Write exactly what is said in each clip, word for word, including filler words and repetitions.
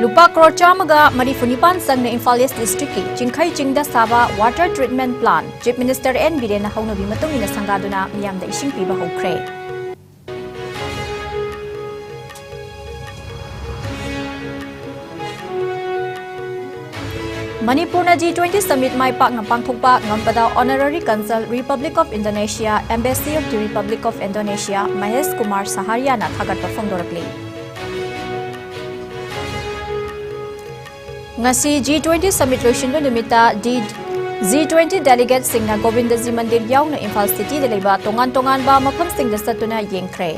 ꯂꯨꯄꯥ ꯀ꯭ꯔꯣꯔ ꯆꯥꯝꯃꯒ ꯃꯔꯤꯐꯨ ꯅꯤꯄꯥꯟ ꯆꯪꯅ ꯏꯝꯐꯥꯜ ꯏꯁ ꯗꯤꯁꯇ꯭ꯔꯤꯛꯀꯤ ꯆꯤꯡꯈꯩ ꯆꯤꯡꯗ ꯁꯥꯕ water treatment plant chief minister N ꯕꯤꯔꯦꯟꯅ ꯍꯧꯅꯕꯤ ꯃꯇꯨꯡ ꯏꯟꯅ ꯁꯪꯒꯥꯗꯨꯅ ꯃꯤꯌꯥꯝꯗ ꯏꯁꯤꯡ ꯄꯤꯕ ꯍꯧꯈ꯭ꯔꯦ꯫ ꯃꯅꯤꯄꯨꯔꯅ ꯖꯤ ꯇ꯭ꯋꯦꯟꯇꯤ ꯁꯃꯤꯠ ꯃꯥꯏ ꯄꯥꯛꯅ ꯄꯥꯡꯊꯣꯛꯄ ꯉꯝꯕꯗ Honorary Consul, Republic of Indonesia, Embassy of the Republic of Indonesia, Mahesh Kumar ꯁꯍꯥꯔꯤꯌꯥꯅ ꯊꯥꯒꯠꯄ ꯐꯣꯡꯗꯣꯔꯛꯂꯤ꯫ ꯉꯁꯤ ꯖꯤ ꯇ꯭ꯋꯦꯟꯇꯤ ꯁꯃꯤꯠ ꯂꯣꯏꯁꯤꯟꯕ ꯅꯨꯃꯤꯠꯇ ꯗꯤ, ꯖꯤ ꯇ꯭ꯋꯦꯟꯇꯤ ꯗꯦꯂꯤꯒꯦꯠꯁꯤꯡꯅ ꯒꯣꯕꯤꯟꯗꯖꯤ ꯃꯟꯗꯤꯔ ꯌꯥꯎꯅ ꯏꯝꯐꯥꯜ ꯁꯤꯇꯤꯗ ꯂꯩꯕ ꯇꯣꯉꯥꯟ ꯇꯣꯉꯥꯟꯕ ꯃꯐꯝꯁꯤꯡꯗ ꯆꯠꯇꯨꯅ ꯌꯦꯡꯈ꯭ꯔꯦ꯫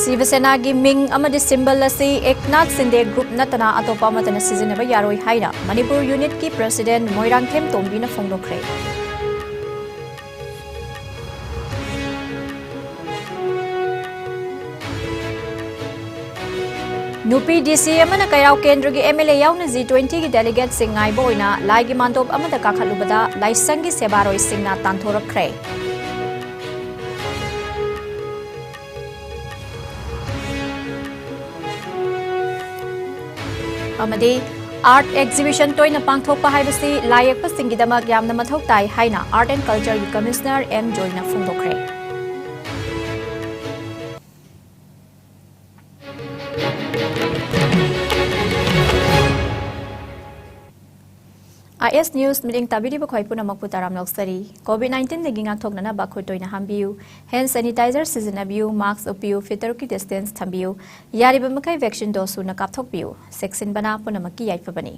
ꯁꯤꯕ ꯁꯦꯅꯥꯒꯤ ꯃꯤꯡ ꯑꯃꯗꯤ ꯁꯤꯝꯕꯜ ꯑꯁꯤ ꯑꯦꯛꯅꯥꯊ ꯁꯤꯟꯗꯦ ꯒ꯭ꯔꯨꯞ ꯅꯠꯇꯅ ꯑꯇꯣꯞꯄ ꯑꯃꯠꯇꯅ ꯁꯤꯖꯤꯟꯅꯕ ꯌꯥꯔꯣꯏ ꯍꯥꯏꯅ ꯃꯅꯤꯄꯨꯔ ꯌꯨꯅꯤꯠꯀꯤ ꯄ꯭ꯔꯁꯤꯗꯦꯟꯠ ꯃꯣꯏꯔꯥꯡꯊꯦꯝ ꯇꯣꯝꯕꯤꯅ ꯐꯣꯡꯗꯣꯛꯈ꯭ꯔꯦ꯫ ꯅꯨꯄꯤ ꯗꯤ ꯁꯤ ꯑꯃꯅ ꯀꯩꯔꯥꯎ ꯀꯦꯟꯗ꯭ꯔꯒꯤ ꯑꯦꯝ ꯑꯦꯜ ꯑꯦ ꯌꯥꯎꯅ ꯖꯤ ꯇ꯭ꯋꯦꯟꯇꯤꯒꯤ ꯗꯦꯂꯤꯒꯦꯠꯁꯤꯡ ꯉꯥꯏꯕ ꯑꯣꯏꯅ ꯂꯥꯏꯒꯤ ꯃꯥꯟꯗꯣꯞ ꯑꯃꯗ ꯀꯥꯈꯠꯂꯨꯕꯗ ꯂꯥꯏꯁꯪꯒꯤ ꯁꯦꯕꯥꯔꯣꯏꯁꯤꯡꯅ ꯇꯥꯟꯊꯣꯔꯛꯈ꯭ꯔꯦ꯫ ꯑꯃꯗꯤ ꯑꯥꯔꯠ ꯑꯦꯛꯖꯤꯕꯤꯁꯟ ꯇꯣꯏꯅ ꯄꯥꯡꯊꯣꯛꯄ ꯍꯥꯏꯕꯁꯤ ꯂꯥꯏ ꯌꯦꯛꯄꯁꯤꯡꯒꯤꯗꯃꯛ ꯌꯥꯝꯅ ꯃꯊꯧ ꯇꯥꯏ ꯍꯥꯏꯅ ꯑꯥꯔꯠ ꯑꯦꯟ ꯀꯜꯆꯔꯒꯤ ꯀꯃꯤꯁꯅꯔ ꯑꯦꯝ ꯖꯣꯏꯅ ꯐꯣꯡꯗꯣꯛꯈ꯭ꯔꯦ꯫ ꯑꯥꯏ ꯑꯦꯁ ꯅ꯭ꯌꯨꯁ ꯃꯤꯠꯌꯦꯡ ꯇꯥꯕꯤꯔꯤꯕ ꯈ꯭ꯋꯥꯏ ꯄꯨꯝꯅꯃꯛꯄꯨ ꯇꯔꯥꯝꯅ ꯑꯣꯛꯆꯔꯤ꯫ ꯀꯣꯚꯤꯗ ꯅꯥꯏꯟꯇꯤꯟꯗꯒꯤ ꯉꯥꯛꯊꯣꯛꯅꯅꯕ ꯈꯨꯠ ꯇꯣꯏꯅ ꯍꯥꯝꯕꯤꯌꯨ, ꯍꯦꯟꯗ ꯁꯦꯅꯤꯇꯥꯏꯖꯔ ꯁꯤꯖꯤꯟꯅꯕꯤꯌꯨ, ꯃꯥꯁꯛ ꯎꯞꯄꯤꯌꯨ, ꯐꯤꯠ ꯇꯔꯨꯛꯀꯤ ꯗꯤꯁꯇꯦꯟꯁ ꯊꯝꯕꯤꯌꯨ, ꯌꯥꯔꯤꯕ ꯃꯈꯩ ꯚꯦꯛꯁꯤꯟ ꯗꯣꯁ ꯁꯨꯅ ꯀꯥꯞꯊꯣꯛꯄꯤꯌꯨ꯫ ꯆꯦꯛꯁꯤꯟꯕꯅ ꯄꯨꯝꯅꯃꯛꯀꯤ ꯌꯥꯏꯐꯕꯅꯤ꯫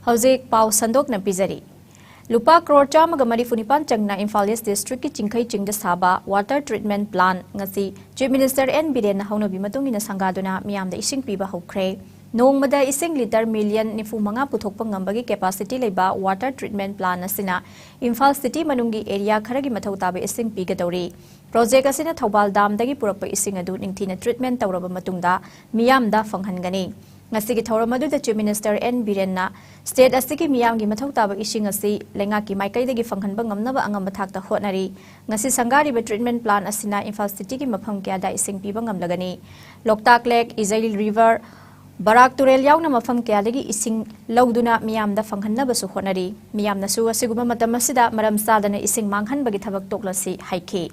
ꯍꯧꯖꯤꯛ ꯄꯥꯎ ꯁꯟꯗꯣꯛꯅ ꯄꯤꯖꯔꯤ꯫ ꯂꯨꯄꯥ ꯀ꯭ꯔꯣꯔ ꯆꯥꯝꯃꯒ ꯃꯔꯤꯐꯨ ꯅꯤꯄꯥꯟ ꯆꯪꯅ ꯏꯝꯐꯥꯜ ꯏꯁ ꯗꯤꯁꯇ꯭ꯔꯤꯛꯀꯤ ꯆꯤꯡꯈꯩ ꯆꯤꯡꯗ ꯁꯥꯕ ꯋꯥꯇꯔ ꯇ꯭ꯔꯤꯠꯃꯦꯟꯠ ꯄ꯭ꯂꯥꯟꯠ ꯉꯁꯤ ꯆꯤꯐ ꯃꯤꯅꯤꯁꯇꯔ ꯑꯦꯟ ꯕꯤꯔꯦꯟꯅ ꯍꯧꯅꯕꯤ ꯃꯇꯨꯡ ꯏꯟꯅ ꯁꯪꯒꯥꯗꯨꯅ ꯃꯤꯌꯥꯝꯗ ꯏꯁꯤꯡ ꯄꯤꯕ ꯍꯧꯈ꯭ꯔꯦ꯫ ꯅꯣꯡꯃꯗ ꯏꯁꯤꯡ ꯂꯤꯇꯔ ꯃꯤꯂꯤꯌꯟ ꯅꯤꯐꯨ ꯃꯉꯥ ꯄꯨꯊꯣꯛꯄ ꯉꯝꯕꯒꯤ ꯀꯦꯄꯥꯁꯤꯇꯤ ꯂꯩꯕ ꯋꯥꯇꯔ ꯇ꯭ꯔꯤꯠꯃꯦꯟꯠ ꯄ꯭ꯂꯥꯟꯠ ꯑꯁꯤꯅ ꯏꯝꯐꯥꯜ ꯁꯤꯇꯤ ꯃꯅꯨꯡꯒꯤ ꯑꯦꯔꯤꯌꯥ ꯈꯔꯒꯤ ꯃꯊꯧ ꯇꯥꯕ ꯏꯁꯤꯡ ꯄꯤꯒꯗꯧꯔꯤ꯫ ꯄ꯭ꯔꯣꯖꯦꯛ ꯑꯁꯤꯅ ꯊꯧꯕꯥꯜ ꯗꯥꯝꯗꯒꯤ ꯄꯨꯔꯛꯄ ꯏꯁꯤꯡ ꯑꯗꯨ ꯅꯤꯡꯊꯤꯅ ꯇ꯭ꯔꯤꯠꯃꯦꯟꯠ ꯇꯧꯔꯕ ꯃꯇꯨꯡꯗ ꯃꯤꯌꯥꯝꯗ ꯐꯪꯍꯟꯒꯅꯤ꯫ ꯉꯁꯤꯒꯤ ꯊꯧꯔꯝ ꯑꯗꯨꯗ Chief Minister N Birenꯅ state ꯑꯁꯤꯒꯤ ꯃꯤꯌꯥꯝꯒꯤ ꯃꯊꯧ ꯇꯥꯕ ꯏꯁꯤꯡ ꯑꯁꯤ ꯂꯩꯉꯥꯛꯀꯤ ꯃꯥꯏꯀꯩꯗꯒꯤ ꯐꯪꯍꯟꯕ ꯉꯝꯅꯕ ꯑꯉꯝꯕ ꯊꯥꯛꯇ ꯍꯣꯠꯅꯔꯤ꯫ ꯉꯁꯤ ꯁꯪꯒꯥꯔꯤꯕ treatment plant ꯑꯁꯤꯅ ꯏꯝꯐꯥꯜ cityꯒꯤ ꯃꯐꯝ ꯀꯌꯥꯗ ꯏꯁꯤꯡ ꯄꯤꯕ ꯉꯝꯂꯒꯅꯤ꯫ ꯂꯣꯛꯇꯥꯛ Lake, ꯏꯖꯩ River, ꯕꯔꯥꯛ ꯇꯨꯔꯦꯜ ꯌꯥꯎꯅ ꯃꯐꯝ ꯀꯌꯥꯗꯒꯤ ꯏꯁꯤꯡ ꯂꯧꯗꯨꯅ ꯃꯤꯌꯥꯝꯗ ꯐꯪꯍꯟꯅꯕꯁꯨ ꯍꯣꯠꯅꯔꯤ꯫ ꯃꯤꯌꯥꯝꯅꯁꯨ ꯑꯁꯤꯒꯨꯝꯕ ꯃꯇꯝ ꯑꯁꯤꯗ ꯃꯔꯝ ꯆꯥꯗꯅ ꯏꯁꯤꯡ ꯃꯥꯡꯍꯟꯕꯒꯤ ꯊꯕꯛ ꯇꯣꯛꯂꯁꯤ ꯍꯥꯏꯈꯤ꯫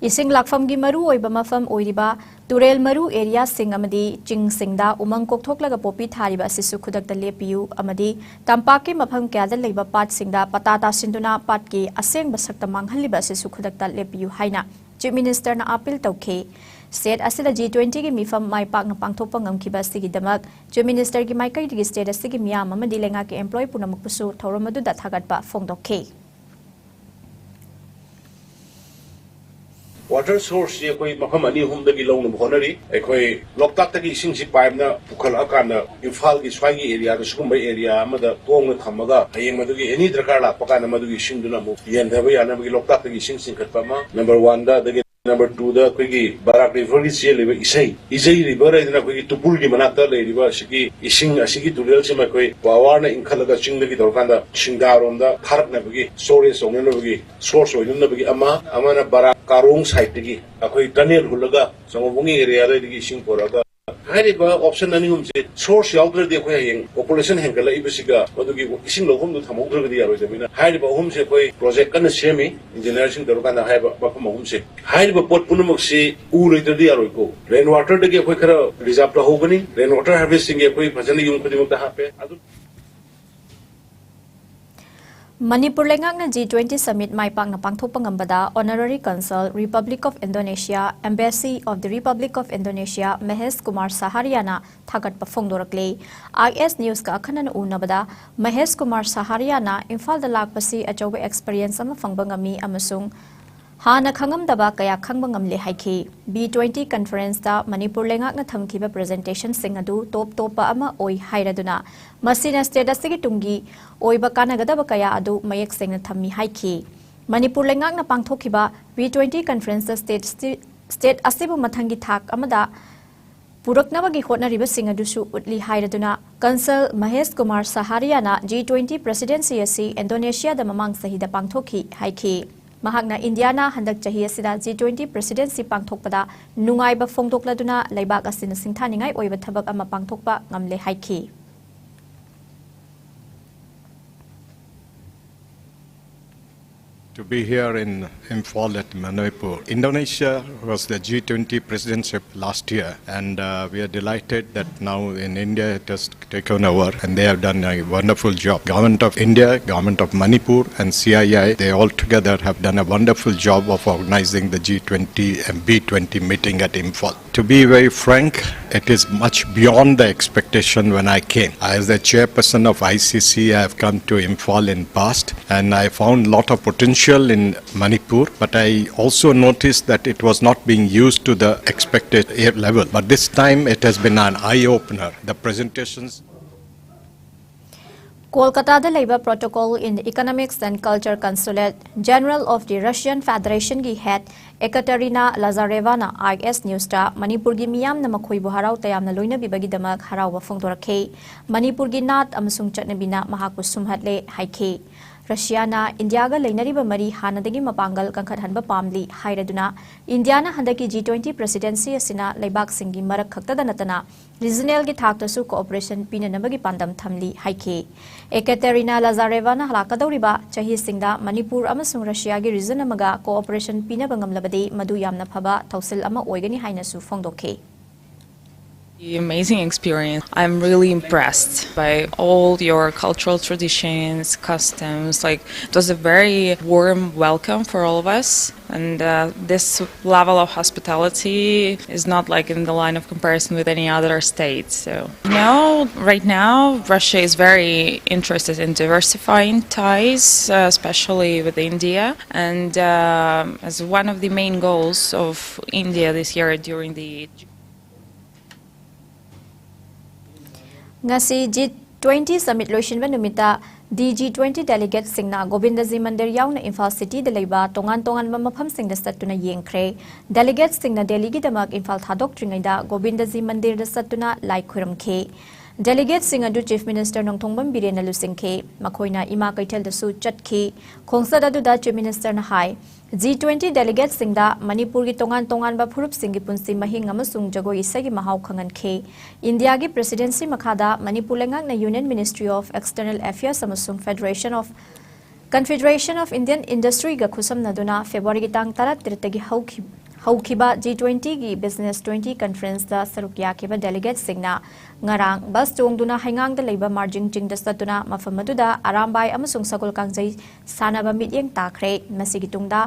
ꯏꯁꯤꯡ ꯂꯥꯛꯐꯝꯒꯤ ꯃꯔꯨ ꯑꯣꯏꯕ ꯃꯐꯝ ꯑꯣꯏꯔꯤꯕ ꯇꯨꯔꯦꯜ ꯃꯔꯨ areaꯁꯤꯡ ꯑꯃꯗꯤ ꯆꯤꯡꯁꯤꯡꯗ ꯎꯃꯪ ꯀꯣꯛꯊꯣꯛꯂꯒ ꯄꯣꯄꯤ ꯊꯥꯔꯤꯕ ꯑꯁꯤꯁꯨ ꯈꯨꯗꯛꯇ ꯂꯦꯞꯄꯤꯌꯨ ꯑꯃꯗꯤ ꯇꯝꯄꯥꯛꯀꯤ ꯃꯐꯝ ꯀꯌꯥꯗ ꯂꯩꯕ ꯄꯥꯠꯁꯤꯡꯗ ꯄꯇꯥ ꯇꯥꯁꯤꯟꯗꯨꯅ ꯄꯥꯠꯀꯤ ꯑꯁꯦꯡꯕ ꯁꯛꯇꯝ ꯃꯥꯡꯍꯜꯂꯤꯕ ꯑꯁꯤꯁꯨ ꯈꯨꯗꯛꯇ ꯂꯦꯞꯄꯤꯌꯨ ꯍꯥꯏꯅ Chief Ministerꯅ appeal ꯇꯧꯈꯤ꯫ State ꯑꯁꯤꯗ G twentyꯒꯤ ꯃꯤꯐꯝ ꯃꯥꯏ ꯄꯥꯛꯅ ꯄꯥꯡꯊꯣꯛꯄ ꯉꯝꯈꯤꯕ ꯑꯁꯤꯒꯤꯗꯃꯛ Chief Ministerꯒꯤ ꯃꯥꯏꯀꯩꯗꯒꯤ state ꯑꯁꯤꯒꯤ ꯃꯤꯌꯥꯝ ꯑꯃꯗꯤ ꯂꯩꯉꯥꯛꯀꯤ employee ꯄꯨꯝꯅꯃꯛꯄꯨꯁꯨ ꯊꯧꯔꯝ ꯑꯗꯨꯗ ꯊꯥꯒꯠꯄ ꯐꯣꯡꯗꯣꯛꯈꯤ꯫ Water sourceꯁꯤ ꯑꯩꯈꯣꯏ ꯃꯐꯝ ꯑꯅꯤ ꯑꯍꯨꯝꯗꯒꯤ ꯂꯧꯅꯕ ꯍꯣꯠꯅꯔꯤ꯫ ꯑꯩꯈꯣꯏ ꯂꯣꯛꯇꯥꯛꯇꯒꯤ ꯏꯁꯤꯡꯁꯤ pipeꯅ ꯄꯨꯈꯠꯂꯛꯑꯀꯥꯟꯗ ꯏꯝꯐꯥꯜꯒꯤ ꯁ꯭ꯋꯥꯏꯒꯤ areaꯗ ꯁꯤꯒꯨꯝꯕ area ꯑꯃꯗ ꯇꯣꯡꯅ ꯊꯝꯃꯒ ꯍꯌꯦꯡ ꯃꯗꯨꯒꯤ any ꯗꯔꯀꯥꯔ ꯂꯥꯛꯄ ꯀꯥꯟꯗ ꯃꯗꯨꯒꯤ ꯏꯁꯤꯡꯗꯨꯅ ꯑꯃꯨꯛ ꯌꯦꯟꯊꯕ ꯌꯥꯅꯕꯒꯤ ꯂꯣꯛꯇꯥꯛꯇꯒꯤ ꯏꯁꯤꯡ ꯆꯤꯡꯈꯠꯄ ꯑꯃ number oneꯗ, ꯑꯗꯒꯤ number twoꯗ ꯑꯩꯈꯣꯏꯒꯤ ꯕꯔꯥꯛ Riverꯒꯤ ꯆꯦꯜꯂꯤꯕ ꯏꯁꯩ, ꯏꯖꯩ River ꯍꯥꯏꯗꯅ ꯑꯩꯈꯣꯏꯒꯤ ꯇꯨꯄꯨꯜꯒꯤ ꯃꯅꯥꯛꯇ ꯂꯩꯔꯤꯕ ꯑꯁꯤꯒꯤ ꯏꯁꯤꯡ ꯑꯁꯤꯒꯤ ꯇꯨꯔꯦꯜꯁꯤꯃ ꯑꯩꯈꯣꯏ powerꯅ ꯏꯟꯈꯠꯂꯒ ꯆꯤꯡꯗꯒꯤ ꯇꯧꯔꯀꯥꯟꯗ ꯁꯤꯡꯗꯥꯔꯣꯝꯗ ꯊꯥꯔꯛꯅꯕꯒꯤ storage ꯇꯧꯅꯅꯕꯒꯤ source ꯑꯣꯏꯅꯅꯕꯒꯤ ꯑꯃ, ꯑꯃꯅ ꯕꯔꯥꯛ ꯀꯥꯔꯣꯡ sideꯇꯒꯤ ꯑꯩꯈꯣꯏ tunnel ꯍꯨꯜꯂꯒ ꯆꯥꯎꯕꯨꯡꯒꯤ areaꯗꯒꯤ ꯏꯁꯤꯡ ꯄꯨꯔꯛꯑꯒ ꯍꯥꯏꯔꯤꯕ option ꯑꯅꯤ ꯑꯍꯨꯝꯁꯦ source ꯌꯥꯎꯗ꯭ꯔꯗꯤ ꯑꯩꯈꯣꯏ ꯍꯌꯦꯡ population ꯍꯦꯟꯒꯠꯂꯛꯏꯕꯁꯤꯒ ꯃꯗꯨꯒꯤ ꯏꯁꯤꯡ ꯂꯧꯐꯝꯗꯨ ꯊꯝꯍꯧꯗ꯭ꯔꯒꯗꯤ ꯌꯥꯔꯣꯏꯗꯕꯅꯤꯅ ꯍꯥꯏꯔꯤꯕ ꯑꯍꯨꯝꯁꯦ ꯑꯩꯈꯣꯏ project ꯀꯟꯅ ꯁꯦꯝꯃꯤ engineerꯁꯤꯡ ꯇꯧꯔꯀꯥꯟꯗ ꯍꯥꯏꯔꯤꯕ ꯃꯐꯝ ꯑꯍꯨꯝꯁꯦ꯫ ꯍꯥꯏꯔꯤꯕ ꯄꯣꯠ ꯄꯨꯝꯅꯃꯛꯁꯤ ꯎ ꯂꯩꯇ꯭ꯔꯗꯤ ꯌꯥꯔꯣꯏꯀꯣ꯫ Rain waterꯗꯒꯤ ꯑꯩꯈꯣꯏ ꯈꯔ reserve ꯇꯧꯍꯧꯒꯅꯤ꯫ Rain water harvestingꯒꯤ ꯑꯩꯈꯣꯏ ꯐꯖꯅ ꯌꯨꯝ ꯈꯨꯗꯤꯡꯃꯛꯇ ꯍꯥꯞꯄꯦ꯫ ꯑꯗꯨ ꯃꯅꯤꯄꯨꯔ ꯂꯩꯉꯥꯛꯅ G twenty summit ꯃꯥꯏ ꯄꯥꯛꯅ ꯄꯥꯡꯊꯣꯛꯄ ꯉꯝꯕꯗ Honorary Consul, Republic of Indonesia, Embassy of the Republic of Indonesia, Mahesh Kumar ꯁꯍꯥꯔꯤꯌꯥꯅ ꯊꯥꯒꯠꯄ ꯐꯣꯡꯗꯣꯔꯛꯂꯦ꯫ I S Newsꯀ ꯑꯈꯟꯅꯅ ꯎꯅꯕꯗ ꯃꯍꯦꯁ ꯀꯨꯃꯥꯔ ꯁꯍꯥꯔꯤꯌꯥꯅ ꯏꯝꯐꯥꯜꯗ ꯂꯥꯛꯄꯁꯤ ꯑꯆꯧꯕ experience ꯑꯃ ꯐꯪꯕ ꯉꯝꯃꯤ ꯑꯃꯁꯨꯡ ꯍꯥꯟꯅ ꯈꯪꯉꯝꯗꯕ ꯀꯌꯥ ꯈꯪꯕ ꯉꯝꯂꯦ ꯍꯥꯏꯈꯤ꯫ B twenty conferenceꯇ ꯃꯅꯤꯄꯨꯔ ꯂꯩꯉꯥꯛꯅ ꯊꯝꯈꯤꯕ presentationꯁꯤꯡ ꯑꯗꯨ top ꯇꯣꯞꯄ ꯑꯃ ꯑꯣꯏ ꯍꯥꯏꯔꯗꯨꯅ ꯃꯁꯤꯅ state ꯑꯁꯤꯒꯤ ꯇꯨꯡꯒꯤ ꯑꯣꯏꯕ ꯀꯥꯟꯅꯒꯗꯕ ꯀꯌꯥ ꯑꯗꯨ ꯃꯌꯦꯛ ꯁꯦꯡꯅ ꯊꯝꯃꯤ ꯍꯥꯏꯈꯤ꯫ ꯃꯅꯤꯄꯨꯔ ꯂꯩꯉꯥꯛꯅ ꯄꯥꯡꯊꯣꯛꯈꯤꯕ B twenty conferenceꯇ state, state ꯑꯁꯤꯕꯨ ꯃꯊꯪꯒꯤ ꯊꯥꯛ ꯑꯃꯗ ꯄꯨꯔꯛꯅꯕꯒꯤ ꯍꯣꯠꯅꯔꯤꯕꯁꯤꯡ ꯑꯗꯨꯁꯨ ꯎꯠꯂꯤ ꯍꯥꯏꯔꯗꯨꯅ Consul Mahesh Kumar ꯁꯍꯥꯔꯤꯌꯥꯅ G twenty presidency ꯑꯁꯤ ꯏꯟꯗꯣꯅꯦꯁꯤꯌꯥꯗ ꯃꯃꯥꯡ ꯆꯍꯤꯗ ꯄꯥꯡꯊꯣꯛꯈꯤ ꯍꯥꯏꯈꯤ꯫ ꯃꯍꯥꯛꯅ ꯏꯟꯗꯤꯌꯥꯅ ꯍꯟꯗꯛ ꯆꯍꯤ ꯑꯁꯤꯗ G twenty presidency ꯄꯥꯡꯊꯣꯛꯄꯗ ꯅꯨꯡꯉꯥꯏꯕ ꯐꯣꯡꯗꯣꯛꯂꯗꯨꯅ ꯂꯩꯕꯥꯛ ꯑꯁꯤꯅ ꯁꯤꯡꯊꯥꯅꯤꯡꯉꯥꯏ ꯑꯣꯏꯕ ꯊꯕꯛ ꯑꯃ ꯄꯥꯡꯊꯣꯛꯄ ꯉꯝꯂꯦ ꯍꯥꯏꯈꯤ꯫ To be here in Imphal at Manipur. Indonesia was the G twenty presidentship last year, and uh, we are delighted that now in India it has taken over, and they have done a wonderful job. Government of India, Government of Manipur, and C I I, they all together have done a wonderful job of organizing the G twenty and B twenty meeting at Imphal. To be very frank, it is much beyond the expectation when I came. As the chairperson of I C C, I have come to Imphal in past, and I found lot of potential in Manipur, but I also noticed that it was not being used to the expected level. But this time, it has been an eye-opener. The presentations ꯀꯣꯜꯀꯇꯥꯗ ꯂꯩꯕ Protocol in Economics and Culture Consulate General of the Russian Federationꯒꯤ head Ekaterina Lazarevaꯅ I S Newsꯇ ꯃꯅꯤꯄꯨꯔꯒꯤ ꯃꯤꯌꯥꯝꯅ ꯃꯈꯣꯏꯕꯨ ꯍꯔꯥꯎ ꯇꯌꯥꯝꯅ ꯂꯣꯏꯅꯕꯤꯕꯒꯤꯗꯃꯛ ꯍꯔꯥꯎꯕ ꯐꯣꯡꯗꯣꯔꯛꯈꯤ꯫ ꯃꯅꯤꯄꯨꯔꯒꯤ ꯅꯥꯠ ꯑꯃꯁꯨꯡ ꯆꯠꯅꯕꯤꯅ ꯃꯍꯥꯛꯄꯨ ꯁꯨꯝꯍꯠꯂꯦ ꯍꯥꯏꯈꯤ꯫ ꯔꯁꯤꯌꯥꯅ ꯏꯟꯗꯤꯌꯥꯒ ꯂꯩꯅꯔꯤꯕ ꯃꯔꯤ ꯍꯥꯟꯅꯗꯒꯤ ꯃꯄꯥꯡꯒꯜ ꯀꯟꯈꯠꯍꯟꯕ ꯄꯥꯝꯂꯤ ꯍꯥꯏꯔꯗꯨꯅ ꯏꯟꯗꯤꯌꯥꯅ ꯍꯟꯗꯛꯀꯤ G twenty presidency ꯑꯁꯤꯅ ꯂꯩꯕꯥꯛꯁꯤꯡꯒꯤ ꯃꯔꯛ ꯈꯛꯇꯗ ꯅꯠꯇꯅ regionalꯒꯤ ꯊꯥꯛꯇꯁꯨ cooperation ꯄꯤꯅꯅꯕꯒꯤ ꯄꯥꯟꯗꯝ ꯊꯝꯂꯤ ꯍꯥꯏꯈꯤ꯫ Ekaterina Lazarevaꯅ ꯂꯥꯛꯀꯗꯧꯔꯤꯕ ꯆꯍꯤꯁꯤꯡꯗ ꯃꯅꯤꯄꯨꯔ ꯑꯃꯁꯨꯡ ꯔꯁꯤꯌꯥꯒꯤ region ꯑꯃꯒ cooperation ꯄꯤꯅꯕ ꯉꯝꯂꯕꯗꯤ ꯃꯗꯨ ꯌꯥꯝꯅ ꯐꯕ ꯊꯧꯁꯤꯜ ꯑꯃ ꯑꯣꯏꯒꯅꯤ ꯍꯥꯏꯅꯁꯨ ꯐꯣꯡꯗꯣꯛꯈꯤ꯫ Amazing experience. I'm really impressed by all your cultural traditions, customs. Like, it was a very warm welcome for all of us. And uh, this level of hospitality is not like in the line of comparison with any other state. So now, right now, Russia is very interested in diversifying ties, uh, especially with India. And um as one of the main goals of India this year during the ꯉꯁꯤ G twenty summit ꯂꯣꯏꯁꯤꯟꯕ ꯅꯨꯃꯤꯠꯇ D G twenty ꯗꯦꯂꯤꯒꯦꯠꯁꯤꯡꯅ Govindaji ꯃꯟꯗꯤꯔ ꯌꯥꯎꯅ ꯏꯝꯐꯥꯜ ꯁꯤꯇꯤꯗ ꯂꯩꯕ ꯇꯣꯉꯥꯟ ꯇꯣꯉꯥꯟꯕ ꯃꯐꯝꯁꯤꯡꯗ ꯆꯠꯇꯨꯅ ꯌꯦꯡꯈ꯭ꯔꯦ꯫ ꯗꯦꯂꯤꯒꯦꯠꯁꯤꯡꯅ ꯗꯦꯜꯂꯤꯒꯤꯗꯃꯛ ꯏꯝꯐꯥꯜ ꯊꯥꯗꯣꯛꯇ꯭ꯔꯤꯉꯩꯗ ꯒꯣꯕꯤꯟꯗꯖꯤ ꯃꯟꯗꯤꯔꯗ ꯆꯠꯇꯨꯅ ꯂꯥꯏ ꯈꯨꯔꯨꯝꯈꯤ꯫ ꯗꯦꯂꯤꯒꯦꯠꯁꯤꯡ ꯑꯗꯨ ꯆꯤꯐ ꯃꯤꯅꯤꯁꯇꯔ ꯅꯣꯡꯊꯣꯝꯕꯝ ꯕꯤꯔꯦꯟꯅ ꯂꯨꯆꯤꯡꯈꯤ꯫ ꯃꯈꯣꯏꯅ ꯏꯃꯥ ꯀꯩꯊꯦꯜꯗꯁꯨ ꯆꯠꯈꯤ꯫ ꯈꯣꯡꯆꯠ ꯑꯗꯨꯗ ꯆꯤꯐ ꯃꯤꯅꯤꯁꯇꯔꯅ ꯍꯥꯏ, ꯖꯤ ꯇ꯭ꯋꯦꯟꯇꯤ ꯗꯦꯂꯤꯒꯦꯠꯁꯤꯡꯗ ꯃꯅꯤꯄꯨꯔꯒꯤ ꯇꯣꯉꯥꯟ ꯇꯣꯉꯥꯟꯕ ꯐꯨꯔꯨꯞꯁꯤꯡꯒꯤ ꯄꯨꯟꯁꯤ ꯃꯍꯤꯡ ꯑꯃꯁꯨꯡ ꯖꯒꯣꯏ ꯏꯁꯩꯒꯤ ꯃꯍꯥꯎ ꯈꯪꯍꯟꯈꯤ꯫ ꯏꯟꯗꯤꯌꯥꯒꯤ ꯄ꯭ꯔꯦꯁꯤꯗꯦꯟꯁꯤ ꯃꯈꯥꯗ ꯃꯅꯤꯄꯨꯔ ꯂꯩꯉꯥꯛꯅ union ministry of external affairs ꯑꯃꯁꯨꯡ ꯐꯦꯗꯔꯦꯁꯟ ꯑꯣꯐ, ꯀꯟꯐꯦꯗꯔꯦꯁꯟ ꯑꯣꯐ ꯏꯟꯗꯤꯌꯟ ꯏꯟꯗꯁꯇ꯭ꯔꯤꯒ ꯈꯨꯠꯁꯝꯅꯗꯨꯅ ꯐꯦꯕ꯭ꯔꯨꯋꯥꯔꯤꯒꯤ ꯇꯥꯡ ꯇꯔꯥꯇꯔꯦꯠꯇꯒꯤ ꯍꯧꯈꯤ-, ꯍꯧꯈꯤꯕ ꯖꯤ ꯇ꯭ꯋꯦꯟꯇꯤꯒꯤ ꯕꯤꯖꯤꯅꯦꯁ ꯇ꯭ꯋꯦꯟꯇꯤ ꯀꯟꯐꯔꯦꯟꯁꯇ ꯁꯔꯨꯛ ꯌꯥꯈꯤꯕ ꯗꯦꯂꯤꯒꯦꯠꯁꯤꯡꯅ ꯉꯔꯥꯡ ꯕꯁ ꯇꯣꯡꯗꯨꯅ ꯍꯩꯉꯥꯡꯗ ꯂꯩꯕ ꯃꯥꯔꯖꯤꯡ ꯆꯤꯡꯗ ꯆꯠꯇꯨꯅ ꯃꯐꯝ ꯑꯗꯨꯗ ꯑꯔꯥꯝꯕꯥꯏ ꯑꯃꯁꯨꯡ ꯁꯒꯣꯜ ꯀꯥꯡꯖꯩ ꯁꯥꯟꯅꯕ ꯃꯤꯠꯌꯦꯡ ꯇꯥꯈ꯭ꯔꯦ꯫ ꯃꯁꯤꯒꯤ ꯇꯨꯡꯗ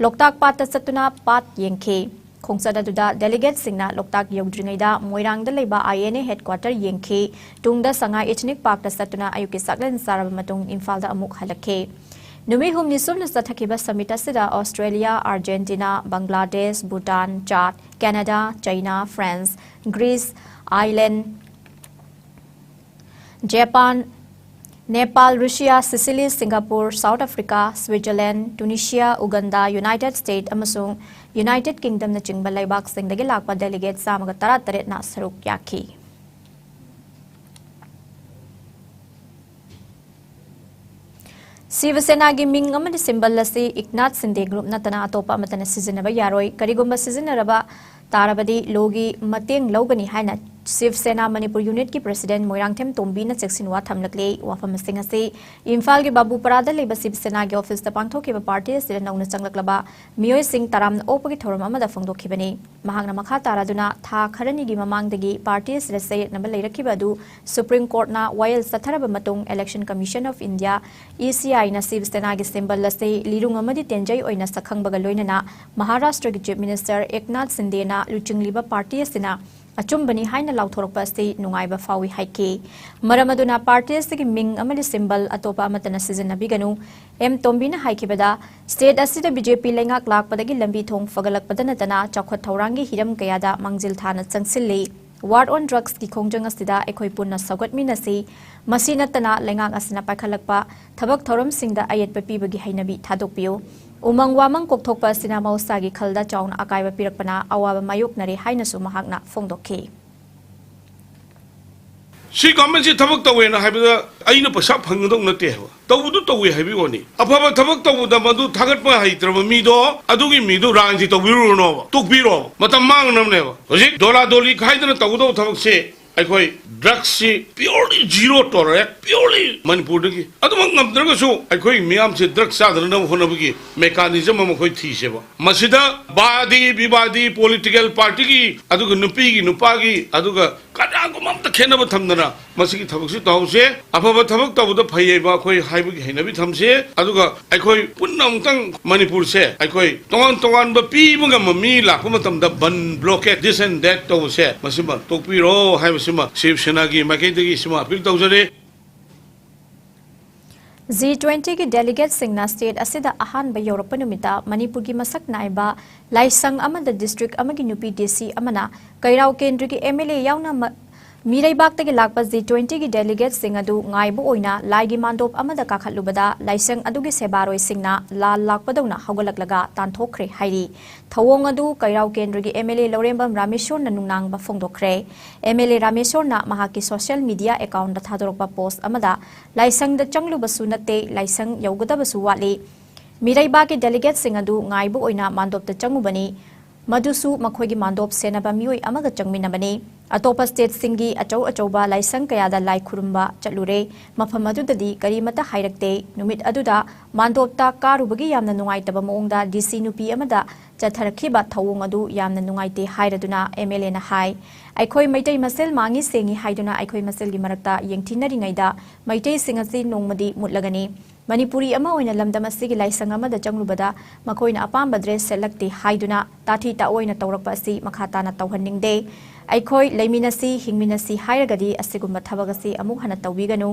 ꯂꯣꯛꯇꯥꯛ ꯄꯥꯠꯇ ꯆꯠꯇꯨꯅ ꯄꯥꯠ ꯌꯦꯡꯈꯤ꯫ ꯈꯣꯡꯆꯠ ꯑꯗꯨꯗ ꯗꯦꯂꯤꯒꯦꯠꯁꯤꯡꯅ ꯂꯣꯛꯇꯥꯛ ꯌꯧꯗ꯭ꯔꯤꯉꯩꯗ ꯃꯣꯏꯔꯥꯡꯗ ꯂꯩꯕ ꯑꯥꯏ ꯑꯦꯟ ꯑꯦ ꯍꯦꯗꯀ꯭ꯋꯥꯇꯔ ꯌꯦꯡꯈꯤ꯫ ꯇꯨꯡꯗ ꯁꯉꯥꯏ ꯏꯊꯅꯤꯛ ꯄꯥꯔꯛꯇ ꯆꯠꯇꯨꯅ ꯑꯌꯨꯛꯀꯤ ꯆꯥꯛꯂꯦꯟ ꯆꯥꯔꯕ ꯃꯇꯨꯡ ꯏꯝꯐꯥꯜꯗ ꯑꯃꯨꯛ ꯍꯜꯂꯛꯈꯤ꯫ ꯅꯨꯃꯤꯠ ꯍꯨꯝꯅꯤ ꯁꯨꯞꯅ ꯆꯠꯊꯈꯤꯕ ꯁꯃꯤꯠ ꯑꯁꯤꯗ Australia, Argentina, Bangladesh, Bhutan, Chad, Canada, China, France, Greece, Ireland, Japan, Nepal, Russia, Sicily, Singapore, South Africa, Switzerland, Tunisia, Uganda, United State ꯑꯃꯁꯨꯡ ꯌꯨꯅꯥꯏꯇꯦꯗ ꯀꯤꯡꯗꯝꯅꯆꯤꯡꯕ ꯂꯩꯕꯥꯛꯁꯤꯡꯗꯒꯤ ꯂꯥꯛꯄ ꯗꯦꯂꯤꯒꯦꯠ ꯆꯥꯝꯃꯒ ꯇꯔꯥꯇꯔꯦꯠꯅ ꯁꯔꯨꯛ ꯌꯥꯈꯤ꯫ ꯁꯤꯕ ꯁꯦꯅꯥꯒꯤ ꯃꯤꯡ ꯑꯃꯗꯤ ꯁꯤꯝꯕꯜ ꯑꯁꯤ ꯏꯛꯅꯥꯊ ꯁꯤꯟꯗꯦ ꯒ꯭ꯔꯨꯞ ꯅꯠꯇꯅ ꯑꯇꯣꯞꯄ ꯑꯃꯠꯇꯅ ꯁꯤꯖꯤꯟꯅꯕ ꯌꯥꯔꯣꯏ꯫ ꯀꯔꯤꯒꯨꯝꯕ ꯁꯤꯖꯤꯟꯅꯔꯕ ꯇꯥꯔꯕꯗꯤ ꯂꯣꯒꯤ ꯃꯇꯦꯡ ꯂꯧꯒꯅꯤ ꯍꯥꯏꯅ ꯁꯤꯕ ꯁꯦꯅꯥ ꯃꯅꯤꯄꯨꯔ ꯌꯨꯅꯤꯠꯀꯤ ꯄ꯭ꯔꯦꯁꯤꯗꯦꯟꯠ ꯃꯣꯏꯔꯥꯡꯊꯦꯝ ꯇꯣꯝꯕꯤꯅ ꯆꯦꯛꯁꯤꯟꯋꯥ ꯊꯝꯂꯛꯂꯤ꯫ ꯋꯥꯐꯝꯁꯤꯡ ꯑꯁꯤ ꯏꯝꯐꯥꯜꯒꯤ ꯕꯥꯕꯨꯄꯥꯔꯥꯗ ꯂꯩꯕ ꯁꯤꯕ ꯁꯦꯅꯥꯒꯤ ꯑꯣꯐꯤꯁꯇ ꯄꯥꯡꯊꯣꯛꯈꯤꯕ ꯄꯥꯔꯇꯤ ꯑꯁꯤꯗ ꯅꯧꯅ ꯆꯪꯂꯛꯂꯕ ꯃꯤꯑꯣꯏꯁꯤꯡ ꯇꯔꯥꯝꯅ ꯑꯣꯛꯄꯒꯤ ꯊꯧꯔꯝ ꯑꯃꯗ ꯐꯣꯡꯗꯣꯛꯈꯤꯕꯅꯤ꯫ ꯃꯍꯥꯛꯅ ꯃꯈꯥ ꯇꯥꯔꯗꯨꯅ ꯊꯥ ꯈꯔꯅꯤꯒꯤ ꯃꯃꯥꯡꯗꯒꯤ ꯄꯥꯔꯇꯤ ꯑꯁꯤꯗ ꯆꯌꯦꯠꯅꯕ ꯂꯩꯔꯛꯈꯤꯕ ꯑꯗꯨ ꯁꯨꯄ꯭ꯔꯤꯝ ꯀꯣꯔꯠꯅ ꯋꯥꯌꯦꯜ ꯆꯠꯊꯔꯕ ꯃꯇꯨꯡ election commission of India, E ꯁꯤ ꯑꯥꯏꯅ ꯁꯤꯕ ꯁꯦꯅꯥꯒꯤ ꯁꯤꯝꯕꯜ ꯑꯁꯤ ꯂꯤꯔꯨꯡ ꯑꯃꯗꯤ ꯇꯦꯟꯖꯩ ꯑꯣꯏꯅ ꯁꯛꯈꯪꯕꯒ ꯂꯣꯏꯅꯅ ꯃꯍꯥꯔꯥꯁꯇ꯭ꯔꯒꯤ ꯆꯤꯐ ꯃꯤꯅꯤꯁꯇꯔ ꯑꯦꯛꯅꯥꯊ ꯁꯤꯟꯗꯦꯅ ꯂꯨꯆꯤꯡꯂꯤꯕ ꯄꯥꯔꯇꯤ ꯑꯁꯤꯅ ꯑꯆꯨꯝꯕꯅꯤ ꯍꯥꯏꯅ ꯂꯥꯎꯊꯣꯔꯛꯄ ꯑꯁꯤ ꯅꯨꯡꯉꯥꯏꯕ ꯐꯥꯎꯏ ꯍꯥꯏꯈꯤ꯫ ꯃꯔꯝ ꯑꯗꯨꯅ ꯄꯥꯔꯇꯤ ꯑꯁꯤꯒꯤ ꯃꯤꯡ ꯑꯃꯗꯤ ꯁꯤꯝꯕꯜ ꯑꯇꯣꯞꯄ ꯑꯃꯠꯇꯅ ꯁꯤꯖꯤꯟꯅꯕꯤꯒꯅꯨ꯫ ꯑꯦꯝ ꯇꯣꯝꯕꯤꯅ ꯍꯥꯏꯈꯤꯕꯗ, ꯁ꯭ꯇꯦꯠ ꯑꯁꯤꯗ ꯕꯤ ꯖꯦ ꯄꯤ ꯂꯩꯉꯥꯛ ꯂꯥꯛꯄꯗꯒꯤ ꯂꯝꯕꯤ ꯊꯣꯡ ꯐꯒꯠꯂꯛꯄꯗ ꯅꯠꯇꯅ ꯆꯥꯎꯈꯠ ꯊꯧꯔꯥꯡꯒꯤ ꯍꯤꯔꯝ ꯀꯌꯥꯗ ꯃꯥꯡꯖꯤꯜ ꯊꯥꯅ ꯆꯪꯁꯤꯜꯂꯤ꯫ War on Drugsꯀꯤ ꯈꯣꯡꯖꯪ ꯑꯁꯤꯗ ꯑꯩꯈꯣꯏ ꯄꯨꯟꯅ ꯁꯧꯒꯠꯃꯤꯟꯅꯁꯤ꯫ ꯃꯁꯤ ꯅꯠꯇꯅ ꯂꯩꯉꯥꯛ ꯑꯁꯤꯅ ꯄꯥꯏꯈꯠꯂꯛꯄ ꯊꯕꯛ ꯊꯧꯔꯝꯁꯤꯡꯗ ꯑꯌꯦꯠꯄ ꯄꯤꯕꯒꯤ ꯍꯩꯅꯕꯤ ꯊꯥꯗꯣꯛꯄꯤꯌꯨ꯫ ꯎꯃꯪ ꯋꯥꯃꯪ ꯀꯣꯛꯊꯣꯛꯄ ꯑꯁꯤꯅ ꯃꯍꯧꯁꯥꯒꯤ ꯈꯜꯗ ꯆꯥꯎꯅ ꯑꯀꯥꯏꯕ ꯄꯤꯔꯛꯄꯅ ꯑꯋꯥꯕ ꯃꯥꯌꯣꯛꯅꯔꯦ ꯍꯥꯏꯅꯁꯨ ꯃꯍꯥꯛꯅ ꯐꯣꯡꯗꯣꯛꯈꯤ꯫ ꯁꯤ ꯒꯚꯔꯟꯃꯦꯟꯠꯁꯤ ꯊꯕꯛ ꯇꯧꯋꯦꯅ ꯍꯥꯏꯕꯗ ꯑꯩꯅ ꯄꯩꯁꯥ ꯐꯪꯒꯗꯧ ꯅꯠꯇꯦ ꯍꯥꯏꯕ꯫ ꯇꯧꯕꯗꯨ ꯇꯧꯋꯤ ꯍꯥꯏꯕꯒꯤ ꯋꯥꯅꯤ꯫ ꯑꯐꯕ ꯊꯕꯛ ꯇꯧꯕꯗ ꯃꯗꯨ ꯊꯥꯒꯠꯄ ꯍꯩꯇ꯭ꯔꯕ ꯃꯤꯗꯣ, ꯑꯗꯨꯒꯤ ꯃꯤꯗꯨ ꯔꯥꯖꯅꯤꯇꯤ ꯇꯧꯕꯤꯔꯨꯔꯅꯣꯕ, ꯇꯣꯛꯄꯤꯔꯣꯕ꯫ ꯃꯇꯝ ꯃꯥꯡꯅꯕꯅꯦꯕ꯫ ꯍꯧꯖꯤꯛ ꯗꯣꯂꯥ ꯗꯣꯂꯤ ꯈꯥꯏꯗꯅ ꯇꯧꯒꯗꯧꯕ ꯊꯕꯛꯁꯦ ꯑꯩꯈꯣꯏ ꯗ꯭ꯔꯒꯁꯁꯤ purely zero tolerance, purely ꯃꯅꯤꯄꯨꯔꯗꯒꯤ꯫ ꯑꯗꯨꯃꯛ ꯉꯝꯗ꯭ꯔꯒꯁꯨ ꯑꯩꯈꯣꯏ ꯃꯤꯌꯥꯝꯁꯦ ꯗ꯭ꯔꯒ ꯆꯥꯗꯅꯕ ꯍꯣꯠꯅꯕꯒꯤ mechanism ꯑꯃ ꯑꯩꯈꯣꯏ ꯊꯤꯁꯦꯕ꯫ ꯃꯁꯤꯗ ꯕꯥꯗꯤ ꯕꯤꯕꯥꯗꯤ, political partyꯒꯤ, ꯑꯗꯨꯒ ꯅꯨꯄꯤꯒꯤ ꯅꯨꯄꯥꯒꯤ, ꯑꯗꯨꯒ ꯀꯅꯥꯒꯨꯝꯕ ꯑꯝꯇ ꯈꯦꯠꯅꯕ ꯊꯝꯗꯅ ꯃꯁꯤꯒꯤ ꯊꯕꯛꯁꯤ ꯇꯧꯍꯧꯁꯦ꯫ ꯑꯐꯕ ꯊꯕꯛ ꯇꯧꯕꯗ ꯐꯩꯌꯦꯕ ꯑꯩꯈꯣꯏ ꯍꯥꯏꯕꯒꯤ ꯍꯩꯅꯕꯤ ꯊꯝꯁꯦ꯫ ꯑꯗꯨꯒ ꯑꯩꯈꯣꯏ ꯄꯨꯟꯅ ꯑꯃꯨꯛꯇꯪ ꯃꯅꯤꯄꯨꯔꯁꯦ ꯑꯩꯈꯣꯏ ꯇꯣꯉꯥꯟ ꯇꯣꯉꯥꯟꯕ ꯄꯤꯕ ꯉꯝꯕ ꯃꯤ ꯂꯥꯛꯄ ꯃꯇꯝꯗ ꯕꯟ, blockade, this and that ꯇꯧꯕꯁꯦ ꯃꯁꯤꯃ ꯇꯣꯛꯄꯤꯔꯣ ꯍꯥꯏꯕꯁꯤꯃ ꯁꯤꯕ ꯁꯦꯅꯥꯒꯤ ꯃꯥꯏꯀꯩꯗꯒꯤ ꯁꯤꯃ appeal ꯇꯧꯖꯔꯤ꯫ G twentyꯒꯤ delegateꯁꯤꯡꯅ state ꯑꯁꯤꯗ ꯑꯍꯥꯟꯕ ꯌꯧꯔꯛꯄ ꯅꯨꯃꯤꯠꯇ ꯃꯅꯤꯄꯨꯔꯒꯤ ꯃꯁꯛ ꯅꯥꯏꯕ ꯂꯥꯏꯁꯪ ꯑꯃꯗ district ꯑꯃꯒꯤ ꯅꯨꯄꯤ DC ꯑꯃꯅ ꯀꯩꯔꯥꯎ ꯀꯦꯟꯗ꯭ꯔꯒꯤ MLA ꯌꯥꯎꯅ ꯃ-, ꯃꯤꯔꯩꯕꯥꯛꯇꯒꯤ ꯂꯥꯛꯄ G twentyꯒꯤ delegateꯁꯤꯡ ꯑꯗꯨ ꯉꯥꯏꯕ ꯑꯣꯏꯅ ꯂꯥꯏꯒꯤ ꯃꯥꯟꯗꯣꯞ ꯑꯃꯗ ꯀꯥꯈꯠꯂꯨꯕꯗ ꯂꯥꯏꯁꯪ ꯑꯗꯨꯒꯤ ꯁꯦꯕꯥꯔꯣꯏꯁꯤꯡꯅ ꯂꯥꯜ ꯂꯥꯛꯄꯗꯧꯅ ꯍꯧꯒꯠꯂꯛꯂꯒ ꯇꯥꯟꯊꯣꯛꯈ꯭ꯔꯦ ꯍꯥꯏꯔꯤ꯫ ꯊꯧꯑꯣꯡ ꯑꯗꯨ ꯀꯩꯔꯥꯎ ꯀꯦꯟꯗ꯭ꯔꯒꯤ MLA ꯂꯧꯔꯦꯝꯕꯝ ꯔꯥꯃꯦꯁꯣꯔꯅ ꯅꯨꯡꯅꯥꯡꯕ ꯐꯣꯡꯗꯣꯛꯈ꯭ꯔꯦ꯫ MLA ꯔꯥꯃꯦꯁꯣꯔꯅ ꯃꯍꯥꯛꯀꯤ social media accountꯇ ꯊꯥꯗꯣꯔꯛꯄ post ꯑꯃꯗ ꯂꯥꯏꯁꯪꯗ ꯆꯪꯂꯨꯕꯁꯨ ꯅꯠꯇꯦ, ꯂꯥꯏꯁꯪ ꯌꯧꯒꯗꯕꯁꯨ ꯋꯥꯠꯂꯤ꯫ ꯃꯤꯔꯩꯕꯥꯛꯀꯤ delegateꯁꯤꯡ ꯑꯗꯨ ꯉꯥꯏꯕ ꯑꯣꯏꯅ ꯃꯥꯟꯗꯣꯞꯇ ꯆꯪꯉꯨꯕꯅꯤ꯫ ꯃꯗꯨꯁꯨ ꯃꯈꯣꯏꯒꯤ ꯃꯥꯟꯗꯣꯞ ꯁꯦꯟꯅꯕ ꯃꯤꯑꯣꯏ ꯑꯃꯒ ꯆꯪꯃꯤꯟꯅꯕꯅꯤ꯫ ꯑꯇꯣꯞꯄ stateꯁꯤꯡꯒꯤ ꯑꯆꯧ ꯑꯆꯧꯕ ꯂꯥꯏꯁꯪ ꯀꯌꯥꯗ ꯂꯥꯏ ꯈꯨꯔꯨꯝꯕ ꯆꯠꯂꯨꯔꯦ꯫ ꯃꯐꯝ ꯑꯗꯨꯗꯗꯤ ꯀꯔꯤꯃꯠꯇ ꯍꯥꯏꯔꯛꯇꯦ꯫ ꯅꯨꯃꯤꯠ ꯑꯗꯨꯗ ꯃꯥꯟꯗꯣꯞꯇ ꯀꯥꯔꯨꯕꯒꯤ ꯌꯥꯝꯅ ꯅꯨꯡꯉꯥꯏꯇꯕ ꯃꯑꯣꯡꯗ DC ꯅꯨꯄꯤ ꯑꯃꯗ ꯆꯠꯊꯔꯛꯈꯤꯕ ꯊꯧꯑꯣꯡ ꯑꯗꯨ ꯌꯥꯝꯅ ꯅꯨꯡꯉꯥꯏꯇꯦ ꯍꯥꯏꯔꯗꯨꯅ MLAꯅ ꯍꯥꯏ꯫ ꯑꯩꯈꯣꯏ ꯃꯩꯇꯩ ꯃꯁꯦꯜ ꯃꯥꯡꯉꯤ ꯁꯦꯡꯉꯤ ꯍꯥꯏꯗꯨꯅ ꯑꯩꯈꯣꯏ ꯃꯁꯦꯜꯒꯤ ꯃꯔꯛꯇ ꯌꯦꯡꯊꯤꯅꯔꯤꯉꯩꯗ ꯃꯩꯇꯩꯁꯤꯡ ꯑꯁꯤ ꯅꯣꯡꯃꯗꯤ ꯃꯨꯠꯂꯒꯅꯤ꯫ ꯃꯅꯤꯄꯨꯔꯤ ꯑꯃ ꯑꯣꯏꯅ ꯂꯝꯗꯝ ꯑꯁꯤꯒꯤ ꯂꯥꯏꯁꯪ ꯑꯃꯗ ꯆꯪꯂꯨꯕꯗ ꯃꯈꯣꯏꯅ ꯑꯄꯥꯝꯕ dress ꯁꯦꯠꯂꯛꯇꯦ ꯍꯥꯏꯗꯨꯅ ꯇꯥꯊꯤ ꯇꯥꯑꯣꯏꯅ ꯇꯧꯔꯛꯄ ꯑꯁꯤ ꯃꯈꯥ ꯇꯥꯅ ꯇꯧꯍꯟꯅꯤꯡꯗꯦ꯫ ꯑꯩꯈꯣꯏ ꯂꯩꯃꯤꯟꯅꯁꯤ, ꯍꯤꯡꯃꯤꯟꯅꯁꯤ ꯍꯥꯏꯔꯒꯗꯤ ꯑꯁꯤꯒꯨꯝꯕ ꯊꯕꯛ ꯑꯁꯤ ꯑꯃꯨꯛ ꯍꯟꯅ ꯇꯧꯕꯤꯒꯅꯨ꯫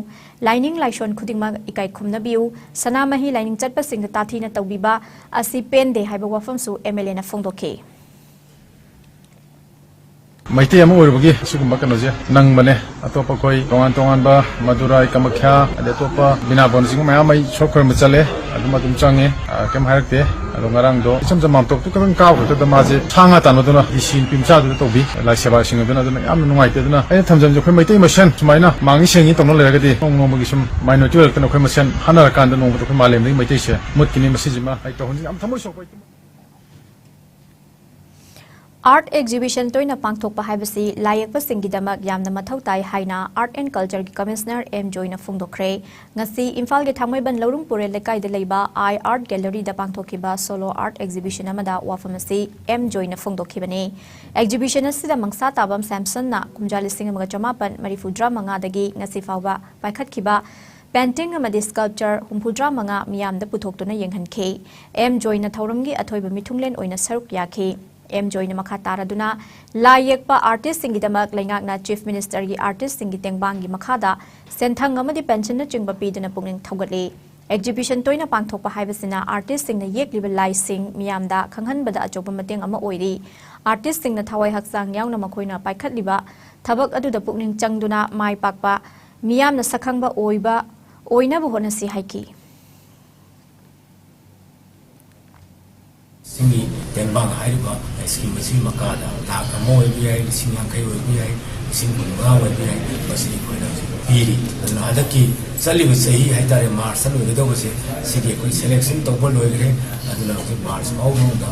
ꯂꯥꯏꯅꯤꯡ ꯂꯥꯏꯁꯣꯟ ꯈꯨꯗꯤꯡꯃꯛ ꯏꯀꯥꯏ ꯈꯨꯝꯅꯕꯤꯌꯨ꯫ ꯁꯅꯥꯃꯍꯤ ꯂꯥꯏꯅꯤꯡ ꯆꯠꯄꯁꯤꯡꯗ ꯇꯥꯊꯤꯅ ꯇꯧꯕꯤꯕ ꯑꯁꯤ ꯄꯦꯟꯗꯦ ꯍꯥꯏꯕ ꯋꯥꯐꯝꯁꯨ MLAꯅ ꯐꯣꯡꯗꯣꯛꯈꯤ꯫ ꯃꯩꯇꯩ ꯑꯃ ꯑꯣꯏꯔꯨꯕꯒꯤ ꯑꯁꯤꯒꯨꯝꯕ ꯀꯩꯅꯣꯁꯦ ꯅꯪꯕꯅꯦ꯫ ꯑꯇꯣꯞꯄ ꯑꯩꯈꯣꯏ ꯇꯣꯉꯥꯟ ꯇꯣꯉꯥꯟꯕ ꯃꯗꯨꯔꯥꯏ, ꯀꯃꯈ꯭ꯌꯥ, ꯑꯗꯩ ꯑꯇꯣꯞꯄ ꯕꯤꯅꯥꯕꯣꯟꯁꯤꯡ ꯃꯌꯥꯝ ꯑꯩ ꯁꯣꯏ ꯈꯨꯔꯨꯝꯕ ꯆꯠꯂꯦ꯫ ꯑꯗꯨꯝ ꯑꯗꯨꯝ ꯆꯪꯉꯦ꯫ ꯑ, ꯀꯩꯝ ꯍꯥꯏꯔꯛꯇꯦ꯫ ꯑꯗꯣ ꯉꯔꯥꯡꯗꯣ ꯏꯆꯝ ꯆꯝꯕ ꯑꯃꯇꯣꯞꯇꯨ ꯈꯤꯇꯪ ꯀꯥꯎꯈ꯭ꯔꯦ꯫ ꯑꯗꯨꯗ ꯃꯥꯁꯦ ꯁꯥ ꯉꯥ ꯇꯥꯟꯅꯗꯨꯅ ꯗꯤ ꯁꯤ ꯅꯨꯄꯤ ꯃꯆꯥꯗꯨꯗ ꯇꯧꯕꯤ, ꯂꯥꯏ ꯁꯦꯕꯥꯁꯤꯡ ꯑꯗꯨꯅ, ꯑꯗꯨꯅ ꯌꯥꯝꯅ ꯅꯨꯡꯉꯥꯏꯇꯦ꯫ ꯑꯗꯨꯅ ꯑꯩꯅ ꯊꯝꯖꯕꯁꯦ, ꯑꯩꯈꯣꯏ ꯃꯩꯇꯩ ꯃꯁꯦꯟ ꯁꯨꯃꯥꯏꯅ ꯃꯥꯡꯏ ꯁꯦꯡꯏ ꯇꯧꯅ ꯂꯩꯔꯒꯗꯤ ꯅꯣꯡ ꯅꯣꯡꯃꯒꯤ ꯁꯨꯝ minority ꯑꯣꯏꯔꯛꯇꯅ ꯑꯩꯈꯣꯏ ꯃꯁꯦꯟ ꯍꯥꯠꯅꯔꯀꯥꯟꯗ ꯅꯣꯡꯃꯗ ꯑꯩꯈꯣꯏ ꯃꯥꯂꯦꯝꯗꯒꯤ ꯃꯩꯇꯩꯁꯦ ꯃꯨꯠꯈꯤꯅꯤ꯫ ꯃꯁꯤꯁꯤꯃ ꯑꯩ ꯇꯧꯍꯟꯅꯤꯡꯉꯤ꯫ ꯌꯥꯝ ꯊꯃꯣꯏ ꯁꯣꯛꯄ꯫ Art exhibition ꯇꯣꯏꯅ ꯄꯥꯡꯊꯣꯛꯄ ꯍꯥꯏꯕꯁꯤ ꯂꯥꯏ ꯌꯦꯛꯄꯁꯤꯡꯒꯤꯗꯃꯛ ꯌꯥꯝꯅ ꯃꯊꯧ ꯇꯥꯏ ꯍꯥꯏꯅ Art and Culture ꯒꯤ Commissioner ꯑꯦꯝ ꯖꯣꯏꯅ ꯐꯣꯡꯗꯣꯛꯈ꯭ꯔꯦ꯫ ꯉꯁꯤ ꯏꯝꯐꯥꯜꯒꯤ ꯊꯥꯡꯃꯩꯕꯟ ꯂꯧꯔꯨꯝ ꯄꯨꯔꯦꯜ ꯂꯩꯀꯥꯏꯗ ꯂꯩꯕ I Art Gallery ꯗ ꯄꯥꯡꯊꯣꯛꯈꯤꯕ Solo Art Exhibition ꯑꯃꯗ ꯋꯥꯐꯝ ꯑꯁꯤ ꯑꯦꯝ ꯖꯣꯏꯅ ꯐꯣꯡꯗꯣꯛꯈꯤꯕꯅꯤ꯫ Exhibition ꯑꯁꯤꯗ ꯃꯪꯁꯥ ꯇꯥꯕꯝ ꯁꯦꯝꯁꯟꯅ ꯀꯨꯝꯖꯥ ꯂꯤꯁꯤꯡ ꯑꯃꯒ ꯆꯃꯥꯄꯟ ꯃꯔꯤꯐꯨꯇꯔꯥ ꯃꯉꯥꯗꯒꯤ ꯉꯁꯤ ꯐꯥꯎꯕ ꯄꯥꯏꯈꯠꯈꯤꯕ painting ꯑꯃꯗꯤ sculpture ꯍꯨꯝꯐꯨꯇꯔꯥ ꯃꯉꯥ ꯃꯤꯌꯥꯝꯗ ꯄꯨꯊꯣꯛꯇꯨꯅ ꯌꯦꯡꯍꯟꯈꯤ꯫ ꯑꯦꯝ ꯖꯣꯏꯅ ꯊꯧꯔꯝꯒꯤ ꯑꯊꯣꯏꯕ ꯃꯤꯊꯨꯡꯂꯦꯟ ꯑꯣꯏꯅ ꯁꯔꯨꯛ ꯌꯥꯈꯤ꯫ ꯑꯦꯝ ꯖꯣꯏꯅ ꯃꯈꯥ ꯇꯥꯔꯗꯨꯅ ꯂꯥꯏ ꯌꯦꯛꯄ artist ꯁꯤꯡꯒꯤꯗꯃꯛ ꯂꯩꯉꯥꯛꯅ Chief Minister ꯒꯤ artist ꯁꯤꯡꯒꯤ ꯇꯦꯡꯕꯥꯡꯒꯤ ꯃꯈꯥꯗ ꯁꯦꯟꯊꯪ ꯑꯃꯗꯤ pension ꯅꯆꯤꯡꯕ ꯄꯤꯗꯨꯅ ꯄꯨꯛꯅꯤꯡ ꯊꯧꯒꯠꯂꯤ꯫ Exhibition ꯇꯣꯏꯅ ꯄꯥꯡꯊꯣꯛꯄ ꯍꯥꯏꯕꯁꯤꯅ artist ꯁꯤꯡꯅ ꯌꯦꯛꯂꯤꯕ ꯂꯥꯏꯁꯤꯡ ꯃꯤꯌꯥꯝꯗ ꯈꯪꯍꯟꯕꯗ ꯑꯆꯧꯕ ꯃꯇꯦꯡ ꯑꯃ ꯑꯣꯏꯔꯤ꯫ Artist ꯁꯤꯡꯅ ꯊꯋꯥꯏ ꯍꯛꯆꯥꯡ ꯌꯥꯎꯅ ꯃꯈꯣꯏꯅ ꯄꯥꯏꯈꯠꯂꯤꯕ ꯊꯕꯛ ꯑꯗꯨꯗ ꯄꯨꯛꯅꯤꯡ ꯆꯪꯗꯨꯅ ꯃꯥꯏ ꯄꯥꯛꯄ, ꯃꯤꯌꯥꯝꯅ ꯁꯛꯈꯪꯕ ꯑꯣꯏꯕ, ꯑꯣꯏꯅꯕ ꯍꯣꯠꯅꯁꯤ ꯍꯥꯏꯈꯤ꯫ ꯁꯤꯒꯤ ꯇꯦꯡꯕꯥꯡ ꯍꯥꯏꯔꯤꯕ scheme ꯑꯁꯤꯒꯤ ꯃꯈꯥꯗ ꯂꯥꯈ ꯑꯃ ꯑꯣꯏꯕ ꯌꯥꯏ, ꯂꯤꯁꯤꯡ ꯌꯥꯡꯈꯩ ꯑꯣꯏꯕ ꯌꯥꯏ, ꯂꯤꯁꯤꯡ ꯀꯨꯟꯃꯉꯥ ꯑꯣꯏꯕ ꯌꯥꯏ, ꯃꯁꯤ ꯑꯩꯈꯣꯏꯅ ꯍꯧꯖꯤꯛ ꯄꯤꯔꯤ꯫ ꯑꯗꯨꯅ ꯍꯟꯗꯛꯀꯤ ꯆꯠꯂꯤꯕ ꯆꯍꯤ ꯍꯥꯏꯇꯥꯔꯦ, ꯃꯥꯔꯆꯇ ꯂꯣꯏꯒꯗꯧꯕꯁꯦ, ꯁꯤꯒꯤ ꯑꯩꯈꯣꯏ selection ꯇꯧꯕ ꯂꯣꯏꯈ꯭ꯔꯦ꯫ ꯑꯗꯨꯅ ꯍꯧꯖꯤꯛ ꯃꯥꯔꯆ ꯐꯥꯎꯕ ꯃꯅꯨꯡꯗ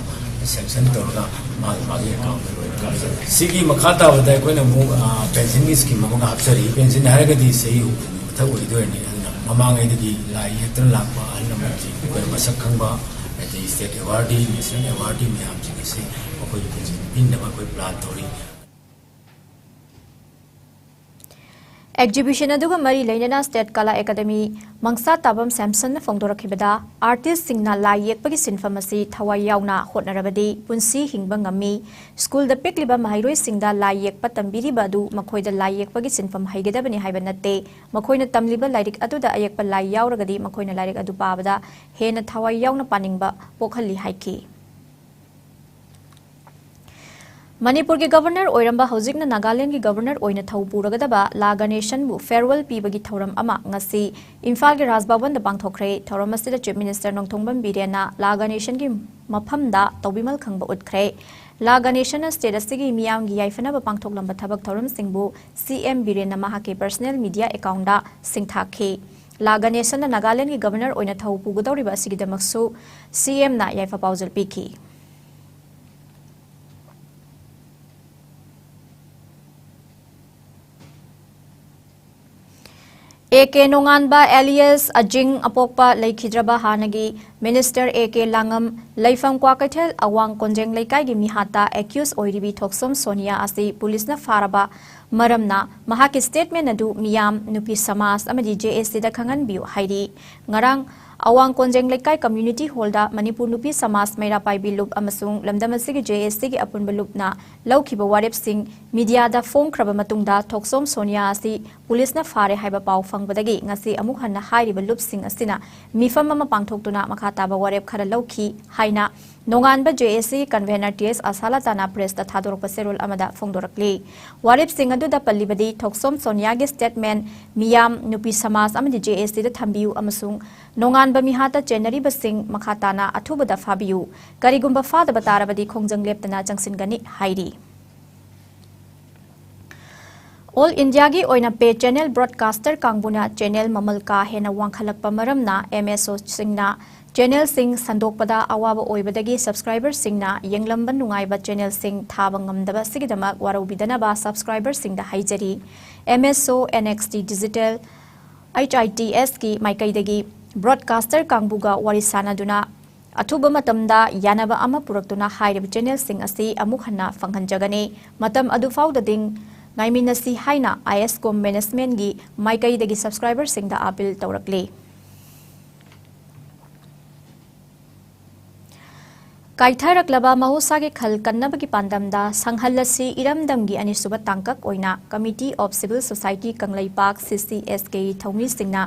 sanction ꯇꯧꯔꯒ ꯃꯥꯒꯤ ꯃꯥꯒꯤ account ꯇ ꯂꯣꯏꯅ ꯀꯥꯞꯆꯔꯦ꯫ ꯁꯤꯒꯤ ꯃꯈꯥ ꯇꯥꯕꯗ ꯑꯩꯈꯣꯏꯅ ꯑꯃꯨꯛ, ꯑ, pension ꯒꯤ scheme ꯑꯃꯒ ꯍꯥꯞꯆꯔꯤ꯫ Pension ꯍꯥꯏꯔꯒꯗꯤ ꯆꯍꯤ ꯍꯨꯝꯐꯨ ꯃꯊꯛ ꯑꯣꯏꯗꯣꯏꯅꯤ꯫ ꯑꯗꯨꯅ ꯃꯃꯥꯡꯉꯩꯗꯒꯤ ꯂꯥꯏ ꯌꯦꯛꯇꯨꯅ ꯂꯥꯛꯄ ꯑꯍꯜ ꯂꯃꯟꯁꯤꯡ, ꯑꯩꯈꯣꯏꯅ ꯃꯁꯛ ꯈꯪꯕ, ꯑꯗꯩ state awardee, national awardee ꯃꯌꯥꯝꯁꯤꯡ ꯑꯁꯤ ꯃꯈꯣꯏꯒꯤ pension ꯄꯤꯅꯕ ꯑꯩꯈꯣꯏ plan ꯇꯧꯔꯤ꯫ Exhibition ꯑꯗꯨꯒ ꯃꯔꯤ ꯂꯩꯅꯅ State Kala Academy ꯃꯪꯁꯥ ꯇꯥꯕꯝ ꯁꯦꯝꯁꯟꯅ ꯐꯣꯡꯗꯣꯔꯛꯈꯤꯕꯗ, artist ꯁꯤꯡꯅ ꯂꯥꯏ ꯌꯦꯛꯄꯒꯤ ꯁꯤꯟꯐꯝ ꯑꯁꯤ ꯊꯋꯥꯏ ꯌꯥꯎꯅ ꯍꯣꯠꯅꯔꯕꯗꯤ ꯄꯨꯟꯁꯤ ꯍꯤꯡꯕ ꯉꯝꯃꯤ꯫ ꯁ꯭ꯀꯨꯜꯗ ꯄꯤꯛꯂꯤꯕ ꯃꯍꯩꯔꯣꯏꯁꯤꯡꯗ ꯂꯥꯏ ꯌꯦꯛꯄ ꯇꯝꯕꯤꯔꯤꯕ ꯑꯗꯨ ꯃꯈꯣꯏꯗ ꯂꯥꯏ ꯌꯦꯛꯄꯒꯤ ꯁꯤꯟꯐꯝ ꯍꯩꯒꯗꯕꯅꯤ ꯍꯥꯏꯕ ꯅꯠꯇꯦ꯫ ꯃꯈꯣꯏꯅ ꯇꯝꯂꯤꯕ ꯂꯥꯏꯔꯤꯛ ꯑꯗꯨꯗ ꯑꯌꯦꯛꯄ ꯂꯥꯏ ꯌꯥꯎꯔꯒꯗꯤ ꯃꯈꯣꯏꯅ ꯂꯥꯏꯔꯤꯛ ꯑꯗꯨ ꯄꯥꯕꯗ ꯍꯦꯟꯅ ꯊꯋꯥꯏ ꯌꯥꯎꯅ ꯄꯥꯅꯤꯡꯕ ꯄꯣꯛꯍꯜꯂꯤ ꯍꯥꯏꯈꯤ꯫ ꯃꯅꯤꯄꯨꯔꯒꯤ ꯒꯕꯔꯅꯔ ꯑꯣꯏꯔꯝꯕ, ꯍꯧꯖꯤꯛꯅ ꯅꯥꯒꯥꯂꯦꯟꯗꯒꯤ ꯒꯕꯔꯅꯔ ꯑꯣꯏꯅ ꯊꯧ ꯄꯨꯔꯒꯗꯕ ꯂꯥ ꯒꯅꯦꯁꯟꯕꯨ farewell ꯄꯤꯕꯒꯤ ꯊꯧꯔꯝ ꯑꯃ ꯉꯁꯤ ꯏꯝꯐꯥꯜꯒꯤ ꯔꯥꯖ ꯚꯕꯟꯗ ꯄꯥꯡꯊꯣꯛꯈ꯭ꯔꯦ꯫ ꯊꯧꯔꯝ ꯑꯁꯤꯗ Chief Minister ꯅꯣꯡꯊꯣꯝꯕꯝ ꯕꯤꯔꯦꯟꯅ ꯂꯥ ꯒꯅꯦꯁꯟꯒꯤ ꯃꯐꯝꯗ ꯇꯧꯕꯤꯃꯜ ꯈꯪꯕ ꯎꯠꯈ꯭ꯔꯦ꯫ ꯂꯥ ꯒꯅꯦꯁꯟꯅ state ꯑꯁꯤꯒꯤ ꯃꯤꯌꯥꯝꯒꯤ ꯌꯥꯏꯐꯅꯕ ꯄꯥꯡꯊꯣꯛꯂꯝꯕ ꯊꯕꯛ ꯊꯧꯔꯝꯁꯤꯡꯕꯨ C M ꯕꯤꯔꯦꯟꯅ ꯃꯍꯥꯛꯀꯤ personal media accountꯗ ꯁꯤꯡꯊꯥꯈꯤ꯫ ꯂꯥ ꯒꯅꯦꯁꯟꯅ ꯅꯥꯒꯥꯂꯦꯟꯗꯒꯤ ꯒꯕꯔꯅꯔ ꯑꯣꯏꯅ ꯊꯧ ꯄꯨꯒꯗꯧꯔꯤꯕ ꯑꯁꯤꯒꯤꯗꯃꯛꯁꯨ C Mꯅ ꯌꯥꯏꯐ ꯄꯥꯎꯖꯦꯜ ꯄꯤꯈꯤ꯫ A K ꯅꯣꯡꯉꯥꯟꯕ alias ꯑꯖꯤꯡ ꯑꯄꯣꯛꯄ ꯂꯩꯈꯤꯗ꯭ꯔꯕ ꯍꯥꯟꯅꯒꯤ Minister A K ꯂꯥꯡꯉꯝ, ꯂꯩꯐꯝ ꯀ꯭ꯋꯥꯀꯩꯊꯦꯜ ꯑꯋꯥꯡ ꯀꯣꯟꯖꯦꯡ ꯂꯩꯀꯥꯏꯒꯤ ꯃꯤꯍꯥꯠꯇ accused ꯑꯣꯏꯔꯤꯕꯤ ꯊꯣꯛꯁꯣꯝ ꯁꯣꯅꯤꯌꯥ ꯑꯁꯤ ꯄꯨꯂꯤꯁꯅ ꯐꯥꯔꯕ ꯃꯔꯝꯅ ꯃꯍꯥꯛꯀꯤ statement ꯑꯗꯨ ꯃꯤꯌꯥꯝ, ꯅꯨꯄꯤ ꯁꯃꯥꯖ ꯑꯃꯗꯤ J A Cꯗ ꯈꯪꯍꯟꯕꯤꯌꯨ ꯍꯥꯏꯔꯤ꯫ ꯉꯔꯥꯡ ꯑꯋꯥꯡ ꯀꯣꯟꯖꯦꯡ ꯂꯩꯀꯥꯏ community hallꯗ ꯃꯅꯤꯄꯨꯔ ꯅꯨꯄꯤ ꯁꯃꯥꯖ ꯃꯩꯔꯥ ꯄꯥꯏꯕꯤ ꯂꯨꯞ ꯑꯃꯁꯨꯡ ꯂꯝꯗꯝ ꯑꯁꯤꯒꯤ J A Cꯒꯤ ꯑꯄꯨꯟꯕ ꯂꯨꯞꯅ ꯂꯧꯈꯤꯕ ꯋꯥꯔꯦꯞꯁꯤꯡ mediaꯗ ꯐꯣꯡꯈ꯭ꯔꯕ ꯃꯇꯨꯡꯗ ꯊꯣꯛꯁꯣꯝ ꯁꯣꯅꯤꯌꯥ ꯑꯁꯤ ꯄꯨꯂꯤꯁꯅ ꯐꯥꯔꯦ ꯍꯥꯏꯕ ꯄꯥꯎ ꯐꯪꯕꯗꯒꯤ ꯉꯁꯤ ꯑꯃꯨꯛ ꯍꯟꯅ ꯍꯥꯏꯔꯤꯕ ꯂꯨꯞꯁꯤꯡ ꯑꯁꯤꯅ ꯃꯤꯐꯝ ꯑꯃ ꯄꯥꯡꯊꯣꯛꯇꯨꯅ ꯃꯈꯥ ꯇꯥꯕ ꯋꯥꯔꯦꯞ ꯈꯔ ꯂꯧꯈꯤ ꯍꯥꯏꯅ ꯅꯣꯡꯉꯥꯟꯕ J A C convener T S ꯑꯁꯥꯂꯇꯥꯅ pressꯇ ꯊꯥꯗꯣꯔꯛꯄ ꯆꯦꯔꯣꯜ ꯑꯃꯗ ꯐꯣꯡꯗꯣꯔꯛꯂꯤ꯫ ꯋꯥꯔꯦꯞꯁꯤꯡ ꯑꯗꯨꯗ ꯄꯜꯂꯤꯕꯗꯤ ꯊꯣꯛꯁꯣꯝ ꯁꯣꯅꯤꯌꯥꯒꯤ statement, ꯃꯤꯌꯥꯝ, ꯅꯨꯄꯤ ꯁꯃꯥꯖ ꯑꯃꯗꯤ J A Cꯗ ꯊꯝꯕꯤꯌꯨ ꯑꯃꯁꯨꯡ ꯅꯣꯡꯉꯥꯟꯕ ꯃꯤꯍꯥꯠꯇ ꯆꯦꯟꯅꯔꯤꯕꯁꯤꯡ ꯃꯈꯥ ꯇꯥꯅ ꯑꯊꯨꯕꯗ ꯐꯥꯕꯤꯌꯨ꯫ ꯀꯔꯤꯒꯨꯝꯕ ꯐꯥꯗꯕ ꯇꯥꯔꯕꯗꯤ ꯈꯣꯡꯖꯪ ꯂꯦꯞꯇꯅ ꯆꯪꯁꯤꯟꯒꯅꯤ ꯍꯥꯏꯔꯤ꯫ All Indiaꯒꯤ ꯑꯣꯏꯅ pay channel broadcaster ꯀꯥꯡꯕꯨꯅ channel ꯃꯃꯜ ꯀꯥ ꯍꯦꯟꯅ ꯋꯥꯡꯈꯠꯂꯛꯄ ꯃꯔꯝꯅ M S Oꯁꯤꯡꯅ channelꯁꯤꯡ ꯁꯟꯗꯣꯛꯄꯗ ꯑꯋꯥꯕ ꯑꯣꯏꯕꯗꯒꯤ subscriberꯁꯤꯡꯅ ꯌꯦꯡꯂꯝꯕ ꯅꯨꯡꯉꯥꯏꯕ channelꯁꯤꯡ ꯊꯥꯕ ꯉꯝꯗꯕ ꯑꯁꯤꯒꯤꯗꯃꯛ ꯋꯥꯔꯧꯕꯤꯗꯅꯕ subscriberꯁꯤꯡꯗ ꯍꯥꯏꯖꯔꯤ꯫ M S O N X T Digital H I T Sꯀꯤ ꯃꯥꯏꯀꯩꯗꯒꯤ broadcaster ꯀꯥꯡꯕꯨꯒ ꯋꯥꯔꯤ ꯁꯥꯅꯗꯨꯅ ꯑꯊꯨꯕ ꯃꯇꯝꯗ ꯌꯥꯅꯕ ꯑꯃ ꯄꯨꯔꯛꯇꯨꯅ ꯍꯥꯏꯔꯤꯕ channelꯁꯤꯡ ꯑꯁꯤ ꯑꯃꯨꯛ ꯍꯟꯅ ꯐꯪꯍꯟꯖꯒꯅꯤ꯫ ꯃꯇꯝ ꯑꯗꯨ ꯐꯥꯎꯗꯗꯤ ꯉꯥꯏꯃꯤꯟꯅꯁꯤ ꯍꯥꯏꯅ ISCOM managementꯀꯤ ꯃꯥꯏꯀꯩꯗꯒꯤ subscriberꯁꯤꯡꯗ appeal ꯇꯧꯔꯛꯂꯤ꯫ ꯀꯥꯏꯊꯔꯛꯂꯕ ꯃꯍꯧꯁꯥꯒꯤ ꯈꯜ ꯀꯟꯅꯕꯒꯤ ꯄꯥꯟꯗꯝꯗ ꯁꯪꯍꯜꯂꯁꯤ ꯏꯔꯝꯗꯝꯒꯤ ꯑꯅꯤꯁꯨꯕ ꯇꯥꯡꯀꯛ ꯑꯣꯏꯅ Committee of Civil Society Kangleipak, C C S K ꯊꯧꯃꯤꯁꯤꯡꯅ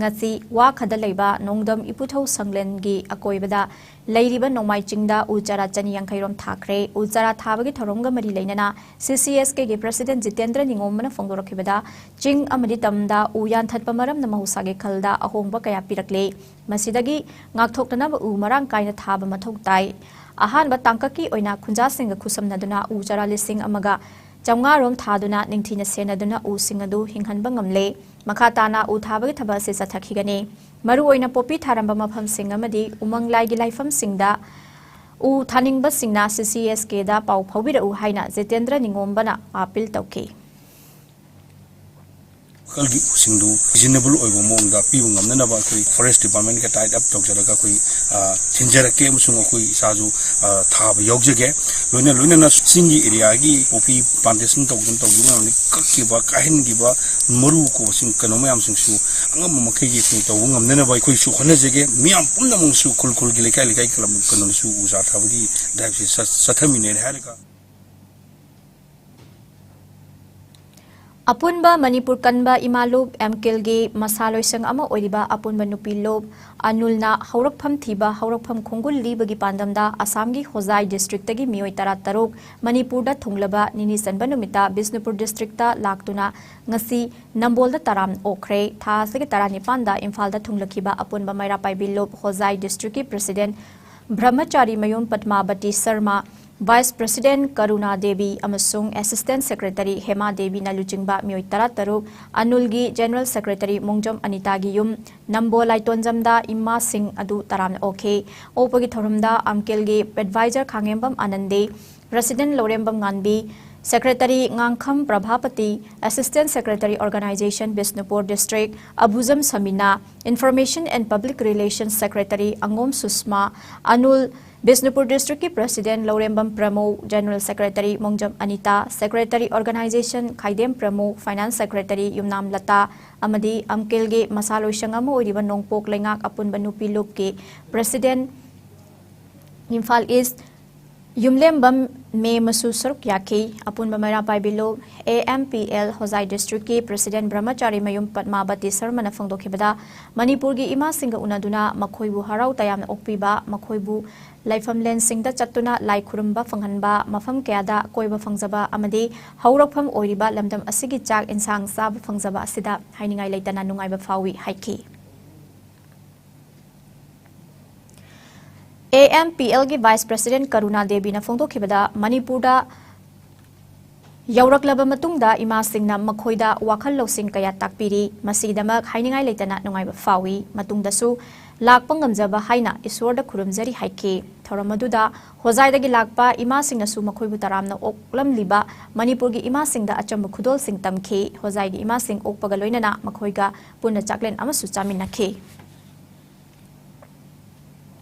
ꯉꯁꯤ ꯋꯥꯈꯗ ꯂꯩꯕ ꯅꯣꯡꯗꯝ ꯏꯄꯨꯊꯧ ꯁꯪꯂꯦꯟꯒꯤ ꯑꯀꯣꯏꯕꯗ ꯂꯩꯔꯤꯕ ꯅꯣꯡꯃꯥꯏ ꯆꯤꯡꯗ ꯎ ꯆꯥꯔꯥ ꯆꯅꯤ ꯌꯥꯡꯈꯩ ꯔꯣꯝ ꯊꯥꯈ꯭ꯔꯦ꯫ ꯎ ꯆꯥꯔꯥ ꯊꯥꯕꯒꯤ ꯊꯧꯔꯝꯒ ꯃꯔꯤ ꯂꯩꯅꯅ C C S K ꯒꯤ President ꯖꯤꯇꯦꯟꯗ꯭ꯔ ꯅꯤꯉꯣꯝꯕꯅ ꯐꯣꯡꯗꯣꯔꯛꯈꯤꯕꯗ, ꯆꯤꯡ ꯑꯃꯗꯤ ꯇꯝꯗ ꯎ ꯌꯥꯟꯊꯠꯄ ꯃꯔꯝꯅ ꯃꯍꯧꯁꯥꯒꯤ ꯈꯜꯗ ꯑꯍꯣꯡꯕ ꯀꯌꯥ ꯄꯤꯔꯛꯂꯦ꯫ ꯃꯁꯤꯗꯒꯤ ꯉꯥꯛꯊꯣꯛꯅꯅꯕ ꯎ ꯃꯔꯥꯡ ꯀꯥꯏꯅ ꯊꯥꯕ ꯃꯊꯧ ꯇꯥꯏ꯫ ꯑꯍꯥꯟꯕ ꯇꯥꯡꯀꯛꯀꯤ ꯑꯣꯏꯅ ꯈꯨꯟꯖꯥꯁꯤꯡꯒ ꯈꯨꯠꯁꯝꯅꯗꯨꯅ ꯎ ꯆꯥꯔꯥ ꯂꯤꯁꯤꯡ ꯑꯃꯒ ꯆꯥꯝꯃꯉꯥ ꯔꯣꯝ ꯊꯥꯗꯨꯅ ꯅꯤꯡꯊꯤꯅ ꯁꯦꯟꯅꯗꯨꯅ ꯎꯁꯤꯡ ꯑꯗꯨ ꯍꯤꯡꯍꯟꯕ ꯉꯝꯂꯦ꯫ ꯃꯈꯥ ꯇꯥꯅ ꯎ ꯊꯥꯕꯒꯤ ꯊꯕꯛ ꯑꯁꯤ ꯆꯠꯊꯈꯤꯒꯅꯤ꯫ ꯃꯔꯨꯑꯣꯏꯅ ꯄꯣꯄꯤ ꯊꯥꯔꯝꯕ ꯃꯐꯝꯁꯤꯡ ꯑꯃꯗꯤ ꯎꯃꯪ ꯂꯥꯏꯒꯤ ꯂꯥꯏꯐꯝꯁꯤꯡꯗ ꯎ ꯊꯥꯅꯤꯡꯕꯁꯤꯡꯅ C C S K ꯗ ꯄꯥꯎ ꯐꯥꯎꯕꯤꯔꯛꯎ ꯍꯥꯏꯅ ꯖꯤꯇꯦꯟꯗ꯭ꯔ ꯅꯤꯉꯣꯝꯕꯅ ꯑꯥꯄꯤꯜ ꯇꯧꯈꯤ꯫ ꯂꯣꯀꯦꯜꯒꯤ ꯎꯁꯤꯡꯗꯨ ꯔꯤꯖꯅꯦꯕꯜ ꯑꯣꯏꯕ ꯃꯑꯣꯡꯗ ꯄꯤꯕ ꯉꯝꯅꯅꯕ ꯑꯩꯈꯣꯏ Forest Department ꯀ tie up ꯇꯧꯖꯔꯒ ꯑꯩꯈꯣꯏ, ꯑ, ꯊꯤꯟꯖꯔꯛꯀꯦ, ꯑꯃꯁꯨꯡ ꯑꯩꯈꯣꯏ ꯏꯁꯥꯁꯨ, ꯑ, ꯊꯥꯕ ꯌꯥꯎꯖꯒꯦ꯫ ꯂꯣꯏꯅ ꯂꯣꯏꯅꯅ ꯆꯤꯡꯒꯤ area ꯒꯤ ꯄꯣꯄꯤ plantation ꯇꯧꯗꯨꯅ ꯇꯧꯈꯤꯕ ꯃꯌꯥꯝꯗꯒꯤ ꯀꯛꯈꯤꯕ, ꯀꯥꯏꯍꯟꯈꯤꯕ ꯃꯔꯨ ꯀꯣꯛꯄꯁꯤꯡ ꯀꯩꯅꯣ ꯃꯌꯥꯝꯁꯤꯡꯁꯨ ꯑꯉꯝꯕ ꯃꯈꯩꯒꯤ ꯑꯩꯈꯣꯏ ꯇꯧꯕ ꯉꯝꯅꯅꯕ ꯑꯩꯈꯣꯏꯁꯨ ꯍꯣꯠꯅꯖꯒꯦ꯫ ꯃꯤꯌꯥꯝ ꯄꯨꯝꯅꯃꯛꯁꯨ ꯈꯨꯜ ꯈꯨꯜꯒꯤ, ꯂꯩꯀꯥꯏ ꯂꯩꯀꯥꯏ, ꯀ꯭ꯂꯕ ꯀꯩꯅꯣꯗꯁꯨ ꯎ ꯆꯥꯔꯥ ꯊꯥꯕꯒꯤ drive ꯁꯦ ꯆꯠ-, ꯆꯠꯊꯃꯤꯟꯅꯔꯦ ꯍꯥꯏꯔꯒ꯫ ꯑꯄꯨꯟꯕ ꯃꯅꯤꯄꯨꯔ ꯀꯟꯕ ꯏꯃꯥ ꯂꯨꯞ ꯑꯦꯝꯀꯤꯜꯒꯤ ꯃꯁꯥ ꯂꯣꯏꯁꯪ ꯑꯃ ꯑꯣꯏꯔꯤꯕ ꯑꯄꯨꯟꯕ ꯅꯨꯄꯤ ꯂꯨꯞ ꯑꯅꯨꯜꯅ ꯍꯧꯔꯛꯐꯝ ꯊꯤꯕ, ꯍꯧꯔꯛꯐꯝ ꯈꯣꯡꯒꯨꯜ ꯂꯤꯕꯒꯤ ꯄꯥꯟꯗꯝꯗ ꯑꯁꯥꯝꯒꯤ ꯍꯣꯖꯥꯏ district ꯇꯒꯤ ꯃꯤꯑꯣꯏ ꯇꯔꯥꯇꯔꯨꯛ ꯃꯅꯤꯄꯨꯔꯗ ꯊꯨꯡꯂꯕ ꯅꯤꯅꯤ ꯆꯟꯕ ꯅꯨꯃꯤꯠꯇ ꯕꯤꯁꯅꯨꯄꯨꯔ district ꯇ ꯂꯥꯛꯇꯨꯅ ꯉꯁꯤ ꯅꯝꯕꯣꯜꯗ ꯇꯔꯥꯝ ꯑꯣꯛꯈ꯭ꯔꯦ꯫ ꯊꯥ ꯑꯁꯤꯒꯤ ꯇꯔꯥꯅꯤꯄꯥꯟꯗ ꯏꯝꯐꯥꯜꯗ ꯊꯨꯡꯂꯈꯤꯕ ꯑꯄꯨꯟꯕ ꯃꯩꯔꯥ ꯄꯥꯏꯕꯤ ꯂꯨꯞ ꯍꯣꯖꯥꯏ district ꯀꯤ President ꯕ꯭ꯔꯍꯃꯆꯥꯔꯤ ꯃꯌꯨꯝ ꯄꯗꯃꯥꯕꯇꯤ ꯁꯔꯃ, Vice President ꯀꯔꯨꯅꯥ ꯗꯦꯕꯤ ꯑꯃꯁꯨꯡ Assistant Secretary ꯍꯦꯃꯥ ꯗꯦꯕꯤꯅ ꯂꯨꯆꯤꯡꯕ ꯃꯤꯑꯣꯏ ꯇꯔꯥꯇꯔꯨꯛ, ꯑꯅꯨꯜꯒꯤ General Secretary ꯃꯣꯡꯖꯝ ꯑꯅꯤꯇꯥꯒꯤ ꯌꯨꯝ ꯅꯝꯕꯣꯜ ꯂꯥꯏꯇꯣꯟꯖꯝꯗ ꯏꯃꯥꯁꯤꯡ ꯑꯗꯨ ꯇꯔꯥꯝꯅ ꯑꯣꯛꯈꯤ꯫ ꯑꯣꯛꯄꯒꯤ ꯊꯧꯔꯝꯗ ꯑꯝꯀꯤꯜꯒꯤ Advisor ꯈꯥꯉꯦꯝꯕꯝ ꯑꯥꯅꯟꯗꯦ, President Laurembam ꯉꯥꯟꯕꯤ, Secretary ꯉꯥꯡꯈꯝ ꯄ꯭ꯔꯚꯥꯄꯇꯤ, Assistant Secretary Organization Bishnupur District ꯑꯕꯨꯖꯝ ꯁꯃꯤꯅꯥ, Information and Public Relations Secretary ꯑꯉꯣꯝ Sushma, Avul, Bishnupur district ꯀꯤ President ꯂꯧꯔꯦꯝꯕꯝ ꯄ꯭ꯔꯃꯣ, General Secretary ꯃꯣꯡꯖꯝ Anita, Secretary Organization ꯈꯥꯏꯗꯦꯝ ꯄ꯭ꯔꯃꯣ, Finance Secretary ꯌꯨꯝꯅꯥꯝ ꯂꯇꯥ ꯑꯃꯗꯤ ꯑꯝꯀꯤꯜꯒꯤ ꯃꯁꯥ ꯂꯣꯏꯁꯪ ꯑꯃ ꯑꯣꯏꯔꯤꯕ ꯅꯣꯡꯄꯣꯛ ꯂꯩꯉꯥꯛ ꯑꯄꯨꯟꯕ ꯅꯨꯄꯤ ꯂꯨꯞꯀꯤ President ꯏꯝꯐꯥꯜ East ꯌꯨꯝꯂꯦꯝꯕꯝ ꯃꯦ ꯃꯁꯨ ꯁꯔꯨꯛ ꯌꯥꯈꯤ꯫ ꯑꯄꯨꯟꯕ ꯃꯩꯔꯥ ꯄꯥꯏꯕꯤ ꯂꯨꯞ, A M P L, Hojai district ꯀꯤ president ꯕ꯭ꯔꯍꯃꯆꯥꯔꯤ ꯃꯌꯨꯝ ꯄꯗꯃꯥꯕꯇꯤ ꯁꯔꯃꯅ ꯐꯣꯡꯗꯣꯛꯈꯤꯕꯗ, ꯃꯅꯤꯄꯨꯔꯒꯤ ꯏꯃꯥꯁꯤꯡꯒ ꯎꯅꯗꯨꯅ ꯃꯈꯣꯏꯕꯨ ꯍꯔꯥꯎ ꯇꯌꯥꯝꯅ ꯑꯣꯛꯄꯤꯕ, ꯃꯈꯣꯏꯕꯨ ꯂꯥꯏꯐꯝꯂꯦꯟꯁꯤꯡꯗ ꯆꯠꯇꯨꯅ ꯂꯥꯏ ꯈꯨꯔꯨꯝꯕ ꯐꯪꯍꯟꯕ, ꯃꯐꯝ ꯀꯌꯥꯗ ꯀꯣꯏꯕ ꯐꯪꯖꯕ ꯑꯃꯗꯤ ꯍꯧꯔꯛꯐꯝ ꯑꯣꯏꯔꯤꯕ ꯂꯝꯗꯝ ꯑꯁꯤꯒꯤ ꯆꯥꯛ ꯏꯟꯁꯥꯡ ꯆꯥꯕ ꯐꯪꯖꯕ ꯑꯁꯤꯗ ꯍꯥꯏꯅꯤꯡꯉꯥꯏ ꯂꯩꯇꯅ ꯅꯨꯡꯉꯥꯏꯕ ꯐꯥꯎꯏ ꯍꯥꯏꯈꯤ꯫ A M P L ꯒꯤ vice president ꯀꯔꯨꯅꯥ ꯗꯦꯕꯤꯅ ꯐꯣꯡꯗꯣꯛꯈꯤꯕꯗ, ꯃꯅꯤꯄꯨꯔꯗ ꯌꯧꯔꯛꯂꯕ ꯃꯇꯨꯡꯗ ꯏꯃꯥꯁꯤꯡꯅ ꯃꯈꯣꯏꯗ ꯋꯥꯈꯜ ꯂꯧꯁꯤꯡ ꯀꯌꯥ ꯇꯥꯛꯄꯤꯔꯤ꯫ ꯃꯁꯤꯒꯤꯗꯃꯛ ꯍꯥꯏꯅꯤꯡꯉꯥꯏ ꯂꯩꯇꯅ ꯅꯨꯡꯉꯥꯏꯕ ꯐꯥꯎꯏ꯫ ꯃꯇꯨꯡꯗꯁꯨ ꯂꯥꯛꯄ ꯉꯝꯖꯕ ꯍꯥꯏꯅ ꯏꯁꯣꯔꯗ ꯈꯨꯔꯨꯝꯖꯔꯤ ꯍꯥꯏꯈꯤ꯫ ꯊꯧꯔꯝ ꯑꯗꯨꯗ ꯍꯣꯖꯥꯏꯗꯒꯤ ꯂꯥꯛꯄ ꯏꯃꯥꯁꯤꯡꯅꯁꯨ ꯃꯈꯣꯏꯕꯨ ꯇꯔꯥꯝꯅ ꯑꯣꯛꯂꯝꯂꯤꯕ ꯃꯅꯤꯄꯨꯔꯒꯤ ꯏꯃꯥꯁꯤꯡꯗ ꯑꯆꯝꯕ ꯈꯨꯗꯣꯜꯁꯤꯡ ꯇꯝꯈꯤ꯫ ꯍꯣꯖꯥꯏꯒꯤ ꯏꯃꯥꯁꯤꯡ ꯑꯣꯛꯄꯒ ꯂꯣꯏꯅꯅ ꯃꯈꯣꯏꯒ ꯄꯨꯟꯅ ꯆꯥꯛꯂꯦꯟ ꯑꯃꯁꯨ ꯆꯥꯃꯤꯟꯅꯈꯤ꯫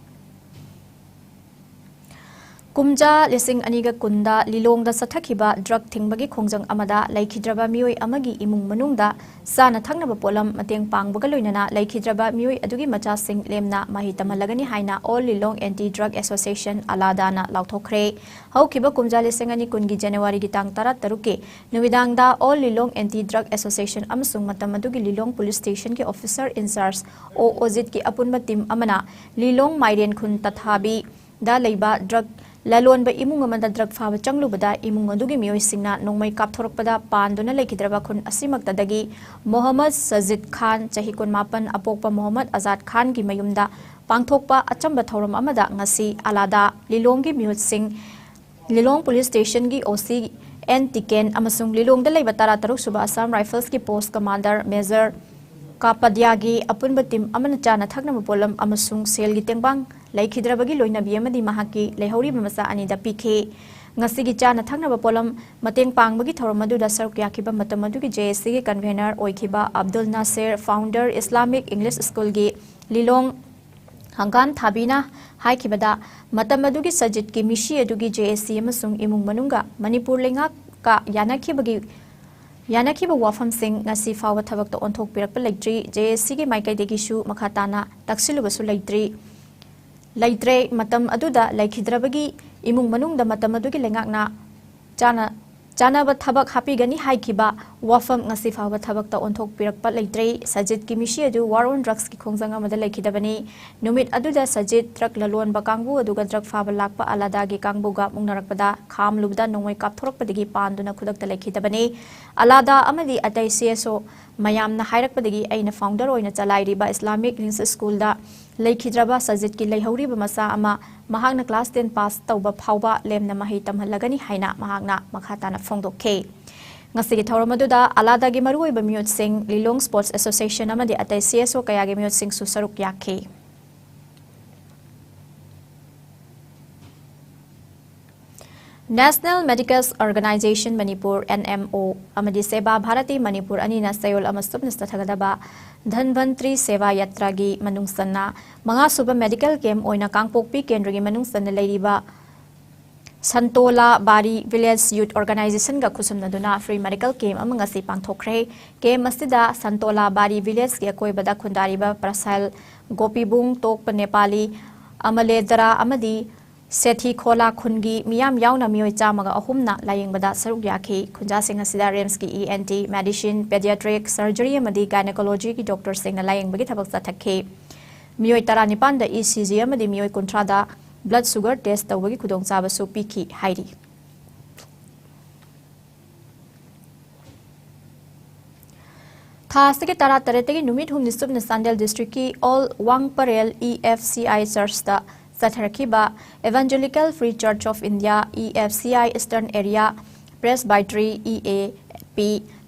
ꯀꯨꯝꯖꯥ ꯂꯤꯁꯤꯡ ꯑꯅꯤꯒ ꯀꯨꯟꯗ ꯂꯤꯂꯣꯡꯗ ꯆꯠꯊꯈꯤꯕ drug ꯊꯤꯡꯕꯒꯤ ꯈꯣꯡꯖꯪ ꯑꯃꯗ ꯂꯩꯈꯤꯗ꯭ꯔꯕ ꯃꯤꯑꯣꯏ ꯑꯃꯒꯤ ꯏꯃꯨꯡ ꯃꯅꯨꯡꯗ ꯆꯥꯅ ꯊꯛꯅꯕ ꯄꯣꯠꯂꯝ ꯃꯇꯦꯡ ꯄꯥꯡꯕꯒ ꯂꯣꯏꯅꯅ ꯂꯩꯈꯤꯗ꯭ꯔꯕ ꯃꯤꯑꯣꯏ ꯑꯗꯨꯒꯤ ꯃꯆꯥꯁꯤꯡ ꯂꯦꯝꯅ ꯃꯍꯩ ꯇꯝꯍꯜꯂꯒꯅꯤ ꯍꯥꯏꯅ All Lilong Anti Drug Association, ꯑꯂꯥꯗꯥꯅ ꯂꯥꯎꯊꯣꯛꯈ꯭ꯔꯦ꯫ ꯍꯧꯈꯤꯕ ꯀꯨꯝꯖꯥ ꯂꯤꯁꯤꯡ ꯑꯅꯤ ꯀꯨꯟꯒꯤ January ꯒꯤ ꯇꯥꯡ ꯇꯔꯥꯇꯔꯨꯛꯀꯤ ꯅꯨꯃꯤꯗꯥꯡꯗ All Lilong Anti Drug Association ꯑꯃꯁꯨꯡ ꯃꯇꯝ ꯑꯗꯨꯒꯤ ꯂꯤꯂꯣꯡ police station ꯒꯤ officer in charge ꯑꯣ ꯑꯣꯖꯤꯠꯀꯤ ꯑꯄꯨꯟꯕ team ꯑꯃꯅ ꯂꯤꯂꯣꯡ ꯃꯥꯏꯔꯦꯟ ꯈꯨꯟ ꯇꯊꯥꯕꯤꯗ ꯂꯩꯕ drug ꯂꯂꯣꯟꯕ ꯏꯃꯨꯡ ꯑꯃꯗ drug ꯐꯥꯕ ꯆꯪꯂꯨꯕꯗ, ꯏꯃꯨꯡ ꯑꯗꯨꯒꯤ ꯃꯤꯑꯣꯏꯁꯤꯡꯅ ꯅꯣꯡꯃꯩ ꯀꯥꯞꯊꯣꯔꯛꯄꯗ ꯄꯥꯟꯗꯨꯅ ꯂꯩꯈꯤꯗ꯭ꯔꯕ ꯈꯨꯟ ꯑꯁꯤꯃꯛꯇꯗꯒꯤ ꯃꯣꯍꯝꯃꯗ ꯁꯖꯤꯗ ꯈꯥꯟ, ꯆꯍꯤ ꯀꯨꯟꯃꯥꯄꯟ, ꯑꯄꯣꯛꯄ ꯃꯣꯍꯝꯃꯗ ꯑꯖꯥꯗ ꯈꯥꯟꯒꯤ ꯃꯌꯨꯝꯗ ꯄꯥꯡꯊꯣꯛꯄ ꯑꯆꯝꯕ ꯊꯧꯔꯝ ꯑꯃꯗ ꯉꯁꯤ ꯑꯂꯥꯗꯥ, ꯂꯤꯂꯣꯡꯒꯤ ꯃꯤꯍꯨꯠꯁꯤꯡ, ꯂꯤꯂꯣꯡ police station ꯒꯤ O C ꯑꯦꯟ ꯇꯤꯀꯦꯟ ꯑꯃꯁꯨꯡ ꯂꯤꯂꯣꯡꯗ ꯂꯩꯕ ꯇꯔꯥꯇꯔꯨꯛ ꯁꯨꯕ Assam Rifles ꯀꯤ post commander Major ꯀꯥꯄꯥꯗꯤꯌꯥꯒꯤ ꯑꯄꯨꯟꯕ team ꯑꯃꯅ ꯆꯥꯅ ꯊꯛꯅꯕ ꯄꯣꯠꯂꯝ ꯑꯃꯁꯨꯡ ꯁꯦꯜꯒꯤ ꯇꯦꯡꯕꯥꯡ ꯂꯩꯈꯤꯗ꯭ꯔꯕꯒꯤ ꯂꯣꯏꯅꯕꯤ ꯑꯃꯗꯤ ꯃꯍꯥꯛꯀꯤ ꯂꯩꯍꯧꯔꯤꯕ ꯃꯆꯥ ꯑꯅꯤꯗ ꯄꯤꯈꯤ꯫ ꯉꯁꯤꯒꯤ ꯆꯥꯅ ꯊꯛꯅꯕ ꯄꯣꯠꯂꯝ ꯃꯇꯦꯡ ꯄꯥꯡꯕꯒꯤ ꯊꯧꯔꯝ ꯑꯗꯨꯗ ꯁꯔꯨꯛ ꯌꯥꯈꯤꯕ ꯃꯇꯝ ꯑꯗꯨꯒꯤ J A C ꯒꯤ convener ꯑꯣꯏꯈꯤꯕ Abdul Nasir, founder Islamic English School ꯒꯤ ꯂꯤꯂꯣꯡ ꯍꯪꯒꯥꯝ ꯊꯥꯕꯤꯅ ꯍꯥꯏꯈꯤꯕꯗ, ꯃꯇꯝ ꯑꯗꯨꯒꯤ ꯁꯖꯤꯠꯀꯤ ꯃꯤꯁꯤ ꯑꯗꯨꯒꯤ J A C ꯑꯃꯁꯨꯡ ꯏꯃꯨꯡ ꯃꯅꯨꯡꯒ ꯃꯅꯤꯄꯨꯔ ꯂꯩꯉꯥꯛꯀ ꯌꯥꯅꯈꯤꯕꯒꯤ, ꯌꯥꯅꯈꯤꯕ ꯋꯥꯐꯝꯁꯤꯡ ꯉꯁꯤ ꯐꯥꯎꯕ ꯊꯕꯛꯇ ꯑꯣꯟꯊꯣꯛꯄꯤꯔꯛꯄ ꯂꯩꯇ꯭ꯔꯤ꯫ J A C ꯒꯤ ꯃꯥꯏꯀꯩꯗꯒꯤꯁꯨ ꯃꯈꯥ ꯇꯥꯅ ꯇꯛꯁꯤꯜꯂꯨꯕꯁꯨ ꯂꯩꯇ꯭ꯔꯤ꯫ ꯂꯩꯇ꯭ꯔꯦ꯫ ꯃꯇꯝ ꯑꯗꯨꯗ ꯂꯩꯈꯤꯗ꯭ꯔꯕꯒꯤ ꯏꯃꯨꯡ ꯃꯅꯨꯡꯗ ꯃꯇꯝ ꯑꯗꯨꯒꯤ ꯂꯩꯉꯥꯛꯅ ꯆꯥꯅ ꯆꯥꯅꯕ ꯊꯕꯛ ꯍꯥꯞꯄꯤꯒꯅꯤ ꯍꯥꯏꯈꯤꯕ ꯋꯥꯐꯝ ꯉꯁꯤ ꯐꯥꯎꯕ ꯊꯕꯛꯇ ꯑꯣꯟꯊꯣꯛꯄꯤꯔꯛꯄ ꯂꯩꯇ꯭ꯔꯦ꯫ ꯁꯖꯤꯠꯀꯤ ꯃꯤꯁꯤ ꯑꯗꯨ war on drugsꯀꯤ ꯈꯣꯡꯖꯪ ꯑꯃꯗ ꯂꯩꯈꯤꯗꯕꯅꯤ꯫ ꯅꯨꯃꯤꯠ ꯑꯗꯨꯗ ꯁꯖꯤꯠ ꯗ꯭ꯔꯒ ꯂꯂꯣꯟꯕ ꯀꯥꯡꯕꯨ ꯑꯗꯨꯒ ꯗ꯭ꯔꯒ ꯐꯥꯕ ꯂꯥꯛꯄ ꯑꯂꯥꯗꯥꯒꯤ ꯀꯥꯡꯕꯨꯒ ꯃꯨꯛꯅꯔꯛꯄꯗ ꯈꯥꯝꯂꯨꯕꯗ ꯅꯣꯡꯃꯩ ꯀꯥꯞꯊꯣꯔꯛꯄꯗꯒꯤ ꯄꯥꯟꯗꯨꯅ ꯈꯨꯗꯛꯇ ꯂꯩꯈꯤꯗꯕꯅꯤ꯫ ꯑꯂꯥꯗꯥ ꯑꯃꯗꯤ ꯑꯇꯩ CSO ꯃꯌꯥꯝꯅ ꯍꯥꯏꯔꯛꯄꯗꯒꯤ ꯑꯩꯅ founder ꯑꯣꯏꯅ ꯆꯂꯥꯏꯔꯤꯕ Islamic Links Schoolꯗ ꯂꯩꯈꯤꯗ꯭ꯔꯕ ꯁꯖꯤꯠꯀꯤ ꯂꯩꯍꯧꯔꯤꯕ ꯃꯆꯥ ꯑꯃ ꯃꯍꯥꯛꯅ class ten pass ꯇꯧꯕ ꯐꯥꯎꯕ ꯂꯦꯝꯅ ꯃꯍꯩ ꯇꯝꯍꯜꯂꯒꯅꯤ ꯍꯥꯏꯅ ꯃꯍꯥꯛꯅ ꯃꯈꯥ ꯇꯥꯅ ꯐꯣꯡꯗꯣꯛꯈꯤ꯫ ꯉꯁꯤꯒꯤ ꯊꯧꯔꯝ ꯑꯗꯨꯗ ꯑꯂꯥꯗꯥꯒꯤ ꯃꯔꯨꯑꯣꯏꯕ ꯃꯤꯑꯣꯠꯁꯤꯡ, Lilong Sports Association ꯑꯃꯗꯤ ꯑꯇꯩ CSO ꯀꯌꯥꯒꯤ ꯃꯤꯑꯣꯠꯁꯤꯡꯁꯨ ꯁꯔꯨꯛ ꯌꯥꯈꯤ꯫ National Medical Organization Manipur, NMO, ꯑꯃꯗꯤ Seva Bharati Manipur ꯑꯅꯤꯅ ꯆꯌꯣꯜ ꯑꯃ ꯆꯨꯞꯅ ꯆꯠꯊꯒꯗꯕ ꯙꯟꯚꯟꯇ꯭ꯔꯤ ꯁꯦꯕꯥ ꯌꯥꯇ꯭ꯔꯥꯒꯤ ꯃꯅꯨꯡ ꯆꯟꯅ ꯃꯉꯥꯁꯨꯕ medical camp ꯑꯣꯏꯅ ꯀꯥꯡꯄꯣꯛꯄꯤ ꯀꯦꯟꯗ꯭ꯔꯒꯤ ꯃꯅꯨꯡ ꯆꯟꯅ ꯂꯩꯔꯤꯕ ꯁꯟꯇꯣꯂꯥ ꯕꯥꯔꯤ Village Youth Organizationꯒ ꯈꯨꯠꯁꯝꯅꯗꯨꯅ free medical camp ꯑꯃ ꯉꯁꯤ ꯄꯥꯡꯊꯣꯛꯈ꯭ꯔꯦ꯫ Camp ꯑꯁꯤꯗ ꯁꯟꯇꯣꯂꯥ ꯕꯥꯔꯤ Villageꯀꯤ ꯑꯀꯣꯏꯕꯗ ꯈꯨꯟꯗꯥꯔꯤꯕ ꯄ꯭ꯔꯁꯥꯏꯜ, ꯒꯣꯄꯤꯕꯨꯡ, ꯇꯣꯛꯄ ꯅꯦꯄꯥꯂꯤ, ꯑꯃꯂꯦꯗꯔꯥ ꯑꯃꯗꯤ ꯁꯦꯊꯤ ꯈꯣꯂꯥ ꯈꯨꯟꯒꯤ ꯃꯤꯌꯥꯝ ꯌꯥꯎꯅ ꯃꯤꯑꯣꯏ ꯆꯥꯝꯃꯒ ꯑꯍꯨꯝꯅ ꯂꯥꯌꯦꯡꯕꯗ ꯁꯔꯨꯛ ꯌꯥꯈꯤ꯫ ꯈꯨꯟꯖꯥꯁꯤꯡ ꯑꯁꯤꯗ RIMSꯀꯤ ENT, medicine, pediatric surgery ꯑꯃꯗꯤ gynecologyꯒꯤ doctorꯁꯤꯡꯅ ꯂꯥꯌꯦꯡꯕꯒꯤ ꯊꯕꯛ ꯆꯠꯊꯈꯤ꯫ ꯃꯤꯑꯣꯏ ꯇꯔꯥꯅꯤꯄꯥꯟꯗ ECG ꯑꯃꯗꯤ ꯃꯤꯑꯣꯏ ꯀꯨꯟꯊ꯭ꯔꯥꯗ blood sugar test ꯇꯧꯕꯒꯤ ꯈꯨꯗꯣꯡꯆꯥꯕꯁꯨ ꯄꯤꯈꯤ ꯍꯥꯏꯔꯤ꯫ ꯊꯥ ꯑꯁꯤꯒꯤ ꯇꯔꯥꯇꯔꯦꯠꯇꯒꯤ ꯅꯨꯃꯤꯠ ꯍꯨꯝꯅꯤ ꯆꯨꯞꯅ Chandel districtꯀꯤ All Wangparel EFCI Churchꯇ ꯆꯠꯊꯔꯛꯈꯤꯕ Evangelical Free Church of India, EFCI Eastern Area Presbytery, EAP,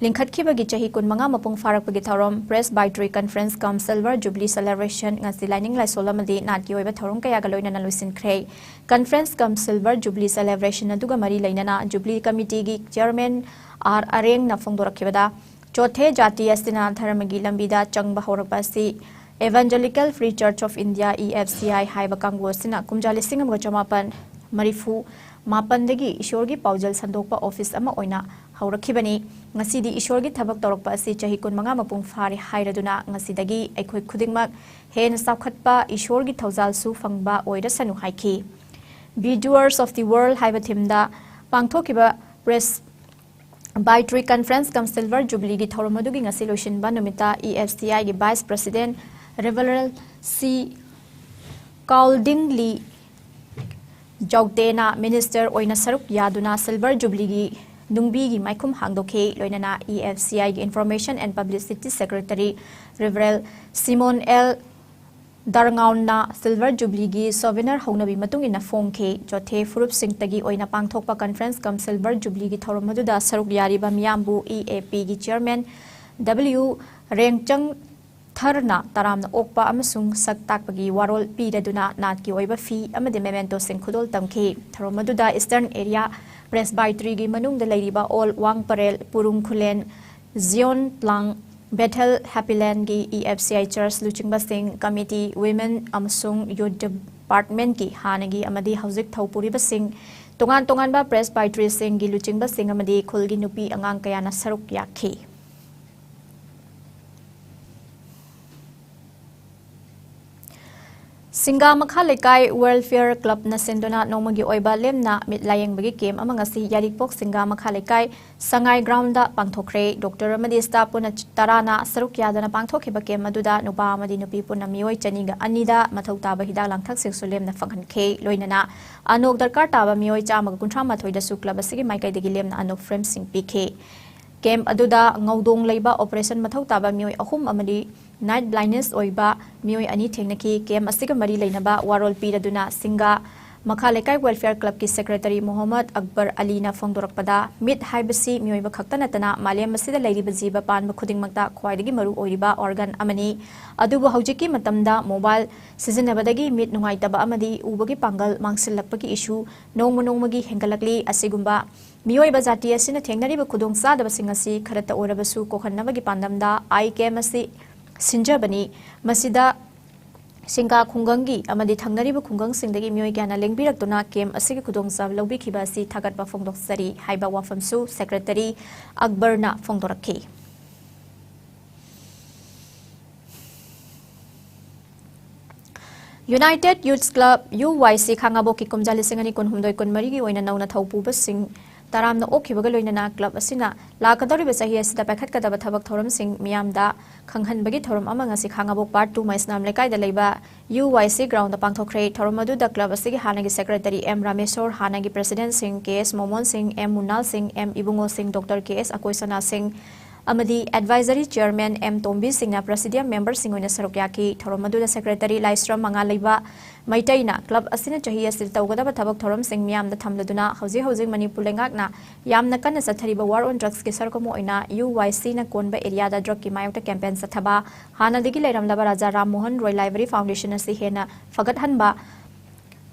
ꯂꯤꯡꯈꯠꯈꯤꯕꯒꯤ ꯆꯍꯤ ꯀꯨꯟꯃꯉꯥ ꯃꯄꯨꯡ ꯐꯥꯔꯛꯄꯒꯤ ꯊꯧꯔꯝ Presbytery Conference cum Silver Jubilee Celebration ꯉꯁꯤ ꯂꯥꯏꯅꯤꯡ ꯂꯥꯏꯁꯣꯜ ꯑꯃꯗꯤ ꯅꯥꯠꯀꯤ ꯑꯣꯏꯕ ꯊꯧꯔꯝ ꯀꯌꯥꯒ ꯂꯣꯏꯅꯅ ꯂꯣꯏꯁꯤꯟꯈ꯭ꯔꯦ꯫ Conference cum Silver Jubilee Celebration ꯑꯗꯨꯒ ꯃꯔꯤ ꯂꯩꯅꯅ Jubilee Committeeꯒꯤ Chairman R ꯑꯔꯦꯡꯅ ꯐꯣꯡꯗꯣꯔꯛꯈꯤꯕꯗ, ꯆꯣꯊꯦ ꯖꯥꯇꯤ ꯑꯁꯤꯅ ꯙꯔꯃꯒꯤ ꯂꯝꯕꯤꯗ ꯆꯪꯕ ꯍꯧꯔꯛꯄ ꯑꯁꯤ Evangelical Free Church of India, EFCI, ꯍꯥꯏꯕ ꯀꯥꯡꯕꯨ ꯑꯁꯤꯅ ꯀꯨꯝꯖꯥ ꯂꯤꯁꯤꯡ ꯑꯃꯒ ꯆꯃꯥꯄꯟ ꯃꯔꯤꯐꯨ ꯃꯥꯄꯟꯗꯒꯤ ꯏꯁꯣꯔꯒꯤ ꯄꯥꯎꯖꯦꯜ ꯁꯟꯗꯣꯛꯄ office ꯑꯃ ꯑꯣꯏꯅ ꯍꯧꯔꯛꯈꯤꯕꯅꯤ꯫ ꯉꯁꯤꯗꯤ ꯏꯁꯣꯔꯒꯤ ꯊꯕꯛ ꯇꯧꯔꯛꯄ ꯑꯁꯤ ꯆꯍꯤ ꯀꯨꯟꯃꯉꯥ ꯃꯄꯨꯡ ꯐꯥꯔꯦ ꯍꯥꯏꯔꯗꯨꯅ ꯉꯁꯤꯗꯒꯤ ꯑꯩꯈꯣꯏ ꯈꯨꯗꯤꯡꯃꯛ ꯍꯦꯟꯅ ꯆꯥꯎꯈꯠꯄ, ꯏꯁꯣꯔꯒꯤ ꯊꯧꯖꯥꯜꯁꯨ ꯐꯪꯕ ꯑꯣꯏꯔꯁꯅꯨ ꯍꯥꯏꯈꯤ꯫ Be Doers of the World ꯍꯥꯏꯕ ꯊꯤꯝꯗ ꯄꯥꯡꯊꯣꯛꯈꯤꯕ ꯄ꯭ꯔꯦꯁ ꯕꯥꯏꯇ꯭ꯔꯤ ꯀꯟꯐ꯭ꯔꯦꯟꯁ ꯀꯝ ꯁꯤꯜꯚꯔ ꯖꯨꯕꯤꯂꯤꯒꯤ ꯊꯧꯔꯝ ꯑꯗꯨꯒꯤ ꯉꯁꯤ ꯂꯣꯏꯁꯤꯟꯕ ꯅꯨꯃꯤꯠꯇ E F C Iꯒꯤ ꯚꯥꯏꯁ ꯄ꯭ꯔꯁꯤꯗꯦꯟ ꯔꯦꯚꯔꯦꯜ ꯁꯤ ꯀꯥꯎꯜꯗꯤꯡꯂꯤ ꯖꯧꯇꯦꯅ ꯃꯤꯅꯤꯁꯇꯔ ꯑꯣꯏꯅ ꯁꯔꯨꯛ ꯌꯥꯗꯨꯅ ꯁꯤꯜꯚꯔ ꯖꯨꯕꯤꯂꯤꯒꯤ ꯅꯨꯡꯕꯤꯒꯤ ꯃꯥꯏꯈꯨꯝ ꯍꯥꯡꯗꯣꯛꯈꯤ꯫ ꯂꯣꯏꯅꯅ E F C Iꯒꯤ Information and Publicity Secretary ꯔꯦꯚꯔꯦꯜ ꯁꯤꯃꯣꯟ ꯑꯦꯜ ꯗꯔꯉꯥꯎꯟꯅ ꯁꯤꯜꯚꯔ ꯖꯨꯕꯤꯂꯤꯒꯤ ꯁꯣꯚꯦꯅꯔ ꯍꯧꯅꯕꯤ ꯃꯇꯨꯡ ꯏꯟꯅ ꯐꯣꯡꯈꯤ꯫ ꯆꯣꯊꯦ ꯐꯨꯔꯨꯞꯁꯤꯡꯇꯒꯤ ꯑꯣꯏꯅ ꯄꯥꯡꯊꯣꯛꯄ ꯀꯟꯐ꯭ꯔꯦꯟꯁ ꯀꯝ ꯁꯤꯜꯚꯔ ꯖꯨꯕꯤꯂꯤꯒꯤ ꯊꯧꯔꯝ ꯑꯗꯨꯗ ꯁꯔꯨꯛ ꯌꯥꯔꯤꯕ ꯃꯤꯌꯥꯝꯕꯨ E A Pꯒꯤ ꯆꯤꯌꯔꯃꯦꯟ W ꯔꯦꯡꯆꯪ ꯊꯔꯅ ꯇꯔꯥꯝꯅ ꯑꯣꯛꯄ ꯑꯃꯁꯨꯡ ꯁꯛ ꯇꯥꯛꯄꯒꯤ ꯋꯥꯔꯣꯜ ꯄꯤꯔꯗꯨꯅ ꯅꯥꯠꯀꯤ ꯑꯣꯏꯕ ꯐꯤ ꯑꯃꯗꯤ ꯃꯦꯃꯦꯟꯇꯣꯁꯤꯡ ꯈꯨꯗꯣꯜ ꯇꯝꯈꯤ꯫ ꯊꯧꯔꯝ ꯑꯗꯨꯗ ꯏꯁꯇꯔꯟ ꯑꯦꯔꯤꯌꯥ ꯄ꯭ꯔꯦꯁꯕꯥꯏꯇ꯭ꯔꯤꯒꯤ ꯃꯅꯨꯡꯗ ꯂꯩꯔꯤꯕ ꯑꯣꯜ ꯋꯥꯡ ꯄꯔꯦꯜ, ꯄꯨꯔꯨꯡ ꯈꯨꯂꯦꯟ, ꯖꯤꯌꯣꯟ ꯄ꯭ꯂꯥꯡ, ꯕꯦꯊꯦꯜ ꯍꯦꯄꯤꯂꯦꯟꯒꯤ E F C I church ꯂꯨꯆꯤꯡꯕꯁꯤꯡ, ꯀꯃꯤꯇꯤ, ꯋꯤꯃꯦꯟ ꯑꯃꯁꯨꯡ ꯌꯨꯠ ꯗꯤꯄꯥꯔꯠꯃꯦꯟꯠꯀꯤ ꯍꯥꯟꯅꯒꯤ ꯑꯃꯗꯤ ꯍꯧꯖꯤꯛ ꯊꯧ ꯄꯨꯔꯤꯕꯁꯤꯡ, ꯇꯣꯉꯥꯟ ꯇꯣꯉꯥꯟꯕ ꯄ꯭ꯔꯦꯁꯕꯥꯏꯇ꯭ꯔꯤꯁꯤꯡꯒꯤ ꯂꯨꯆꯤꯡꯕꯁꯤꯡ ꯑꯃꯗꯤ ꯈꯨꯜꯒꯤ ꯅꯨꯄꯤ ꯑꯉꯥꯡ ꯀꯌꯥꯅ ꯁꯔꯨꯛ ꯌꯥꯈꯤ꯫ ꯁꯤꯡꯒꯥ ꯃꯈꯥ ꯂꯩꯀꯥꯏ ꯋꯦꯜꯐꯤꯌꯔ ꯀ꯭ꯂꯕꯅ ꯁꯤꯟꯗꯨꯅ ꯅꯣꯡꯃꯒꯤ ꯑꯣꯏꯕ ꯂꯦꯝꯅ ꯃꯤꯠ ꯂꯥꯌꯦꯡꯕꯒꯤ ꯀꯦꯝꯞ ꯑꯃ ꯉꯁꯤ ꯌꯥꯏꯔꯤꯄꯣꯛ ꯁꯤꯡꯒꯥ ꯃꯈꯥ ꯂꯩꯀꯥꯏ ꯁꯉꯥꯏ ꯒ꯭ꯔꯥꯎꯟꯗ ꯄꯥꯡꯊꯣꯛꯈ꯭ꯔꯦ꯫ ꯗꯣꯛꯇꯔ ꯑꯃꯗꯤ ꯁ꯭ꯇꯥꯐ ꯄꯨꯟꯅ ꯇꯔꯥꯅ ꯁꯔꯨꯛ ꯌꯥꯗꯅ ꯄꯥꯡꯊꯣꯛꯈꯤꯕ ꯀꯦꯝꯞ ꯑꯗꯨꯗ ꯅꯨꯄꯥ ꯑꯃꯗꯤ ꯅꯨꯄꯤ ꯄꯨꯟꯅ ꯃꯤꯑꯣꯏ ꯆꯅꯤꯒ ꯑꯅꯤꯗ ꯃꯊꯧ ꯇꯥꯕ ꯍꯤꯗꯥꯛ ꯂꯥꯡꯊꯛꯁꯤꯡꯁꯨ ꯂꯦꯝꯅ ꯐꯪꯍꯟꯈꯤ꯫ ꯂꯣꯏꯅꯅ ꯑꯅꯣꯛ ꯗꯔꯀꯥꯔ ꯇꯥꯕ ꯃꯤꯑꯣꯏ ꯆꯥꯝꯃꯒ ꯀꯨꯟꯊ꯭ꯔꯥ ꯃꯥꯊꯣꯏꯗꯁꯨ ꯀ꯭ꯂꯕ ꯑꯁꯤꯒꯤ ꯃꯥꯏꯀꯩꯗꯒꯤ ꯂꯦꯝꯅ ꯑꯅꯣꯛ ꯐ꯭ꯔꯦꯝꯁꯤꯡ ꯄꯤꯈꯤ꯫ ꯀꯦꯝꯞ ꯑꯗꯨꯗ ꯉꯧꯗꯣꯡ ꯂꯩꯕ ꯑꯣꯄꯔꯦꯁꯟ ꯃꯊꯧ ꯇꯥꯕ ꯃꯤꯑꯣꯏ ꯑꯍꯨꯝ ꯑꯃꯗꯤ ꯅꯥꯏꯠ ꯕ꯭ꯂꯥꯏꯟꯗꯅꯦꯁ ꯑꯣꯏꯕ ꯃꯤꯑꯣꯏ ꯑꯅꯤ ꯊꯦꯡꯅꯈꯤ꯫ ꯀꯦꯝꯞ ꯑꯁꯤꯒ ꯃꯔꯤ ꯂꯩꯅꯕ ꯋꯥꯔꯣꯜ ꯄꯤꯔꯗꯨꯅ ꯁꯤꯡꯒꯥ ꯃꯈꯥ ꯂꯩꯀꯥꯏ ꯋꯦꯜꯐꯤꯌꯔ ꯀ꯭ꯂꯕꯀꯤ ꯁꯦꯀ꯭ꯔꯦꯇꯔꯤ ꯃꯣꯍꯝꯃꯗ ꯑꯛꯕꯔ ꯑꯂꯤꯅ ꯐꯣꯡꯗꯣꯔꯛꯄꯗ, ꯃꯤꯠ ꯍꯥꯏꯕꯁꯤ ꯃꯤꯑꯣꯏꯕ ꯈꯛꯇ ꯅꯠꯇꯅ ꯃꯥꯂꯦꯝ ꯑꯁꯤꯗ ꯂꯩꯔꯤꯕ ꯖꯤꯕ ꯄꯥꯟꯕ ꯈꯨꯗꯤꯡꯃꯛꯇ ꯈ꯭ꯋꯥꯏꯗꯒꯤ ꯃꯔꯨ ꯑꯣꯏꯔꯤꯕ ꯑꯣꯔꯒꯥꯟ ꯑꯃꯅꯤ꯫ ꯑꯗꯨꯕꯨ ꯍꯧꯖꯤꯛꯀꯤ ꯃꯇꯝꯗ ꯃꯣꯕꯥꯏꯜ ꯁꯤꯖꯤꯟꯅꯕꯗꯒꯤ ꯃꯤꯠ ꯅꯨꯡꯉꯥꯏꯇꯕ ꯑꯃꯗꯤ ꯎꯕꯒꯤ ꯄꯥꯡꯒꯜ ꯃꯥꯡꯁꯤꯜꯂꯛꯄꯒꯤ ꯏꯁꯨ ꯅꯣꯡꯃ ꯅꯣꯡꯃꯒꯤ ꯍꯦꯟꯒꯠꯂꯛꯂꯤ꯫ ꯑꯁꯤꯒꯨꯝꯕ ꯃꯤꯑꯣꯏꯕ ꯖꯥꯇꯤ ꯑꯁꯤꯅ ꯊꯦꯡꯅꯔꯤꯕ ꯈꯨꯗꯣꯡꯆꯥꯗꯕꯁꯤꯡ ꯑꯁꯤ ꯈꯔꯇ ꯑꯣꯏꯔꯕꯁꯨ ꯀꯣꯛꯍꯟꯅꯕꯒꯤ ꯄꯥꯟꯗꯝꯗ ꯑꯥꯏ ꯀꯦꯝꯞ ꯑꯁꯤ ꯁꯤꯟꯖꯕꯅꯤ꯫ ꯃꯁꯤꯗ ꯁꯤꯡꯒꯥ ꯈꯨꯡꯒꯪꯒꯤ ꯑꯃꯗꯤ ꯊꯪꯅꯔꯤꯕ ꯈꯨꯡꯒꯪꯁꯤꯡꯗꯒꯤ ꯃꯤꯑꯣꯏ ꯀꯌꯥꯅ ꯂꯦꯡꯕꯤꯔꯛꯇꯨꯅ ꯀꯦꯝꯞ ꯑꯁꯤꯒꯤ ꯈꯨꯗꯣꯡꯆꯥꯕ ꯂꯧꯕꯤꯈꯤꯕ ꯑꯁꯤ ꯊꯥꯒꯠꯄ ꯐꯣꯡꯗꯣꯛꯆꯔꯤ ꯍꯥꯏꯕ ꯋꯥꯐꯝꯁꯨ ꯁꯦꯀ꯭ꯔꯦꯇꯔꯤ ꯑꯛꯕꯔꯅ ꯐꯣꯡꯗꯣꯔꯛꯈꯤ꯫ United Youths Club, U Y C, ꯈꯥꯉꯕꯣꯛꯀꯤ ꯀꯨꯝꯖꯥ ꯂꯤꯁꯤꯡ ꯑꯅꯤ ꯀꯨꯟꯍꯨꯝꯗꯣꯏ ꯀꯨꯟꯃꯔꯤꯒꯤ ꯑꯣꯏꯅ ꯅꯧꯅ ꯊꯧ ꯄꯨꯕꯁꯤꯡ ꯇꯔꯥꯝꯅ ꯑꯣꯛꯈꯤꯕꯒ ꯂꯣꯏꯅꯅ ꯀ꯭ꯂꯕ ꯑꯁꯤꯅ ꯂꯥꯛꯀꯗꯧꯔꯤꯕ ꯆꯍꯤ ꯑꯁꯤꯗ ꯄꯥꯏꯈꯠꯀꯗꯕ ꯊꯕꯛ ꯊꯧꯔꯝꯁꯤꯡ ꯃꯤꯌꯥꯝꯗ ꯈꯪꯍꯟꯕꯒꯤ ꯊꯧꯔꯝ ꯑꯃ ꯉꯁꯤ ꯈꯥꯉꯕꯣꯛ ꯄꯥꯔꯠ ꯇꯨ ꯃꯩꯁꯅꯥꯝ ꯂꯩꯀꯥꯏꯗ ꯂꯩꯕ U Y C ꯒ꯭ꯔꯥꯎꯟꯗ ꯄꯥꯡꯊꯣꯛꯈ꯭ꯔꯦ꯫ ꯊꯧꯔꯝ ꯑꯗꯨꯗ ꯀ꯭ꯂꯕ ꯑꯁꯤꯒꯤ ꯍꯥꯟꯅꯒꯤ ꯁꯦꯀ꯭ꯔꯦꯇꯔꯤ ꯑꯦꯝ ꯔꯥꯃꯦꯁꯣꯔ, ꯍꯥꯟꯅꯒꯤ ꯄ꯭ꯔꯦꯁꯤꯗꯦꯟꯠꯁꯤꯡ ꯀꯦ ꯑꯦꯁ ꯃꯣꯃꯣꯟ ꯁꯤꯡ, ꯑꯦꯝ ꯃꯨꯅꯥꯜ ꯁꯤꯡ, ꯑꯦꯝ ꯏꯕꯨꯡꯉꯣ ꯁꯤꯡ, ꯗꯣꯛꯇꯔ ꯀꯦ ꯑꯦꯁ ꯑꯀꯣꯏꯁꯅꯥ ꯁꯤꯡ ꯑꯃꯗꯤ ꯑꯦꯗꯚꯥꯏꯖꯔꯤ ꯆꯤꯌꯔꯃꯦꯟ ꯑꯦꯝ ꯇꯣꯝꯕꯤ ꯁꯤꯡꯅ ꯄ꯭ꯔꯦꯁꯤꯗꯤꯌꯝ ꯃꯦꯝꯕꯔꯁꯤꯡ ꯑꯣꯏꯅ ꯁꯔꯨꯛ ꯌꯥꯈꯤ꯫ ꯊꯧꯔꯝ ꯑꯗꯨꯗ ꯁꯦꯀ꯭ꯔꯦꯇꯔꯤ ꯂꯥꯏꯁ꯭ꯔꯝ ꯃꯉꯥꯂꯩꯕ ꯃꯩꯇꯩꯅ ꯀ꯭ꯂꯕ ꯑꯁꯤꯅ ꯆꯍꯤ ꯑꯁꯤꯗ ꯇꯧꯒꯗꯕ ꯊꯕꯛ ꯊꯧꯔꯝꯁꯤꯡ ꯃꯤꯌꯥꯝꯗ ꯊꯝꯂꯗꯨꯅ ꯍꯧꯖꯤꯛ ꯍꯧꯖꯤꯛ ꯃꯅꯤꯄꯨꯔ ꯂꯩꯉꯥꯛꯅ ꯌꯥꯝꯅ ꯀꯟꯅ ꯆꯠꯊꯔꯤꯕ ꯋꯥꯔ ꯑꯣꯟ ꯗ꯭ꯔꯒꯁꯀꯤ ꯁꯔꯨꯛ ꯑꯃ ꯑꯣꯏꯅ U Y C ꯅ ꯀꯣꯟꯕ ꯑꯦꯔꯤꯌꯥꯗ ꯗ꯭ꯔꯒꯀꯤ ꯃꯥꯌꯣꯛꯇ ꯀꯦꯝꯄꯦꯟ ꯆꯠꯊꯕ, ꯍꯥꯟꯅꯗꯒꯤ ꯂꯩꯔꯝꯂꯕ ꯔꯥꯖꯥ ꯔꯥꯝ ꯃꯣꯍꯟ ꯔꯣꯏ ꯂꯥꯏꯕ꯭ꯔꯦꯔꯤ ꯐꯥꯎꯟꯗꯦꯁꯟ ꯑꯁꯤ ꯍꯦꯟꯅ ꯐꯒꯠꯍꯟꯕ,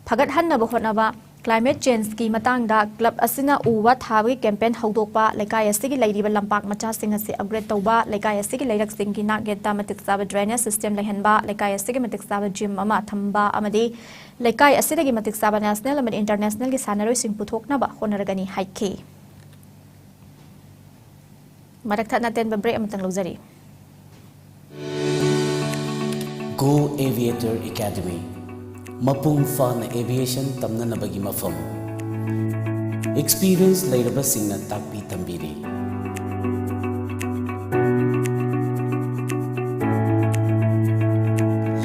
ꯐꯒꯠꯍꯟꯅꯕ ꯍꯣꯠꯅꯕ, ꯀ꯭ꯂꯥꯏꯃꯦꯠ ꯆꯦꯟꯖꯀꯤ ꯃꯇꯥꯡꯗ ꯀ꯭ꯂꯕ ꯑꯁꯤꯅ ꯎ ꯋꯥ ꯊꯥꯕꯒꯤ ꯀꯦꯝꯄꯦꯟ ꯍꯧꯗꯣꯛꯄ, ꯂꯩꯀꯥꯏ ꯑꯁꯤꯒꯤ ꯂꯩꯔꯤꯕ ꯂꯝꯄꯥꯛ ꯃꯆꯥꯁꯤꯡ ꯑꯁꯤ ꯑꯞꯒ꯭ꯔꯦꯗ ꯇꯧꯕ, ꯂꯩꯀꯥꯏ ꯑꯁꯤꯒꯤ ꯂꯩꯔꯛꯁꯤꯡꯒꯤ ꯅꯥꯛ ꯌꯦꯠꯇ ꯃꯇꯤꯛ ꯆꯥꯕ ꯗ꯭ꯔꯦꯅꯦꯖ ꯁꯤꯁꯇꯦꯝ ꯂꯩꯍꯟꯕ, ꯂꯩꯀꯥꯏ ꯑꯁꯤꯒꯤ ꯃꯇꯤꯛ ꯆꯥꯕ ꯖꯤꯝ ꯑꯃ ꯊꯝꯕ ꯑꯃꯗꯤ ꯂꯩꯀꯥꯏ ꯑꯁꯤꯗꯒꯤ ꯃꯇꯤꯛ ꯆꯥꯕ ꯅꯦꯁꯅꯦꯜ ꯑꯃꯗꯤ ꯏꯟꯇꯔꯅꯦꯁꯅꯦꯜꯒꯤ ꯁꯥꯟꯅꯔꯣꯏꯁꯤꯡ ꯄꯨꯊꯣꯛꯅꯕ ꯍꯣꯠꯅꯔꯒꯅꯤ ꯍꯥꯏꯈꯤ꯫ ꯃꯔꯛ ꯊꯠꯅ ꯑꯇꯦꯟꯕ ꯕ꯭ꯔꯦꯛ ꯑꯃꯇꯪ ꯂꯧꯖꯔꯤ꯫ Go Aviator Academy, ꯃꯄꯨꯡ ꯐꯥꯅ ꯑꯦꯚꯤꯌꯦꯁꯟ ꯇꯝꯅꯅꯕꯒꯤ ꯃꯐꯝ꯫ ꯑꯦꯛꯁꯄꯤꯔꯤꯌꯦꯟꯁ ꯂꯩꯔꯕꯁꯤꯡꯅ ꯇꯥꯛꯄꯤ ꯇꯝꯕꯤꯔꯤ꯫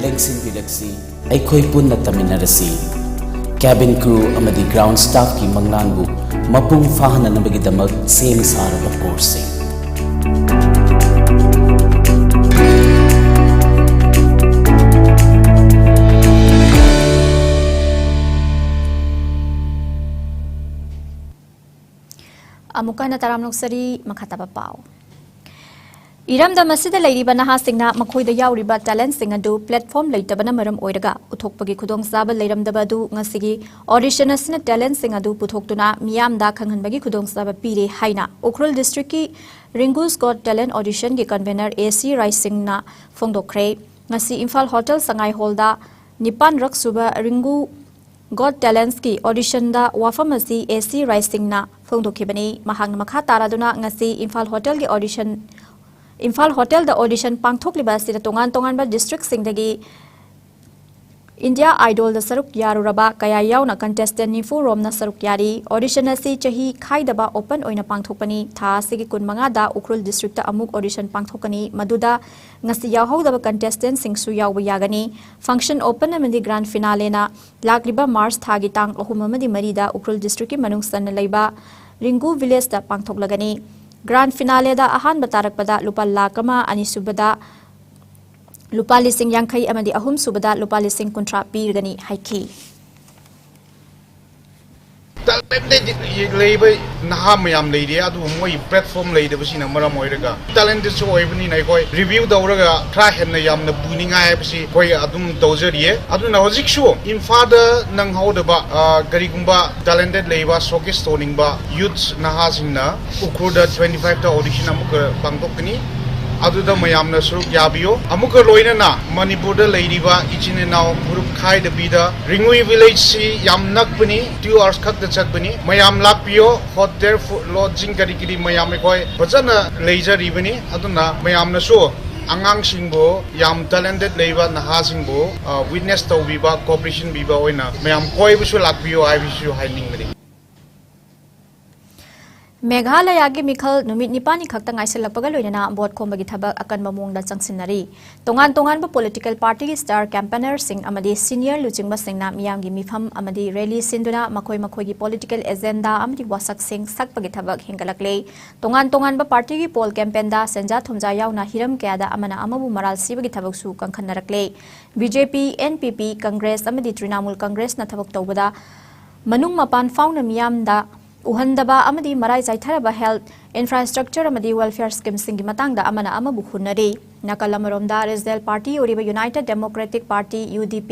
ꯂꯦꯡꯁꯤꯟꯕꯤꯔꯛꯁꯤ, ꯑꯩꯈꯣꯏ ꯄꯨꯟꯅ ꯇꯝꯃꯤꯟꯅꯔꯁꯤ꯫ ꯀꯦꯕꯤꯟ ꯀ꯭ꯔꯨ ꯑꯃꯗꯤ ꯒ꯭ꯔꯥꯎꯟ ꯁ꯭ꯇꯥꯐꯀꯤ ꯃꯪꯂꯥꯟꯕꯨ ꯃꯄꯨꯡ ꯐꯥꯍꯟꯅꯅꯕꯒꯤꯗꯃꯛ ꯁꯦꯝ ꯁꯥꯔꯕ ꯀꯣꯔꯁꯁꯤꯡ꯫ ꯑꯃꯨꯛꯀ ꯍꯟꯅ ꯇꯔꯥꯝꯅ ꯑꯣꯛꯆꯔꯤ꯫ ꯃꯈꯥ ꯇꯥꯕ ꯄꯥꯎ꯫ ꯏꯔꯝꯗꯝ ꯑꯁꯤꯗ ꯂꯩꯔꯤꯕ ꯅꯍꯥꯁꯤꯡꯅ ꯃꯈꯣꯏꯗ ꯌꯥꯎꯔꯤꯕ ꯇꯦꯂꯦꯟꯠꯁꯤꯡ ꯑꯗꯨ ꯄ꯭ꯂꯦꯠꯐꯣꯔꯝ ꯂꯩꯇꯕꯅ ꯃꯔꯝ ꯑꯣꯏꯔꯒ ꯎꯠꯊꯣꯛꯄꯒꯤ ꯈꯨꯗꯣꯡꯆꯥꯕ ꯂꯩꯔꯝꯗꯕ ꯑꯗꯨ ꯉꯁꯤꯒꯤ ꯑꯣꯗꯤꯁꯟ ꯑꯁꯤꯅ ꯇꯦꯂꯦꯟꯠꯁꯤꯡ ꯑꯗꯨ ꯄꯨꯊꯣꯛꯇꯨꯅ ꯃꯤꯌꯥꯝꯗ ꯈꯪꯍꯟꯕꯒꯤ ꯈꯨꯗꯣꯡꯆꯥꯕ ꯄꯤꯔꯦ ꯍꯥꯏꯅ ꯎꯈ꯭ꯔꯨꯜ ꯗꯤꯁꯇ꯭ꯔꯤꯛꯀꯤ ꯔꯤꯡꯒꯨꯁ ꯒꯣꯠ ꯇꯦꯂꯦꯟꯠ ꯑꯣꯗꯤꯁꯟꯒꯤ ꯀꯟꯚꯦꯅꯔ ꯑꯦ ꯁꯤ ꯔꯥꯏ ꯁꯤꯡꯅ ꯐꯣꯡꯗꯣꯛꯈ꯭ꯔꯦ꯫ ꯉꯁꯤ ꯏꯝꯐꯥꯜ ꯍꯣꯇꯦꯜ ꯁꯉꯥꯏ ꯍꯣꯜꯗ ꯅꯤꯄꯥꯟꯔꯛ ꯁꯨꯕ ꯔꯤꯡꯒꯨ ꯒꯣꯠ ꯇꯦꯂꯦꯟꯠꯁꯀꯤ ꯑꯣꯗꯤꯁꯟꯗ ꯋꯥꯐꯝ ꯑꯁꯤ ꯑꯦ ꯁꯤ ꯔꯥꯏꯁꯤꯡꯅ ꯐꯣꯡꯗꯣꯛꯈꯤꯕꯅꯤ꯫ ꯃꯍꯥꯛꯅ ꯃꯈꯥ ꯇꯥꯔꯗꯨꯅ ꯉꯁꯤ ꯏꯝꯐꯥꯜ ꯍꯣꯇꯦꯜꯒꯤ ꯑꯣꯗꯤꯁꯟ, ꯏꯝꯐꯥꯜ ꯍꯣꯇꯦꯜꯗ ꯑꯣꯗꯤꯁꯟ ꯄꯥꯡꯊꯣꯛꯂꯤꯕ ꯑꯁꯤꯗ ꯇꯣꯉꯥꯟ ꯇꯣꯉꯥꯟꯕ ꯗꯤꯁꯇ꯭ꯔꯤꯛꯁꯤꯡꯗꯒꯤ ꯏꯟꯗꯤꯌꯥ ꯑꯥꯏꯗꯣꯜꯗ ꯁꯔꯨꯛ ꯌꯥꯔꯨꯔꯕ ꯀꯌꯥ ꯌꯥꯎꯅ ꯀꯟꯇꯦꯁꯇꯦꯟ ꯅꯤꯐꯨ ꯔꯣꯝꯅ ꯁꯔꯨꯛ ꯌꯥꯔꯤ꯫ ꯑꯣꯗꯤꯁꯟ ꯑꯁꯤ ꯆꯍꯤ ꯈꯥꯏꯗꯕ ꯑꯣꯄꯟ ꯑꯣꯏꯅ ꯄꯥꯡꯊꯣꯛꯄꯅꯤ꯫ ꯊꯥ ꯑꯁꯤꯒꯤ ꯀꯨꯟꯃꯉꯥꯗ ꯎꯈ꯭ꯔꯨꯜ ꯗꯤꯁꯇ꯭ꯔꯤꯛꯇ ꯑꯃꯨꯛ ꯑꯣꯗꯤꯁꯟ ꯄꯥꯡꯊꯣꯛꯀꯅꯤ꯫ ꯃꯗꯨꯗ ꯉꯁꯤ ꯌꯥꯎꯍꯧꯗꯕ ꯀꯟꯇꯦꯁꯇꯦꯟꯁꯤꯡꯁꯨ ꯌꯥꯎꯕ ꯌꯥꯒꯅꯤ꯫ ꯐꯪꯁꯟ ꯑꯣꯄꯟ ꯑꯃꯗꯤ ꯒ꯭ꯔꯥꯟ ꯐꯤꯅꯥꯂꯦꯅ ꯂꯥꯛꯂꯤꯕ ꯃꯥꯔꯆ ꯊꯥꯒꯤ ꯇꯥꯡ ꯑꯍꯨꯝ ꯑꯃꯗꯤ ꯃꯔꯤꯗ ꯎꯈ꯭ꯔꯨꯜ ꯗꯤꯁꯇ꯭ꯔꯤꯛꯀꯤ ꯃꯅꯨꯡ ꯆꯟꯅ ꯂꯩꯕ ꯔꯤꯡꯒꯨ ꯚꯤꯂꯦꯖꯇ ꯄꯥꯡꯊꯣꯛꯂꯒꯅꯤ꯫ ꯒ꯭ꯔꯥꯟ ꯐꯤꯅꯥꯂꯦꯗ ꯑꯍꯥꯟꯕ ꯇꯥꯔꯛꯄꯗ ꯂꯨꯄꯥ ꯂꯥꯈ ꯑꯃ, ꯑꯅꯤꯁꯨꯕꯗ ꯂꯨꯄꯥ ꯂꯤꯁꯤꯡ ꯌꯥꯡꯈꯩ ꯑꯃꯗꯤ ꯑꯍꯨꯝꯁꯨꯕꯗ ꯂꯨꯄꯥ ꯂꯤꯁꯤꯡ ꯀꯨꯟꯊ꯭ꯔꯥ ꯄꯤꯒꯅꯤ ꯍꯥꯏꯈꯤ꯫ ꯇꯦꯂꯦꯟꯇꯦꯗ ꯂꯩꯕ ꯅꯍꯥ ꯃꯌꯥꯝ ꯂꯩꯔꯤ, ꯑꯗꯨꯕꯨ ꯃꯣꯏ ꯄ꯭ꯂꯦꯠꯐꯣꯝ ꯂꯩꯇꯕꯁꯤꯅ ꯃꯔꯝ ꯑꯣꯏꯔꯒ, ꯇꯦꯂꯦꯟꯇꯦꯗꯁꯨ ꯑꯣꯏꯕꯅꯤꯅ ꯑꯩꯈꯣꯏ ꯔꯤꯚ꯭ꯌꯨ ꯇꯧꯔꯒ ꯈꯔ ꯍꯦꯟꯅ ꯌꯥꯝꯅ ꯄꯨꯅꯤꯡꯉꯥꯏ ꯍꯥꯏꯕꯁꯤ ꯑꯩꯈꯣꯏ ꯑꯗꯨꯝ ꯇꯧꯖꯔꯤꯌꯦ꯫ ꯑꯗꯨꯅ ꯍꯧꯖꯤꯛꯁꯨ ꯏꯝꯐꯥꯜꯗ ꯅꯪꯍꯧꯗꯕ, ꯑ, ꯀꯔꯤꯒꯨꯝꯕ ꯇꯦꯂꯦꯟꯇꯦꯗ ꯂꯩꯕ, ꯁꯣꯀꯦꯁ ꯇꯧꯅꯤꯡꯕ ꯌꯨꯠꯁ ꯅꯍꯥꯁꯤꯡꯅ ꯎꯈ꯭ꯔꯨꯜꯗ ꯇ꯭ꯋꯦꯟꯇꯤ ꯐꯥꯏꯚꯇ ꯑꯣꯗꯤꯁꯟ ꯑꯃꯨꯛꯀ ꯄꯥꯡꯊꯣꯛꯀꯅꯤ꯫ ꯑꯗꯨꯗ ꯃꯌꯥꯝꯅ ꯁꯔꯨꯛ ꯌꯥꯕꯤꯌꯨ꯫ ꯑꯃꯨꯛꯀ ꯂꯣꯏꯅꯅ ꯃꯅꯤꯄꯨꯔꯗ ꯂꯩꯔꯤꯕ ꯏꯆꯤꯟ ꯏꯅꯥꯎ ꯐꯨꯔꯨꯞ ꯈꯥꯏꯗꯕꯤꯗ, ꯔꯤꯡꯒꯨ ꯚꯤꯂꯦꯖꯁꯤ ꯌꯥꯝ ꯅꯛꯄꯅꯤ, ꯇꯨ ꯑꯥꯋꯔꯁ ꯈꯛꯇ ꯆꯠꯄꯅꯤ꯫ ꯃꯌꯥꯝ ꯂꯥꯛꯄꯤꯌꯣ꯫ ꯍꯣꯇꯦꯜ, ꯐꯨꯗ, ꯂꯣꯗꯖꯤꯡ ꯀꯔꯤ ꯀꯔꯤ ꯃꯌꯥꯝ ꯑꯩꯈꯣꯏ ꯐꯖꯅ ꯂꯩꯖꯔꯤꯕꯅꯤ꯫ ꯑꯗꯨꯅ ꯃꯌꯥꯝꯅꯁꯨ ꯑꯉꯥꯡꯁꯤꯡꯕꯨ, ꯌꯥꯝ ꯇꯦꯂꯦꯟꯇꯦꯗ ꯂꯩꯕ ꯅꯍꯥꯁꯤꯡꯕꯨ, ꯑ, ꯋꯤꯠꯅꯦꯁ ꯇꯧꯕꯤꯕ, ꯀꯣꯑꯣꯄꯔꯦꯁꯟ ꯄꯤꯕ ꯑꯣꯏꯅ ꯃꯌꯥꯝ ꯀꯣꯏꯕꯁꯨ ꯂꯥꯛꯄꯤꯌꯨ ꯍꯥꯏꯕꯁꯤꯁꯨ ꯍꯥꯏꯅꯤꯡꯕꯅꯤ꯫ ꯃꯦꯘꯥꯂꯌꯥꯒꯤ ꯃꯤꯈꯜ ꯅꯨꯃꯤꯠ ꯅꯤꯄꯥꯟꯅꯤ ꯈꯛꯇ ꯉꯥꯏꯁꯤꯜꯂꯛꯄꯒ ꯂꯣꯏꯅꯅ ꯚꯣꯠ ꯈꯣꯝꯕꯒꯤ ꯊꯕꯛ ꯑꯀꯟꯕ ꯃꯑꯣꯡꯗ ꯆꯪꯁꯤꯟꯅꯔꯤ꯫ ꯇꯣꯉꯥꯟ ꯇꯣꯉꯥꯟꯕ ꯄꯣꯂꯤꯇꯤꯀꯦꯜ ꯄꯥꯔꯇꯤꯒꯤ ꯁ꯭ꯇꯥꯔ ꯀꯦꯝꯄꯦꯅꯔꯁꯤꯡ ꯑꯃꯗꯤ ꯁꯤꯅꯤꯌꯔ ꯂꯨꯆꯤꯡꯕꯁꯤꯡꯅ ꯃꯤꯌꯥꯝꯒꯤ ꯃꯤꯐꯝ ꯑꯃꯗꯤ ꯔꯦꯂꯤ ꯁꯤꯟꯗꯨꯅ ꯃꯈꯣꯏ ꯃꯈꯣꯏꯒꯤ ꯄꯣꯂꯤꯇꯤꯀꯦꯜ ꯑꯦꯖꯦꯟꯗꯥ ꯑꯃꯗꯤ ꯋꯥꯁꯛꯁꯤꯡ ꯁꯛꯄꯒꯤ ꯊꯕꯛ ꯍꯦꯟꯒꯠꯂꯛꯂꯦ꯫ ꯇꯣꯉꯥꯟ ꯇꯣꯉꯥꯟꯕ ꯄꯥꯔꯇꯤꯒꯤ ꯄꯣꯜ ꯀꯦꯝꯄꯦꯟꯗ ꯁꯦꯟꯖꯥ ꯊꯨꯝꯖꯥ ꯌꯥꯎꯅ ꯍꯤꯔꯝ ꯀꯌꯥꯗ ꯑꯃꯅ ꯑꯃꯕꯨ ꯃꯔꯥꯜ ꯁꯤꯕꯒꯤ ꯊꯕꯛꯁꯨ ꯀꯟꯈꯠꯅꯔꯛꯂꯦ꯫ ꯕꯤ ꯖꯦ ꯄꯤ, ꯑꯦꯟ ꯄꯤ ꯄꯤ, ꯀꯪꯒ꯭ꯔꯦꯁ ꯑꯃꯗꯤ ꯇ꯭ꯔꯤꯅꯥꯃꯨꯜ ꯀꯪꯒ꯭ꯔꯦꯁꯅ ꯊꯕꯛ ꯇꯧꯕꯗ ꯃꯅꯨꯡ ꯃꯄꯥꯟ ꯐꯥꯎꯅ ꯃꯤꯌꯥꯝꯗ ꯎꯍꯟꯗꯕ ꯑꯃꯗꯤ ꯃꯔꯥꯏ ꯆꯥꯏꯊꯔꯕ health infrastructure ꯑꯃꯗꯤ welfare schemeꯁꯤꯡꯒꯤ ꯃꯇꯥꯡꯗ ꯑꯃꯅ ꯑꯃꯕꯨ ꯍꯨꯟꯅꯔꯤ꯫ ꯅꯥꯀꯜ ꯑꯃꯔꯣꯝꯗ regional party ꯑꯣꯏꯔꯤꯕ United Democratic Party, UDP,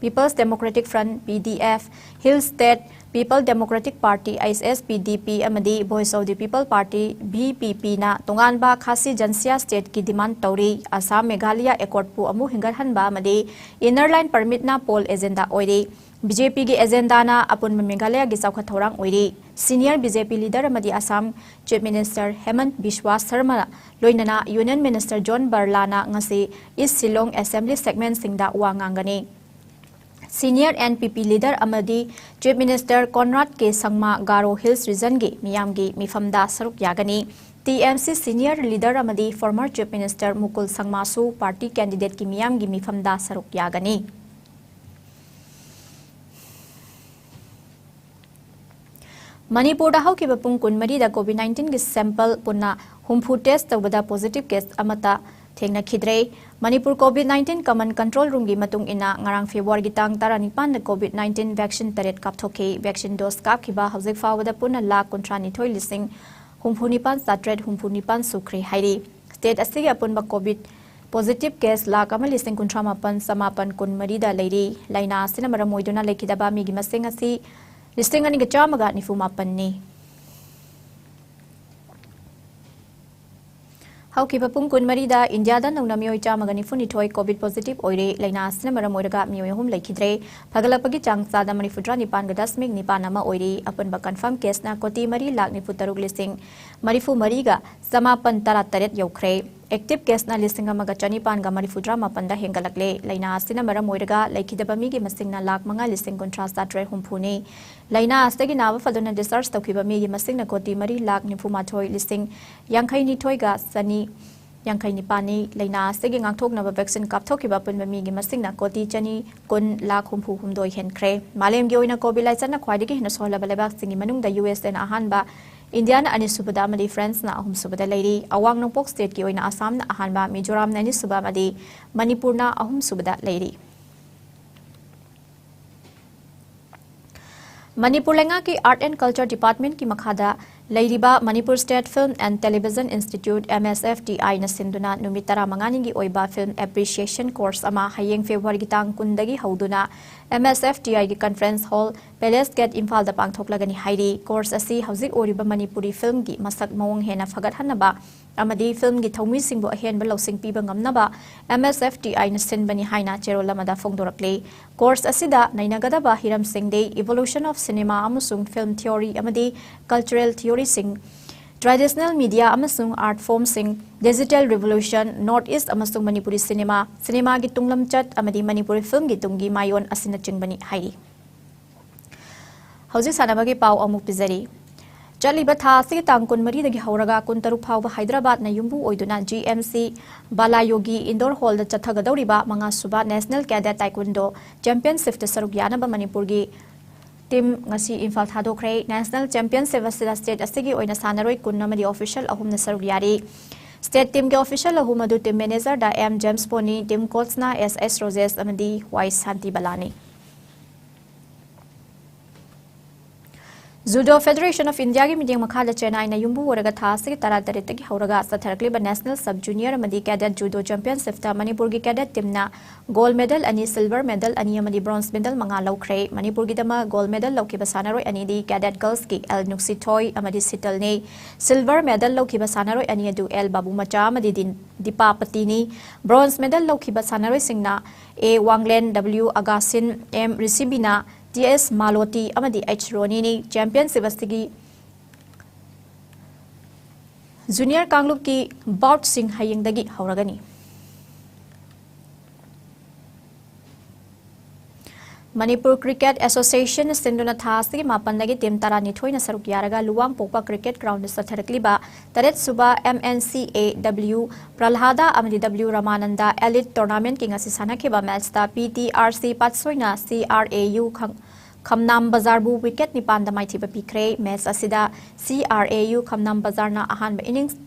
People's Democratic Front, PDF, Hill State People Democratic Party, HSPDP, ꯑꯃꯗꯤ Voice of the People Party, VPPꯅ ꯇꯣꯉꯥꯟꯕ ꯈꯥꯁꯤ ꯖꯟꯁꯤꯌꯥ stateꯀꯤ demand ꯇꯧꯔꯤ꯫ ꯑꯁꯥꯝ ꯃꯦꯘꯥꯂꯌ accordꯄꯨ ꯑꯃꯨꯛ ꯍꯤꯡꯒꯠꯍꯟꯕ ꯑꯃꯗꯤ Inner Line Permitꯅ poll agenda ꯑꯣꯏꯔꯤ꯫ BJPꯒꯤ agendaꯅ ꯑꯄꯨꯟꯕ ꯃꯦꯘꯥꯂꯌꯒꯤ ꯆꯥꯎꯈꯠ ꯊꯧꯔꯥꯡ ꯑꯣꯏꯔꯤ꯫ Senior BJP leader ꯑꯃꯗꯤ ꯑꯁꯥꯝ Chief Minister ꯍꯦꯃꯟ ꯕꯤꯁ꯭ꯋꯥ ꯁꯔꯃ ꯂꯣꯏꯅꯅ Union Minister ꯖꯣꯟ ꯕꯔꯂꯥꯅ ꯉꯁꯤ East Shillong Assembly segmentꯁꯤꯡꯗ ꯋꯥ ꯉꯥꯡꯒꯅꯤ꯫ Senior NPP leader ꯑꯃꯗꯤ Chief Minister Conrad K ꯁꯪꯃꯥ Garo Hills regionꯒꯤ ꯃꯤꯌꯥꯝꯒꯤ ꯃꯤꯐꯝꯗ ꯁꯔꯨꯛ ꯌꯥꯒꯅꯤ꯫ TMC senior leader ꯑꯃꯗꯤ former Chief Minister ꯃꯨꯀꯨꯜ ꯁꯪꯃꯥꯁꯨ party candidateꯀꯤ ꯃꯤꯌꯥꯝꯒꯤ ꯃꯤꯐꯝꯗ ꯁꯔꯨꯛ ꯌꯥꯒꯅꯤ꯫ ꯃꯅꯤꯄꯨꯔꯗ ꯍꯧꯈꯤꯕ ꯄꯨꯡ ꯀꯨꯟꯃꯔꯤꯗ COVID nineteenꯒꯤ sample ꯄꯨꯟꯅ ꯍꯨꯝꯐꯨ test ꯇꯧꯕꯗ positive case ꯑꯃꯠꯇ ꯊꯦꯡꯅꯈꯤꯗ꯭ꯔꯦ꯫ Manipur COVID nineteen Command Control Roomꯒꯤ ꯃꯇꯨꯡ ꯏꯟꯅ, ꯉꯔꯥꯡ Februaryꯒꯤ ꯇꯥꯡ ꯇꯔꯥꯅꯤꯄꯥꯟꯗ COVID nineteen vaccine ꯇꯔꯦꯠ ꯀꯥꯞꯊꯣꯛꯈꯤ꯫ Vaccine dose ꯀꯥꯞꯈꯤꯕ ꯍꯧꯖꯤꯛ ꯐꯥꯎꯕꯗ ꯄꯨꯟꯅ ꯂꯥꯈ ꯀꯨꯟꯊ꯭ꯔꯥꯅꯤꯊꯣꯏ ꯂꯤꯁꯤꯡ ꯍꯨꯝꯐꯨꯅꯤꯄꯥꯟ ꯆꯥꯇ꯭ꯔꯦꯠ ꯍꯨꯝꯐꯨꯅꯤꯄꯥꯟ ꯁꯨꯈ꯭ꯔꯦ ꯍꯥꯏꯔꯤ꯫ State ꯑꯁꯤꯒꯤ ꯑꯄꯨꯟꯕ COVID positive case ꯂꯥꯈ ꯑꯃ ꯂꯤꯁꯤꯡ ꯀꯨꯟꯊ꯭ꯔꯥ ꯃꯥꯄꯟ ꯆꯃꯥꯄꯟ ꯀꯨꯟꯃꯔꯤꯗ ꯂꯩꯔꯤ꯫ ꯂꯥꯏꯅꯥ ꯑꯁꯤꯅ ꯃꯔꯝ ꯑꯣꯏꯗꯨꯅ ꯂꯩꯈꯤꯗꯕ ꯃꯤꯒꯤ ꯃꯁꯤꯡ ꯑꯁꯤ ꯂꯤꯁꯤꯡ ꯑꯅꯤꯒ ꯆꯥꯝꯃꯒ ꯅꯤꯐꯨ ꯃꯥꯄꯟꯅꯤ꯫ ꯍꯧꯈꯤꯕ ꯄꯨꯡ ꯀꯨꯟꯃꯔꯤꯗ ꯏꯟꯗꯤꯌꯥꯗ ꯅꯧꯅ ꯃꯤꯑꯣꯏ ꯆꯥꯝꯃꯒ ꯅꯤꯐꯨꯅꯤꯊꯣꯏ COVID positive ꯑꯣꯏꯔꯦ꯫ ꯂꯥꯏꯅꯥ ꯑꯁꯤꯅ ꯃꯔꯝ ꯑꯣꯏꯔꯒ ꯃꯤꯑꯣꯏ ꯑꯍꯨꯝ ꯂꯩꯈꯤꯗ꯭ꯔꯦ꯫ ꯐꯒꯠꯂꯛꯄꯒꯤ ꯆꯥꯡ ꯆꯥꯗ ꯃꯔꯤꯐꯨꯇꯔꯥ ꯅꯤꯄꯥꯟꯒ ꯗꯁꯃꯤꯛ ꯅꯤꯄꯥꯟ ꯑꯃ ꯑꯣꯏꯔꯤ꯫ ꯑꯄꯨꯟꯕ confirm caseꯅ ꯀꯣꯇꯤ ꯃꯔꯤ ꯂꯥꯈ ꯅꯤꯐꯨ ꯇꯔꯨꯛ ꯂꯤꯁꯤꯡ ꯃꯔꯤꯐꯨ ꯃꯔꯤꯒ ꯆꯃꯥꯄꯟ ꯇꯔꯥ ꯇꯔꯦꯠ ꯌꯧꯈ꯭ꯔꯦ꯫ Active caseꯅ ꯂꯤꯁꯤꯡ ꯑꯃꯒ ꯆꯅꯤꯄꯥꯟꯒ ꯃꯔꯤꯐꯨꯇꯔꯥ ꯃꯥꯄꯟꯗ ꯍꯦꯟꯒꯠꯂꯛꯂꯦ꯫ ꯂꯥꯏꯅꯥ ꯑꯁꯤꯅ ꯃꯔꯝ ꯑꯣꯏꯔꯒ ꯂꯩꯈꯤꯗꯕ ꯃꯤꯒꯤ ꯃꯁꯤꯡꯅ ꯂꯥꯈ ꯃꯉꯥ ꯂꯤꯁꯤꯡ ꯀꯨꯟꯊ꯭ꯔꯥ ꯆꯥꯇ꯭ꯔꯦꯠ ꯍꯨꯝꯐꯨꯅꯤ꯫ ꯂꯥꯏꯅꯥ ꯑꯁꯤꯗꯒꯤ ꯅꯥꯕ ꯐꯗꯨꯅ discharge ꯇꯧꯈꯤꯕ ꯃꯤꯒꯤ ꯃꯁꯤꯡꯅ ꯀꯣꯇꯤ ꯃꯔꯤ ꯂꯥꯈ ꯅꯤꯐꯨ ꯃꯥꯊꯣꯏ ꯂꯤꯁꯤꯡ ꯌꯥꯡꯈꯩ ꯅꯤꯊꯣꯏꯒ ꯆꯅꯤ ꯌꯥꯡꯈꯩ ꯅꯤꯄꯥꯟꯅꯤ꯫ ꯂꯥꯏꯅꯥ ꯑꯁꯤꯒꯤ ꯉꯥꯛꯊꯣꯛꯅꯕ vaccine ꯀꯥꯞꯊꯣꯛꯈꯤꯕ ꯑꯄꯨꯟꯕ ꯃꯤꯒꯤ ꯃꯁꯤꯡꯅ ꯀꯣꯇꯤ ꯆꯅꯤ ꯀꯨꯟ ꯂꯥꯈ ꯍꯨꯝꯐꯨ ꯍꯨꯝꯗꯣꯏ ꯍꯦꯟꯈ꯭ꯔꯦ꯫ ꯃꯥꯂꯦꯝꯒꯤ ꯑꯣꯏꯅ COVID ꯂꯥꯏꯆꯠꯅ ꯈ꯭ꯋꯥꯏꯗꯒꯤ ꯍꯦꯟꯅ ꯁꯣꯛꯍꯜꯂꯕ ꯂꯩꯕꯥꯛꯁꯤꯡꯒꯤ ꯃꯅꯨꯡꯗ USAꯅ ꯑꯍꯥꯟꯕ, ꯏꯟꯗꯤꯌꯥꯅ ꯑꯅꯤꯁꯨꯕꯗ ꯑꯃꯗꯤ ꯐ꯭ꯔꯥꯟꯁꯅ ꯑꯍꯨꯝꯁꯨꯕꯗ ꯂꯩꯔꯤ꯫ ꯑꯋꯥꯡ ꯅꯣꯡꯄꯣꯛ stateꯀꯤ ꯑꯣꯏꯅ ꯑꯁꯥꯝꯅ ꯑꯍꯥꯟꯕ, ꯃꯤꯖꯣꯔꯥꯝꯅ ꯑꯅꯤꯁꯨꯕ ꯑꯃꯗꯤ ꯃꯅꯤꯄꯨꯔꯅ ꯑꯍꯨꯝꯁꯨꯕꯗ ꯂꯩꯔꯤ꯫ ꯃꯅꯤꯄꯨꯔ ꯂꯩꯉꯥꯛꯀꯤ Art and Culture Departmentꯀꯤ ꯃꯈꯥꯗ ꯂꯩꯔꯤꯕ Manipur State Film and Television Institute, M S F T I, ꯅ ꯁꯤꯟꯗꯨꯅ ꯅꯨꯃꯤꯠ ꯇꯔꯥꯃꯉꯥꯅꯤꯒꯤ ꯑꯣꯏꯕ Film Appreciation Course ꯑꯃ ꯍꯌꯦꯡ Februaryꯒꯤ ꯇꯥꯡ ꯀꯨꯟꯗꯒꯤ ꯍꯧꯗꯨꯅ M S F T Iꯒꯤ Conference Hall, Palace Gate, ꯏꯝꯐꯥꯜꯗ ꯄꯥꯡꯊꯣꯛꯂꯒꯅꯤ ꯍꯥꯏꯔꯤ꯫ Course ꯑꯁꯤ ꯍꯧꯖꯤꯛ ꯑꯣꯏꯔꯤꯕ ꯃꯅꯤꯄꯨꯔꯤ filmꯒꯤ ꯃꯁꯛ ꯃꯑꯣꯡ ꯍꯦꯟꯅ ꯐꯒꯠꯍꯟꯅꯕ ꯑꯃꯗꯤ filmꯒꯤ ꯊꯧꯃꯤꯁꯤꯡꯕꯨ ꯑꯍꯦꯟꯕ ꯂꯧꯁꯤꯡ ꯄꯤꯕ ꯉꯝꯅꯕ M S F T Iꯅ ꯁꯤꯟꯕꯅꯤ ꯍꯥꯏꯅ ꯆꯦꯔꯣꯜ ꯑꯃꯗ ꯐꯣꯡꯗꯣꯔꯛꯂꯤ꯫ Course ꯑꯁꯤꯗ ꯅꯩꯅꯒꯗꯕ ꯍꯤꯔꯝꯁꯤꯡꯗꯤ Evolution of Cinema ꯑꯃꯁꯨꯡ Film Theory ꯑꯃꯗꯤ Cultural Theoryꯁꯤꯡ, Traditional Media ꯑꯃꯁꯨꯡ Art Formꯁꯤꯡ, Digital Revolution, North East ꯑꯃꯁꯨꯡ ꯃꯅꯤꯄꯨꯔꯤ cinema, cinemaꯒꯤ ꯇꯨꯡꯂꯝꯆꯠ ꯑꯃꯗꯤ ꯃꯅꯤꯄꯨꯔꯤ filmꯒꯤ ꯇꯨꯡꯒꯤ ꯃꯥꯌꯣꯟ ꯑꯁꯤꯅꯆꯤꯡꯕꯅꯤ ꯍꯥꯏꯔꯤ꯫ ꯍꯧꯖꯤꯛ ꯁꯥꯟꯅꯕꯒꯤ ꯄꯥꯎ ꯑꯃꯨꯛ ꯄꯤꯖꯔꯤ꯫ ꯆꯠꯂꯤꯕ ꯊꯥ ꯑꯁꯤꯒꯤ ꯇꯥꯡ ꯀꯨꯟꯃꯔꯤꯗꯒꯤ ꯍꯧꯔꯒ ꯀꯨꯟꯇꯔꯨꯛ ꯐꯥꯎꯕ ꯍꯥꯏꯗ꯭ꯔꯕꯥꯗꯅ ꯌꯨꯝꯕꯨ ꯑꯣꯏꯗꯨꯅ G M C ꯕꯥꯂꯥꯌꯣꯒꯤ Indoor Hallꯗ ꯆꯠꯊꯒꯗꯧꯔꯤꯕ ꯃꯉꯥꯁꯨꯕ National Cadet Taekwondo Championshipꯇ ꯁꯔꯨꯛ ꯌꯥꯅꯕ ꯃꯅꯤꯄꯨꯔꯒꯤ team ꯉꯁꯤ ꯏꯝꯐꯥꯜ ꯊꯥꯗꯣꯛꯈ꯭ꯔꯦ꯫ National Championship ꯑꯁꯤꯗ state ꯑꯁꯤꯒꯤ ꯑꯣꯏꯅ ꯁꯥꯟꯅꯔꯣꯏ ꯀꯨꯟ ꯑꯃꯗꯤ official ꯑꯍꯨꯝꯅ ꯁꯔꯨꯛ ꯌꯥꯔꯤ꯫ State teamꯒꯤ official ꯑꯍꯨꯝ ꯑꯗꯨ team managerꯗ M James Pony, team coachꯅ S S Roses ꯑꯃꯗꯤ Y Shanti ꯕꯂꯥꯅꯤ꯫ Judo Federation of Indiaꯒꯤ ꯃꯤꯠꯌꯦꯡ ꯃꯈꯥꯗ ꯆꯦꯟꯅꯥꯏꯅ ꯌꯨꯝꯕꯨ ꯑꯣꯏꯔꯒ ꯊꯥ ꯑꯁꯤꯒꯤ ꯇꯔꯥꯇꯔꯦꯠꯇꯒꯤ ꯍꯧꯔꯒ ꯆꯠꯊꯔꯛꯂꯤꯕ National Sub Junior ꯑꯃꯗꯤ Cadet Judo Championshipꯇ ꯃꯅꯤꯄꯨꯔꯒꯤ cadet teamꯅ gold medal ꯑꯅꯤ, silver medal ꯑꯅꯤ ꯑꯃꯗꯤ bronze medal ꯃꯉꯥ ꯂꯧꯈ꯭ꯔꯦ꯫ ꯃꯅꯤꯄꯨꯔꯒꯤꯗꯃꯛ gold medal ꯂꯧꯈꯤꯕ ꯁꯥꯟꯅꯔꯣꯏ ꯑꯅꯤꯗꯤ cadet girlsꯀꯤ L ꯅꯨꯡꯁꯤꯊꯣꯏ ꯑꯃꯗꯤ ꯁꯤꯇꯜꯅꯤ꯫ Silver medal ꯂꯧꯈꯤꯕ ꯁꯥꯟꯅꯔꯣꯏ ꯑꯅꯤ ꯑꯗꯨ L ꯕꯥꯕꯨꯃꯆꯥ ꯑꯃꯗꯤ ꯗꯤꯟ-, ꯗꯤꯄꯥꯄꯇꯤꯅꯤ꯫ Bronze medal ꯂꯧꯈꯤꯕ ꯁꯥꯟꯅꯔꯣꯏꯁꯤꯡꯅ A ꯋꯥꯡꯂꯦꯟ, W ꯑꯒꯥꯁꯤꯟ, M ꯔꯤꯁꯤꯕꯤꯅꯥ, T S ꯃꯥꯂꯣꯇꯤ ꯑꯃꯗꯤ H ꯔꯣꯅꯤꯅꯤ꯫ Championship ꯑꯁꯤꯒꯤ junior ꯀꯥꯡꯂꯨꯞꯀꯤ boutꯁꯤꯡ ꯍꯌꯦꯡꯗꯒꯤ ꯍꯧꯔꯒꯅꯤ꯫ Manipur Cricket Association ꯁꯤꯟꯗꯨꯅ ꯊꯥ ꯑꯁꯤꯒꯤ ꯃꯥꯄꯟꯗꯒꯤ team ꯇꯔꯥꯅꯤꯊꯣꯏꯅ ꯁꯔꯨꯛ ꯌꯥꯔꯒ ꯂꯨꯋꯥꯡꯄꯣꯛꯄ cricket groundꯗ ꯆꯠꯊꯔꯛꯂꯤꯕ ꯇꯔꯦꯠ ꯁꯨꯕ M N C A W ꯄ꯭ꯔꯜꯍꯥꯗꯥ ꯑꯃꯗꯤ W ꯔꯃꯥꯅꯟꯗ Elite Tournamentꯀꯤ ꯉꯁꯤ ꯁꯥꯟꯅꯈꯤꯕ matchꯇ P T R C ꯄꯥꯠꯁꯣꯏꯅ C R A U ꯈꯪ-, ꯈꯝꯅꯥꯝ ꯕꯖꯥꯔꯕꯨ ꯋꯤꯀꯦꯠ ꯅꯤꯄꯥꯟꯗ ꯃꯥꯏꯊꯤꯕ ꯄꯤꯈ꯭ꯔꯦ꯫ ꯃꯦꯆ ꯑꯁꯤꯗ ꯁꯤ ꯑꯥꯔ ꯑꯦ ꯌꯨ ꯈꯝꯅꯥꯝ ꯕꯖꯥꯔꯅ ꯑꯍꯥꯟꯕ ꯏꯅꯤꯡꯁ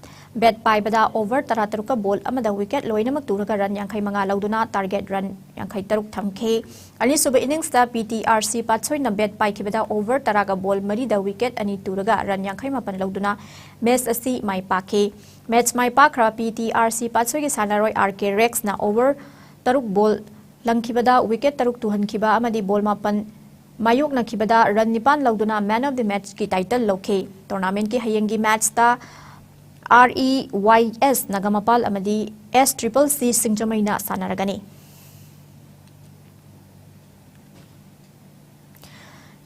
ꯕꯦꯠ ꯄꯥꯏꯕꯗ ꯑꯣꯚꯔ ꯇꯔꯥ ꯇꯔꯨꯛꯀ ꯕꯣꯜ ꯑꯃꯗ ꯋꯤꯀꯦꯠ ꯂꯣꯏꯅꯃꯛ ꯇꯨꯔꯒ ꯔꯟ ꯌꯥꯡꯈꯩ ꯃꯉꯥ ꯂꯧꯗꯨꯅ ꯇꯥꯔꯒꯦꯠ ꯔꯟ ꯌꯥꯡꯈꯩ ꯇꯔꯨꯛ ꯊꯝꯈꯤ꯫ ꯑꯅꯤꯁꯨꯕ ꯏꯅꯤꯡꯁꯇ ꯄꯤ ꯇꯤ ꯑꯥꯔ ꯁꯤ ꯄꯥꯠꯁꯣꯏꯅ ꯕꯦꯠ ꯄꯥꯏꯈꯤꯕꯗ ꯑꯣꯚꯔ ꯇꯔꯥꯒ ꯕꯣꯜ ꯃꯔꯤꯗ ꯋꯤꯀꯦꯠ ꯑꯅꯤ ꯇꯨꯔꯒ ꯔꯟ ꯌꯥꯡꯈꯩ ꯃꯥꯄꯟ ꯂꯧꯗꯨꯅ ꯃꯦꯆ ꯑꯁꯤ ꯃꯥꯏ ꯄꯥꯛꯈꯤ꯫ ꯃꯦꯆ ꯃꯥꯏ ꯄꯥꯛꯈ꯭ꯔ ꯄꯤ ꯇꯤ ꯑꯥꯔ ꯁꯤ ꯄꯥꯠꯁꯣꯏꯒꯤ ꯁꯥꯟꯅꯔꯣꯏ ꯑꯥꯔ ꯀꯦ ꯔꯦꯛꯁꯅ ꯑꯣꯚꯔ ꯇꯔꯨꯛ ꯕꯣꯜ ꯂꯪꯈꯤꯕꯗ ꯋꯤꯀꯦꯠ ꯇꯔꯨꯛ ꯇꯨꯍꯟꯈꯤꯕ ꯑꯃꯗꯤ ꯕꯣꯜ ꯃꯥꯄꯟ ꯃꯥꯌꯣꯛꯅꯈꯤꯕꯗ ꯔꯟ ꯅꯤꯄꯥꯟ ꯂꯧꯗꯨꯅ Man of the Matchꯀꯤ ꯇꯥꯏꯇꯜ ꯂꯧꯈꯤ꯫ ꯇꯣꯔꯅꯥꯃꯦꯟꯠꯀꯤ ꯍꯌꯦꯡꯒꯤ ꯃꯦꯆꯇ ꯑꯥꯔ ꯏ ꯋꯥꯏ ꯑꯦꯁ ꯅꯥꯒꯥꯃꯄꯥꯜ ꯑꯃꯗꯤ ꯑꯦꯁ ꯇ꯭ꯔꯤꯄꯜ ꯁꯤ ꯁꯤꯡꯖꯃꯩꯅ ꯁꯥꯟꯅꯔꯒꯅꯤ꯫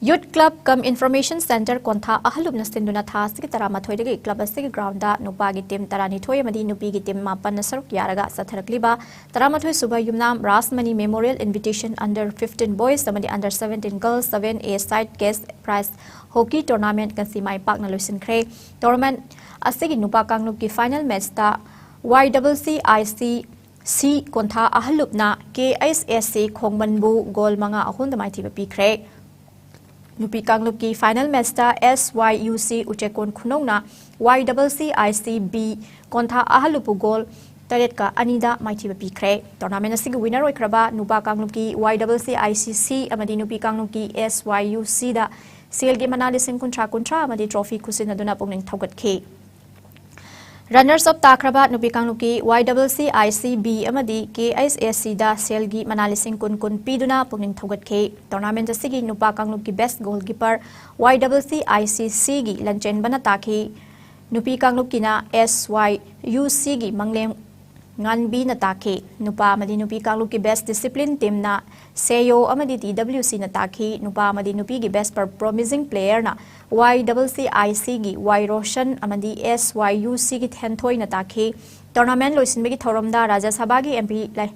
Youth Club cum Information Centre ꯀꯣꯟꯊꯥ ꯑꯍꯜꯂꯨꯞꯅ ꯁꯤꯟꯗꯨꯅ ꯊꯥ ꯑꯁꯤꯒꯤ ꯇꯔꯥꯃꯥꯊꯣꯏꯗꯒꯤ club ꯑꯁꯤꯒꯤ groundꯗ ꯅꯨꯄꯥꯒꯤ team ꯇꯔꯥꯅꯤꯊꯣꯏ ꯑꯃꯗꯤ ꯅꯨꯄꯤꯒꯤ team ꯃꯥꯄꯟꯅ ꯁꯔꯨꯛ ꯌꯥꯔꯒ ꯆꯠꯊꯔꯛꯂꯤꯕ ꯇꯔꯥꯃꯥꯊꯣꯏ ꯁꯨꯕ ꯌꯨꯝꯅꯥꯝ Rajmani Memorial Invitation Under fifteen Boys ꯑꯃꯗꯤ Under seventeen Girls seven A Side Cash Prize Hockey Tournament ꯉꯁꯤ ꯃꯥꯏ ꯄꯥꯛꯅ ꯂꯣꯏꯁꯤꯟꯈ꯭ꯔꯦ꯫ Tournament ꯑꯁꯤꯒꯤ ꯅꯨꯄꯥ ꯀꯥꯡꯂꯨꯞꯀꯤ final matchꯇ Y double C I C C ꯀꯣꯟꯊꯥ ꯑꯍꯜꯂꯨꯞꯅ K S S C ꯈꯣꯡꯃꯟꯕꯨ goal ꯃꯉꯥ ꯑꯍꯨꯝꯗ ꯃꯥꯏꯊꯤꯕ ꯄꯤꯈ꯭ꯔꯦ꯫ ꯅꯨꯄꯤ ꯀꯥꯡꯂꯨꯞꯀꯤ final matchꯇ S Y U C ꯎꯆꯦꯛꯀꯣꯟ ꯈꯨꯅꯧꯅ Y double C I C B ꯀꯣꯟꯊꯥ ꯑꯍꯜꯂꯨꯞꯄꯨ goal ꯇꯔꯦꯠꯀ ꯑꯅꯤꯗ ꯃꯥꯏꯊꯤꯕ ꯄꯤꯈ꯭ꯔꯦ꯫ Tournament ꯑꯁꯤꯒꯤ winner ꯑꯣꯏꯈ꯭ꯔꯕ ꯅꯨꯄꯥ ꯀꯥꯡꯂꯨꯞꯀꯤ Y double C I C C ꯑꯃꯗꯤ ꯅꯨꯄꯤ ꯀꯥꯡꯂꯨꯞꯀꯤ S Y U Cꯗ ꯁꯦꯜꯒꯤ ꯃꯅꯥ ꯂꯤꯁꯤꯡ ꯀꯨꯟꯊ꯭ꯔꯥ ꯀꯨꯟꯊ꯭ꯔꯥ ꯑꯃꯗꯤ trophy ꯈꯨꯠꯁꯤꯟꯅꯗꯨꯅ ꯄꯨꯛꯅꯤꯡ ꯊꯧꯒꯠꯈꯤ꯫ Runners up ꯇꯥꯈ꯭ꯔꯕ ꯅꯨꯄꯤ ꯀꯥꯡꯂꯨꯞꯀꯤ Y double C I C B ꯑꯃꯗꯤ K S S Cꯗ ꯁꯦꯜꯒꯤ ꯃꯅꯥ ꯂꯤꯁꯤꯡ ꯀꯨꯟ ꯀꯨꯟ ꯄꯤꯗꯨꯅ ꯄꯨꯛꯅꯤꯡ ꯊꯧꯒꯠꯈꯤ꯫ Tournament ꯑꯁꯤꯒꯤ ꯅꯨꯄꯥ ꯀꯥꯡꯂꯨꯞꯀꯤ best goalkeeper Y double C I C Cꯒꯤ ꯂꯟꯆꯦꯟꯕꯅ ꯇꯥꯈꯤ꯫ ꯅꯨꯄꯤ ꯀꯥꯡꯂꯨꯞꯀꯤꯅ S Y U Cꯒꯤ ꯃꯪꯂꯦꯝ ꯉꯥꯟꯕꯤꯅ ꯇꯥꯈꯤ꯫ ꯅꯨꯄꯥ ꯑꯃꯗꯤ ꯅꯨꯄꯤ ꯀꯥꯡꯂꯨꯞꯀꯤ best discipline teamꯅ ꯁꯦꯌꯣ ꯑꯃꯗꯤ T W Cꯅ ꯇꯥꯈꯤ꯫ ꯅꯨꯄꯥ ꯑꯃꯗꯤ ꯅꯨꯄꯤꯒꯤ best per-, promising playerꯅ Y double C I Cꯒꯤ Y Roshan ꯑꯃꯗꯤ S Y U Cꯒꯤ ꯊꯦꯟꯊꯣꯏꯅ ꯇꯥꯈꯤ꯫ Tournament ꯂꯣꯏꯁꯤꯟꯕꯒꯤ ꯊꯧꯔꯝꯗ ꯔꯥꯖ꯭ꯌ ꯁꯚꯥꯒꯤ M P ꯂꯩ-,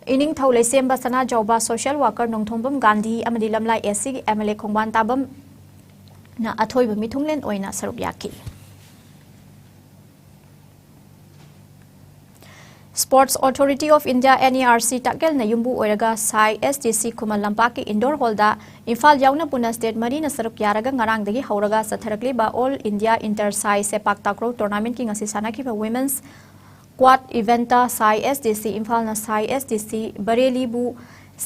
ꯏꯅꯤꯡꯊꯧ ꯂꯩꯁꯦꯝꯕ ꯁꯅꯥꯖꯥꯎꯕ, social worker ꯅꯣꯡꯊꯣꯝꯕꯝ ꯒꯥꯟꯙꯤ ꯑꯃꯗꯤ ꯂꯝꯂꯥꯏ S Cꯒꯤ M L A ꯈꯣꯡꯕꯥꯟ ꯇꯥꯕꯝꯅ ꯑꯊꯣꯏꯕ ꯃꯤꯊꯨꯡꯂꯦꯟ ꯑꯣꯏꯅ ꯁꯔꯨꯛ ꯌꯥꯈꯤ꯫ Sports Authority of India, N A R C, ꯇꯥꯛꯀꯦꯜꯅ ꯌꯨꯝꯕꯨ ꯑꯣꯏꯔꯒ ꯁꯥꯏ S D C ꯈꯨꯃꯟ ꯂꯝꯄꯥꯛꯀꯤ indoor hallꯗ ꯏꯝꯐꯥꯜ ꯌꯥꯎꯅ ꯄꯨꯟꯅ state ꯃꯔꯤꯅ ꯁꯔꯨꯛ ꯌꯥꯔꯒ ꯉꯔꯥꯡꯗꯒꯤ ꯍꯧꯔꯒ ꯆꯠꯊꯔꯛꯂꯤꯕ All India Inter Sai ꯁꯦꯄꯥꯛ takraw tournamentꯀꯤ ꯉꯁꯤ ꯁꯥꯟꯅꯈꯤꯕ women's quad eventꯇ ꯁꯥꯏ S D C ꯏꯝꯐꯥꯜꯅ ꯁꯥꯏ S D C ꯕꯔꯦꯂꯤꯕꯨ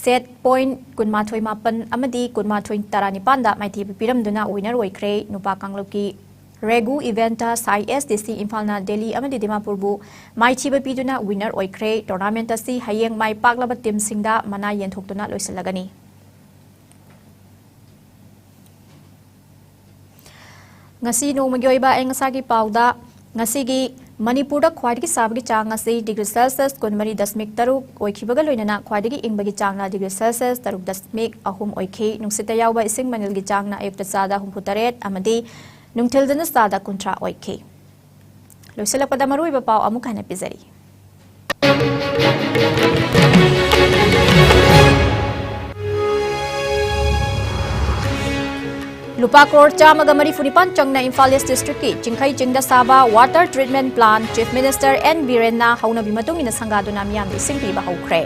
set point ꯀꯨꯟꯃꯥꯊꯣꯏ ꯃꯥꯄꯟ ꯑꯃꯗꯤ ꯀꯨꯟꯃꯥꯊꯣꯏ ꯇꯔꯥꯅꯤꯄꯥꯟꯗ ꯃꯥꯏꯊꯤꯕ ꯄꯤꯔꯝꯗꯨꯅ winner ꯑꯣꯏꯈ꯭ꯔꯦ꯫ ꯅꯨꯄꯥ ꯀꯥꯡꯂꯨꯞꯀꯤ ꯔꯦꯒꯨ eventꯇ ꯁꯥꯏ S D C ꯏꯝꯐꯥꯜꯅ ꯗꯦꯜꯂꯤ ꯑꯃꯗꯤ ꯗꯤꯃꯥꯄꯨꯔꯕꯨ ꯃꯥꯏꯊꯤꯕ ꯄꯤꯗꯨꯅ winner ꯑꯣꯏꯈ꯭ꯔꯦ꯫ Tournament ꯑꯁꯤ ꯍꯌꯦꯡ ꯃꯥꯏ ꯄꯥꯛꯂꯕ teamꯁꯤꯡꯗ ꯃꯅꯥ ꯌꯦꯟꯊꯣꯛꯇꯨꯅ ꯂꯣꯏꯁꯤꯜꯂꯒꯅꯤ꯫ ꯉꯁꯤ ꯅꯣꯡꯃꯒꯤ ꯑꯣꯏꯕ ꯑꯏꯪ ꯑꯁꯥꯒꯤ ꯄꯥꯎꯗ, ꯉꯁꯤꯒꯤ ꯃꯅꯤꯄꯨꯔꯗ ꯈ꯭ꯋꯥꯏꯗꯒꯤ ꯁꯥꯕꯒꯤ ꯆꯥꯡ ꯑꯁꯤ degree Celsius ꯀꯨꯟꯃꯔꯤ ꯗꯁꯃꯤꯛ ꯇꯔꯨꯛ ꯑꯣꯏꯈꯤꯕꯒ ꯂꯣꯏꯅꯅ ꯈ꯭ꯋꯥꯏꯗꯒꯤ ꯏꯪꯕꯒꯤ ꯆꯥꯡꯅ degree Celsius ꯇꯔꯨꯛ ꯗꯁꯃꯤꯛ ꯑꯍꯨꯝ ꯑꯣꯏꯈꯤ꯫ ꯅꯨꯡꯁꯤꯠꯇ ꯌꯥꯎꯕ ꯏꯁꯤꯡ ꯃꯅꯤꯜꯒꯤ ꯆꯥꯡꯅ ꯑꯌꯨꯛꯇ ꯆꯥꯗ ꯍꯨꯝꯐꯨ ꯇꯔꯦꯠ ꯑꯃꯗꯤ ꯅꯨꯡꯊꯤꯜꯗꯅ ꯆꯥꯗ ꯀꯨꯟꯊ꯭ꯔꯥ ꯑꯣꯏꯈꯤ꯫ ꯂꯣꯏꯁꯤꯜꯂꯛꯄꯗ ꯃꯔꯨꯑꯣꯏꯕ ꯄꯥꯎ ꯑꯃꯨꯛ ꯍꯟꯅ ꯄꯤꯖꯔꯤ꯫ ꯂꯨꯄꯥ ꯀ꯭ꯔꯣꯔ ꯆꯥꯝꯃꯒ ꯃꯔꯤꯐꯨ ꯅꯤꯄꯥꯟ ꯆꯪꯅ ꯏꯝꯐꯥꯜ East Districtꯀꯤ ꯆꯤꯡꯈꯩ ꯆꯤꯡꯗ ꯁꯥꯕ water treatment plant Chief Minister N ꯕꯤꯔꯦꯟꯅ ꯍꯧꯅꯕꯤ ꯃꯇꯨꯡ ꯏꯟꯅ ꯁꯪꯒꯥꯗꯨꯅ ꯃꯤꯌꯥꯝꯗ ꯏꯁꯤꯡ ꯄꯤꯕ ꯍꯧꯈ꯭ꯔꯦ꯫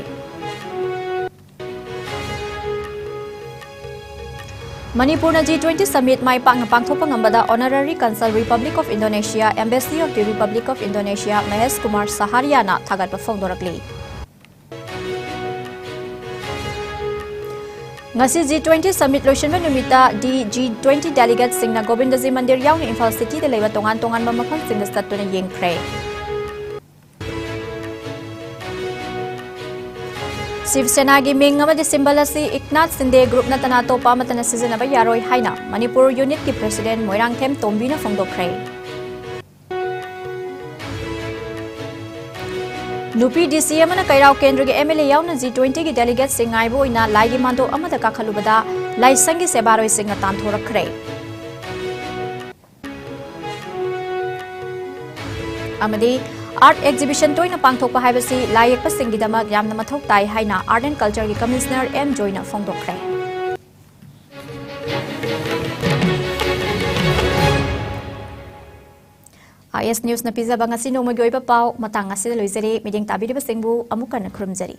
ꯃꯅꯤꯄꯨꯔꯅ G twenty Summit ꯃꯥꯏ ꯄꯥꯛꯅ ꯄꯥꯡꯊꯣꯛꯄ ꯉꯝꯕꯗ Honorary Consul Republic of Indonesia, Embassy of the Republic of Indonesia, Mahesh Kumar ꯁꯍꯥꯔꯤꯌꯥꯅ ꯊꯥꯒꯠꯄ ꯐꯣꯡꯗꯣꯔꯛꯂꯤ꯫ ꯉꯁꯤ G twenty Summit ꯂꯣꯏꯁꯤꯟꯕ ꯅꯨꯃꯤꯠꯇ ꯗꯤ G twenty delegateꯁꯤꯡꯅ ꯒꯣꯕꯤꯟꯗꯖꯤ ꯃꯟꯗꯤꯔ ꯌꯥꯎꯅ ꯏꯝꯐꯥꯜ cityꯗ ꯂꯩꯕ ꯇꯣꯉꯥꯟ ꯇꯣꯉꯥꯟꯕ ꯃꯐꯝꯁꯤꯡꯗ ꯆꯠꯇꯨꯅ ꯌꯦꯡꯈ꯭ꯔꯦ꯫ ꯁꯤꯕ ꯁꯦꯅꯥꯒꯤ ꯃꯤꯡ ꯑꯃꯗꯤ symbol ꯑꯁꯤ ꯏꯛꯅꯥꯠ ꯁꯤꯟꯗꯦ group ꯅꯠꯇꯅ ꯑꯇꯣꯞꯄ ꯑꯃꯠꯇꯅ ꯁꯤꯖꯤꯟꯅꯕ ꯌꯥꯔꯣꯏ ꯍꯥꯏꯅ ꯃꯅꯤꯄꯨꯔ unitꯀꯤ president ꯃꯣꯏꯔꯥꯡꯊꯦꯝ ꯇꯣꯝꯕꯤꯅ ꯐꯣꯡꯗꯣꯛꯈ꯭ꯔꯦ꯫ ꯅꯨꯄꯤ D C ꯑꯃꯅ ꯀꯩꯔꯥꯎ ꯀꯦꯟꯗ꯭ꯔꯒꯤ M L A ꯌꯥꯎꯅ G twentyꯒꯤ delegateꯁꯤꯡ ꯉꯥꯏꯕ ꯑꯣꯏꯅ ꯂꯥꯏꯒꯤ ꯃꯥꯟꯗꯣꯞ ꯑꯃꯗ ꯀꯥꯈꯠꯂꯨꯕꯗ ꯂꯥꯏꯁꯪꯒꯤ ꯁꯦꯕꯥꯔꯣꯏꯁꯤꯡꯅ ꯇꯥꯟꯊꯣꯔꯛꯈ꯭ꯔꯦ꯫ ꯑꯃꯗꯤ art exhibition ꯇꯣꯏꯅ ꯄꯥꯡꯊꯣꯛꯄ ꯍꯥꯏꯕꯁꯤ ꯂꯥꯏ ꯌꯦꯛꯄꯁꯤꯡꯒꯤꯗꯃꯛ ꯌꯥꯝꯅ ꯃꯊꯧ ꯇꯥꯏ ꯍꯥꯏꯅ Art and Cultureꯒꯤ Commissioner M ꯖꯣꯏꯅ ꯐꯣꯡꯗꯣꯛꯈ꯭ꯔꯦ꯫ ꯑꯥꯏ ꯑꯦꯁ ꯅ꯭ꯌꯨꯁꯅ ꯄꯤꯖꯕ ꯉꯁꯤ ꯅꯣꯡꯃꯒꯤ ꯑꯣꯏꯕ ꯄꯥꯎ ꯃꯇꯥꯡ ꯑꯁꯤꯗ ꯂꯣꯏꯖꯔꯦ꯫ ꯃꯤꯠꯌꯦꯡ ꯇꯥꯕꯤꯔꯤꯕꯁꯤꯡꯕꯨ ꯑꯃꯨꯛ ꯍꯟꯅ ꯈꯨꯔꯨꯝꯖꯔꯤ꯫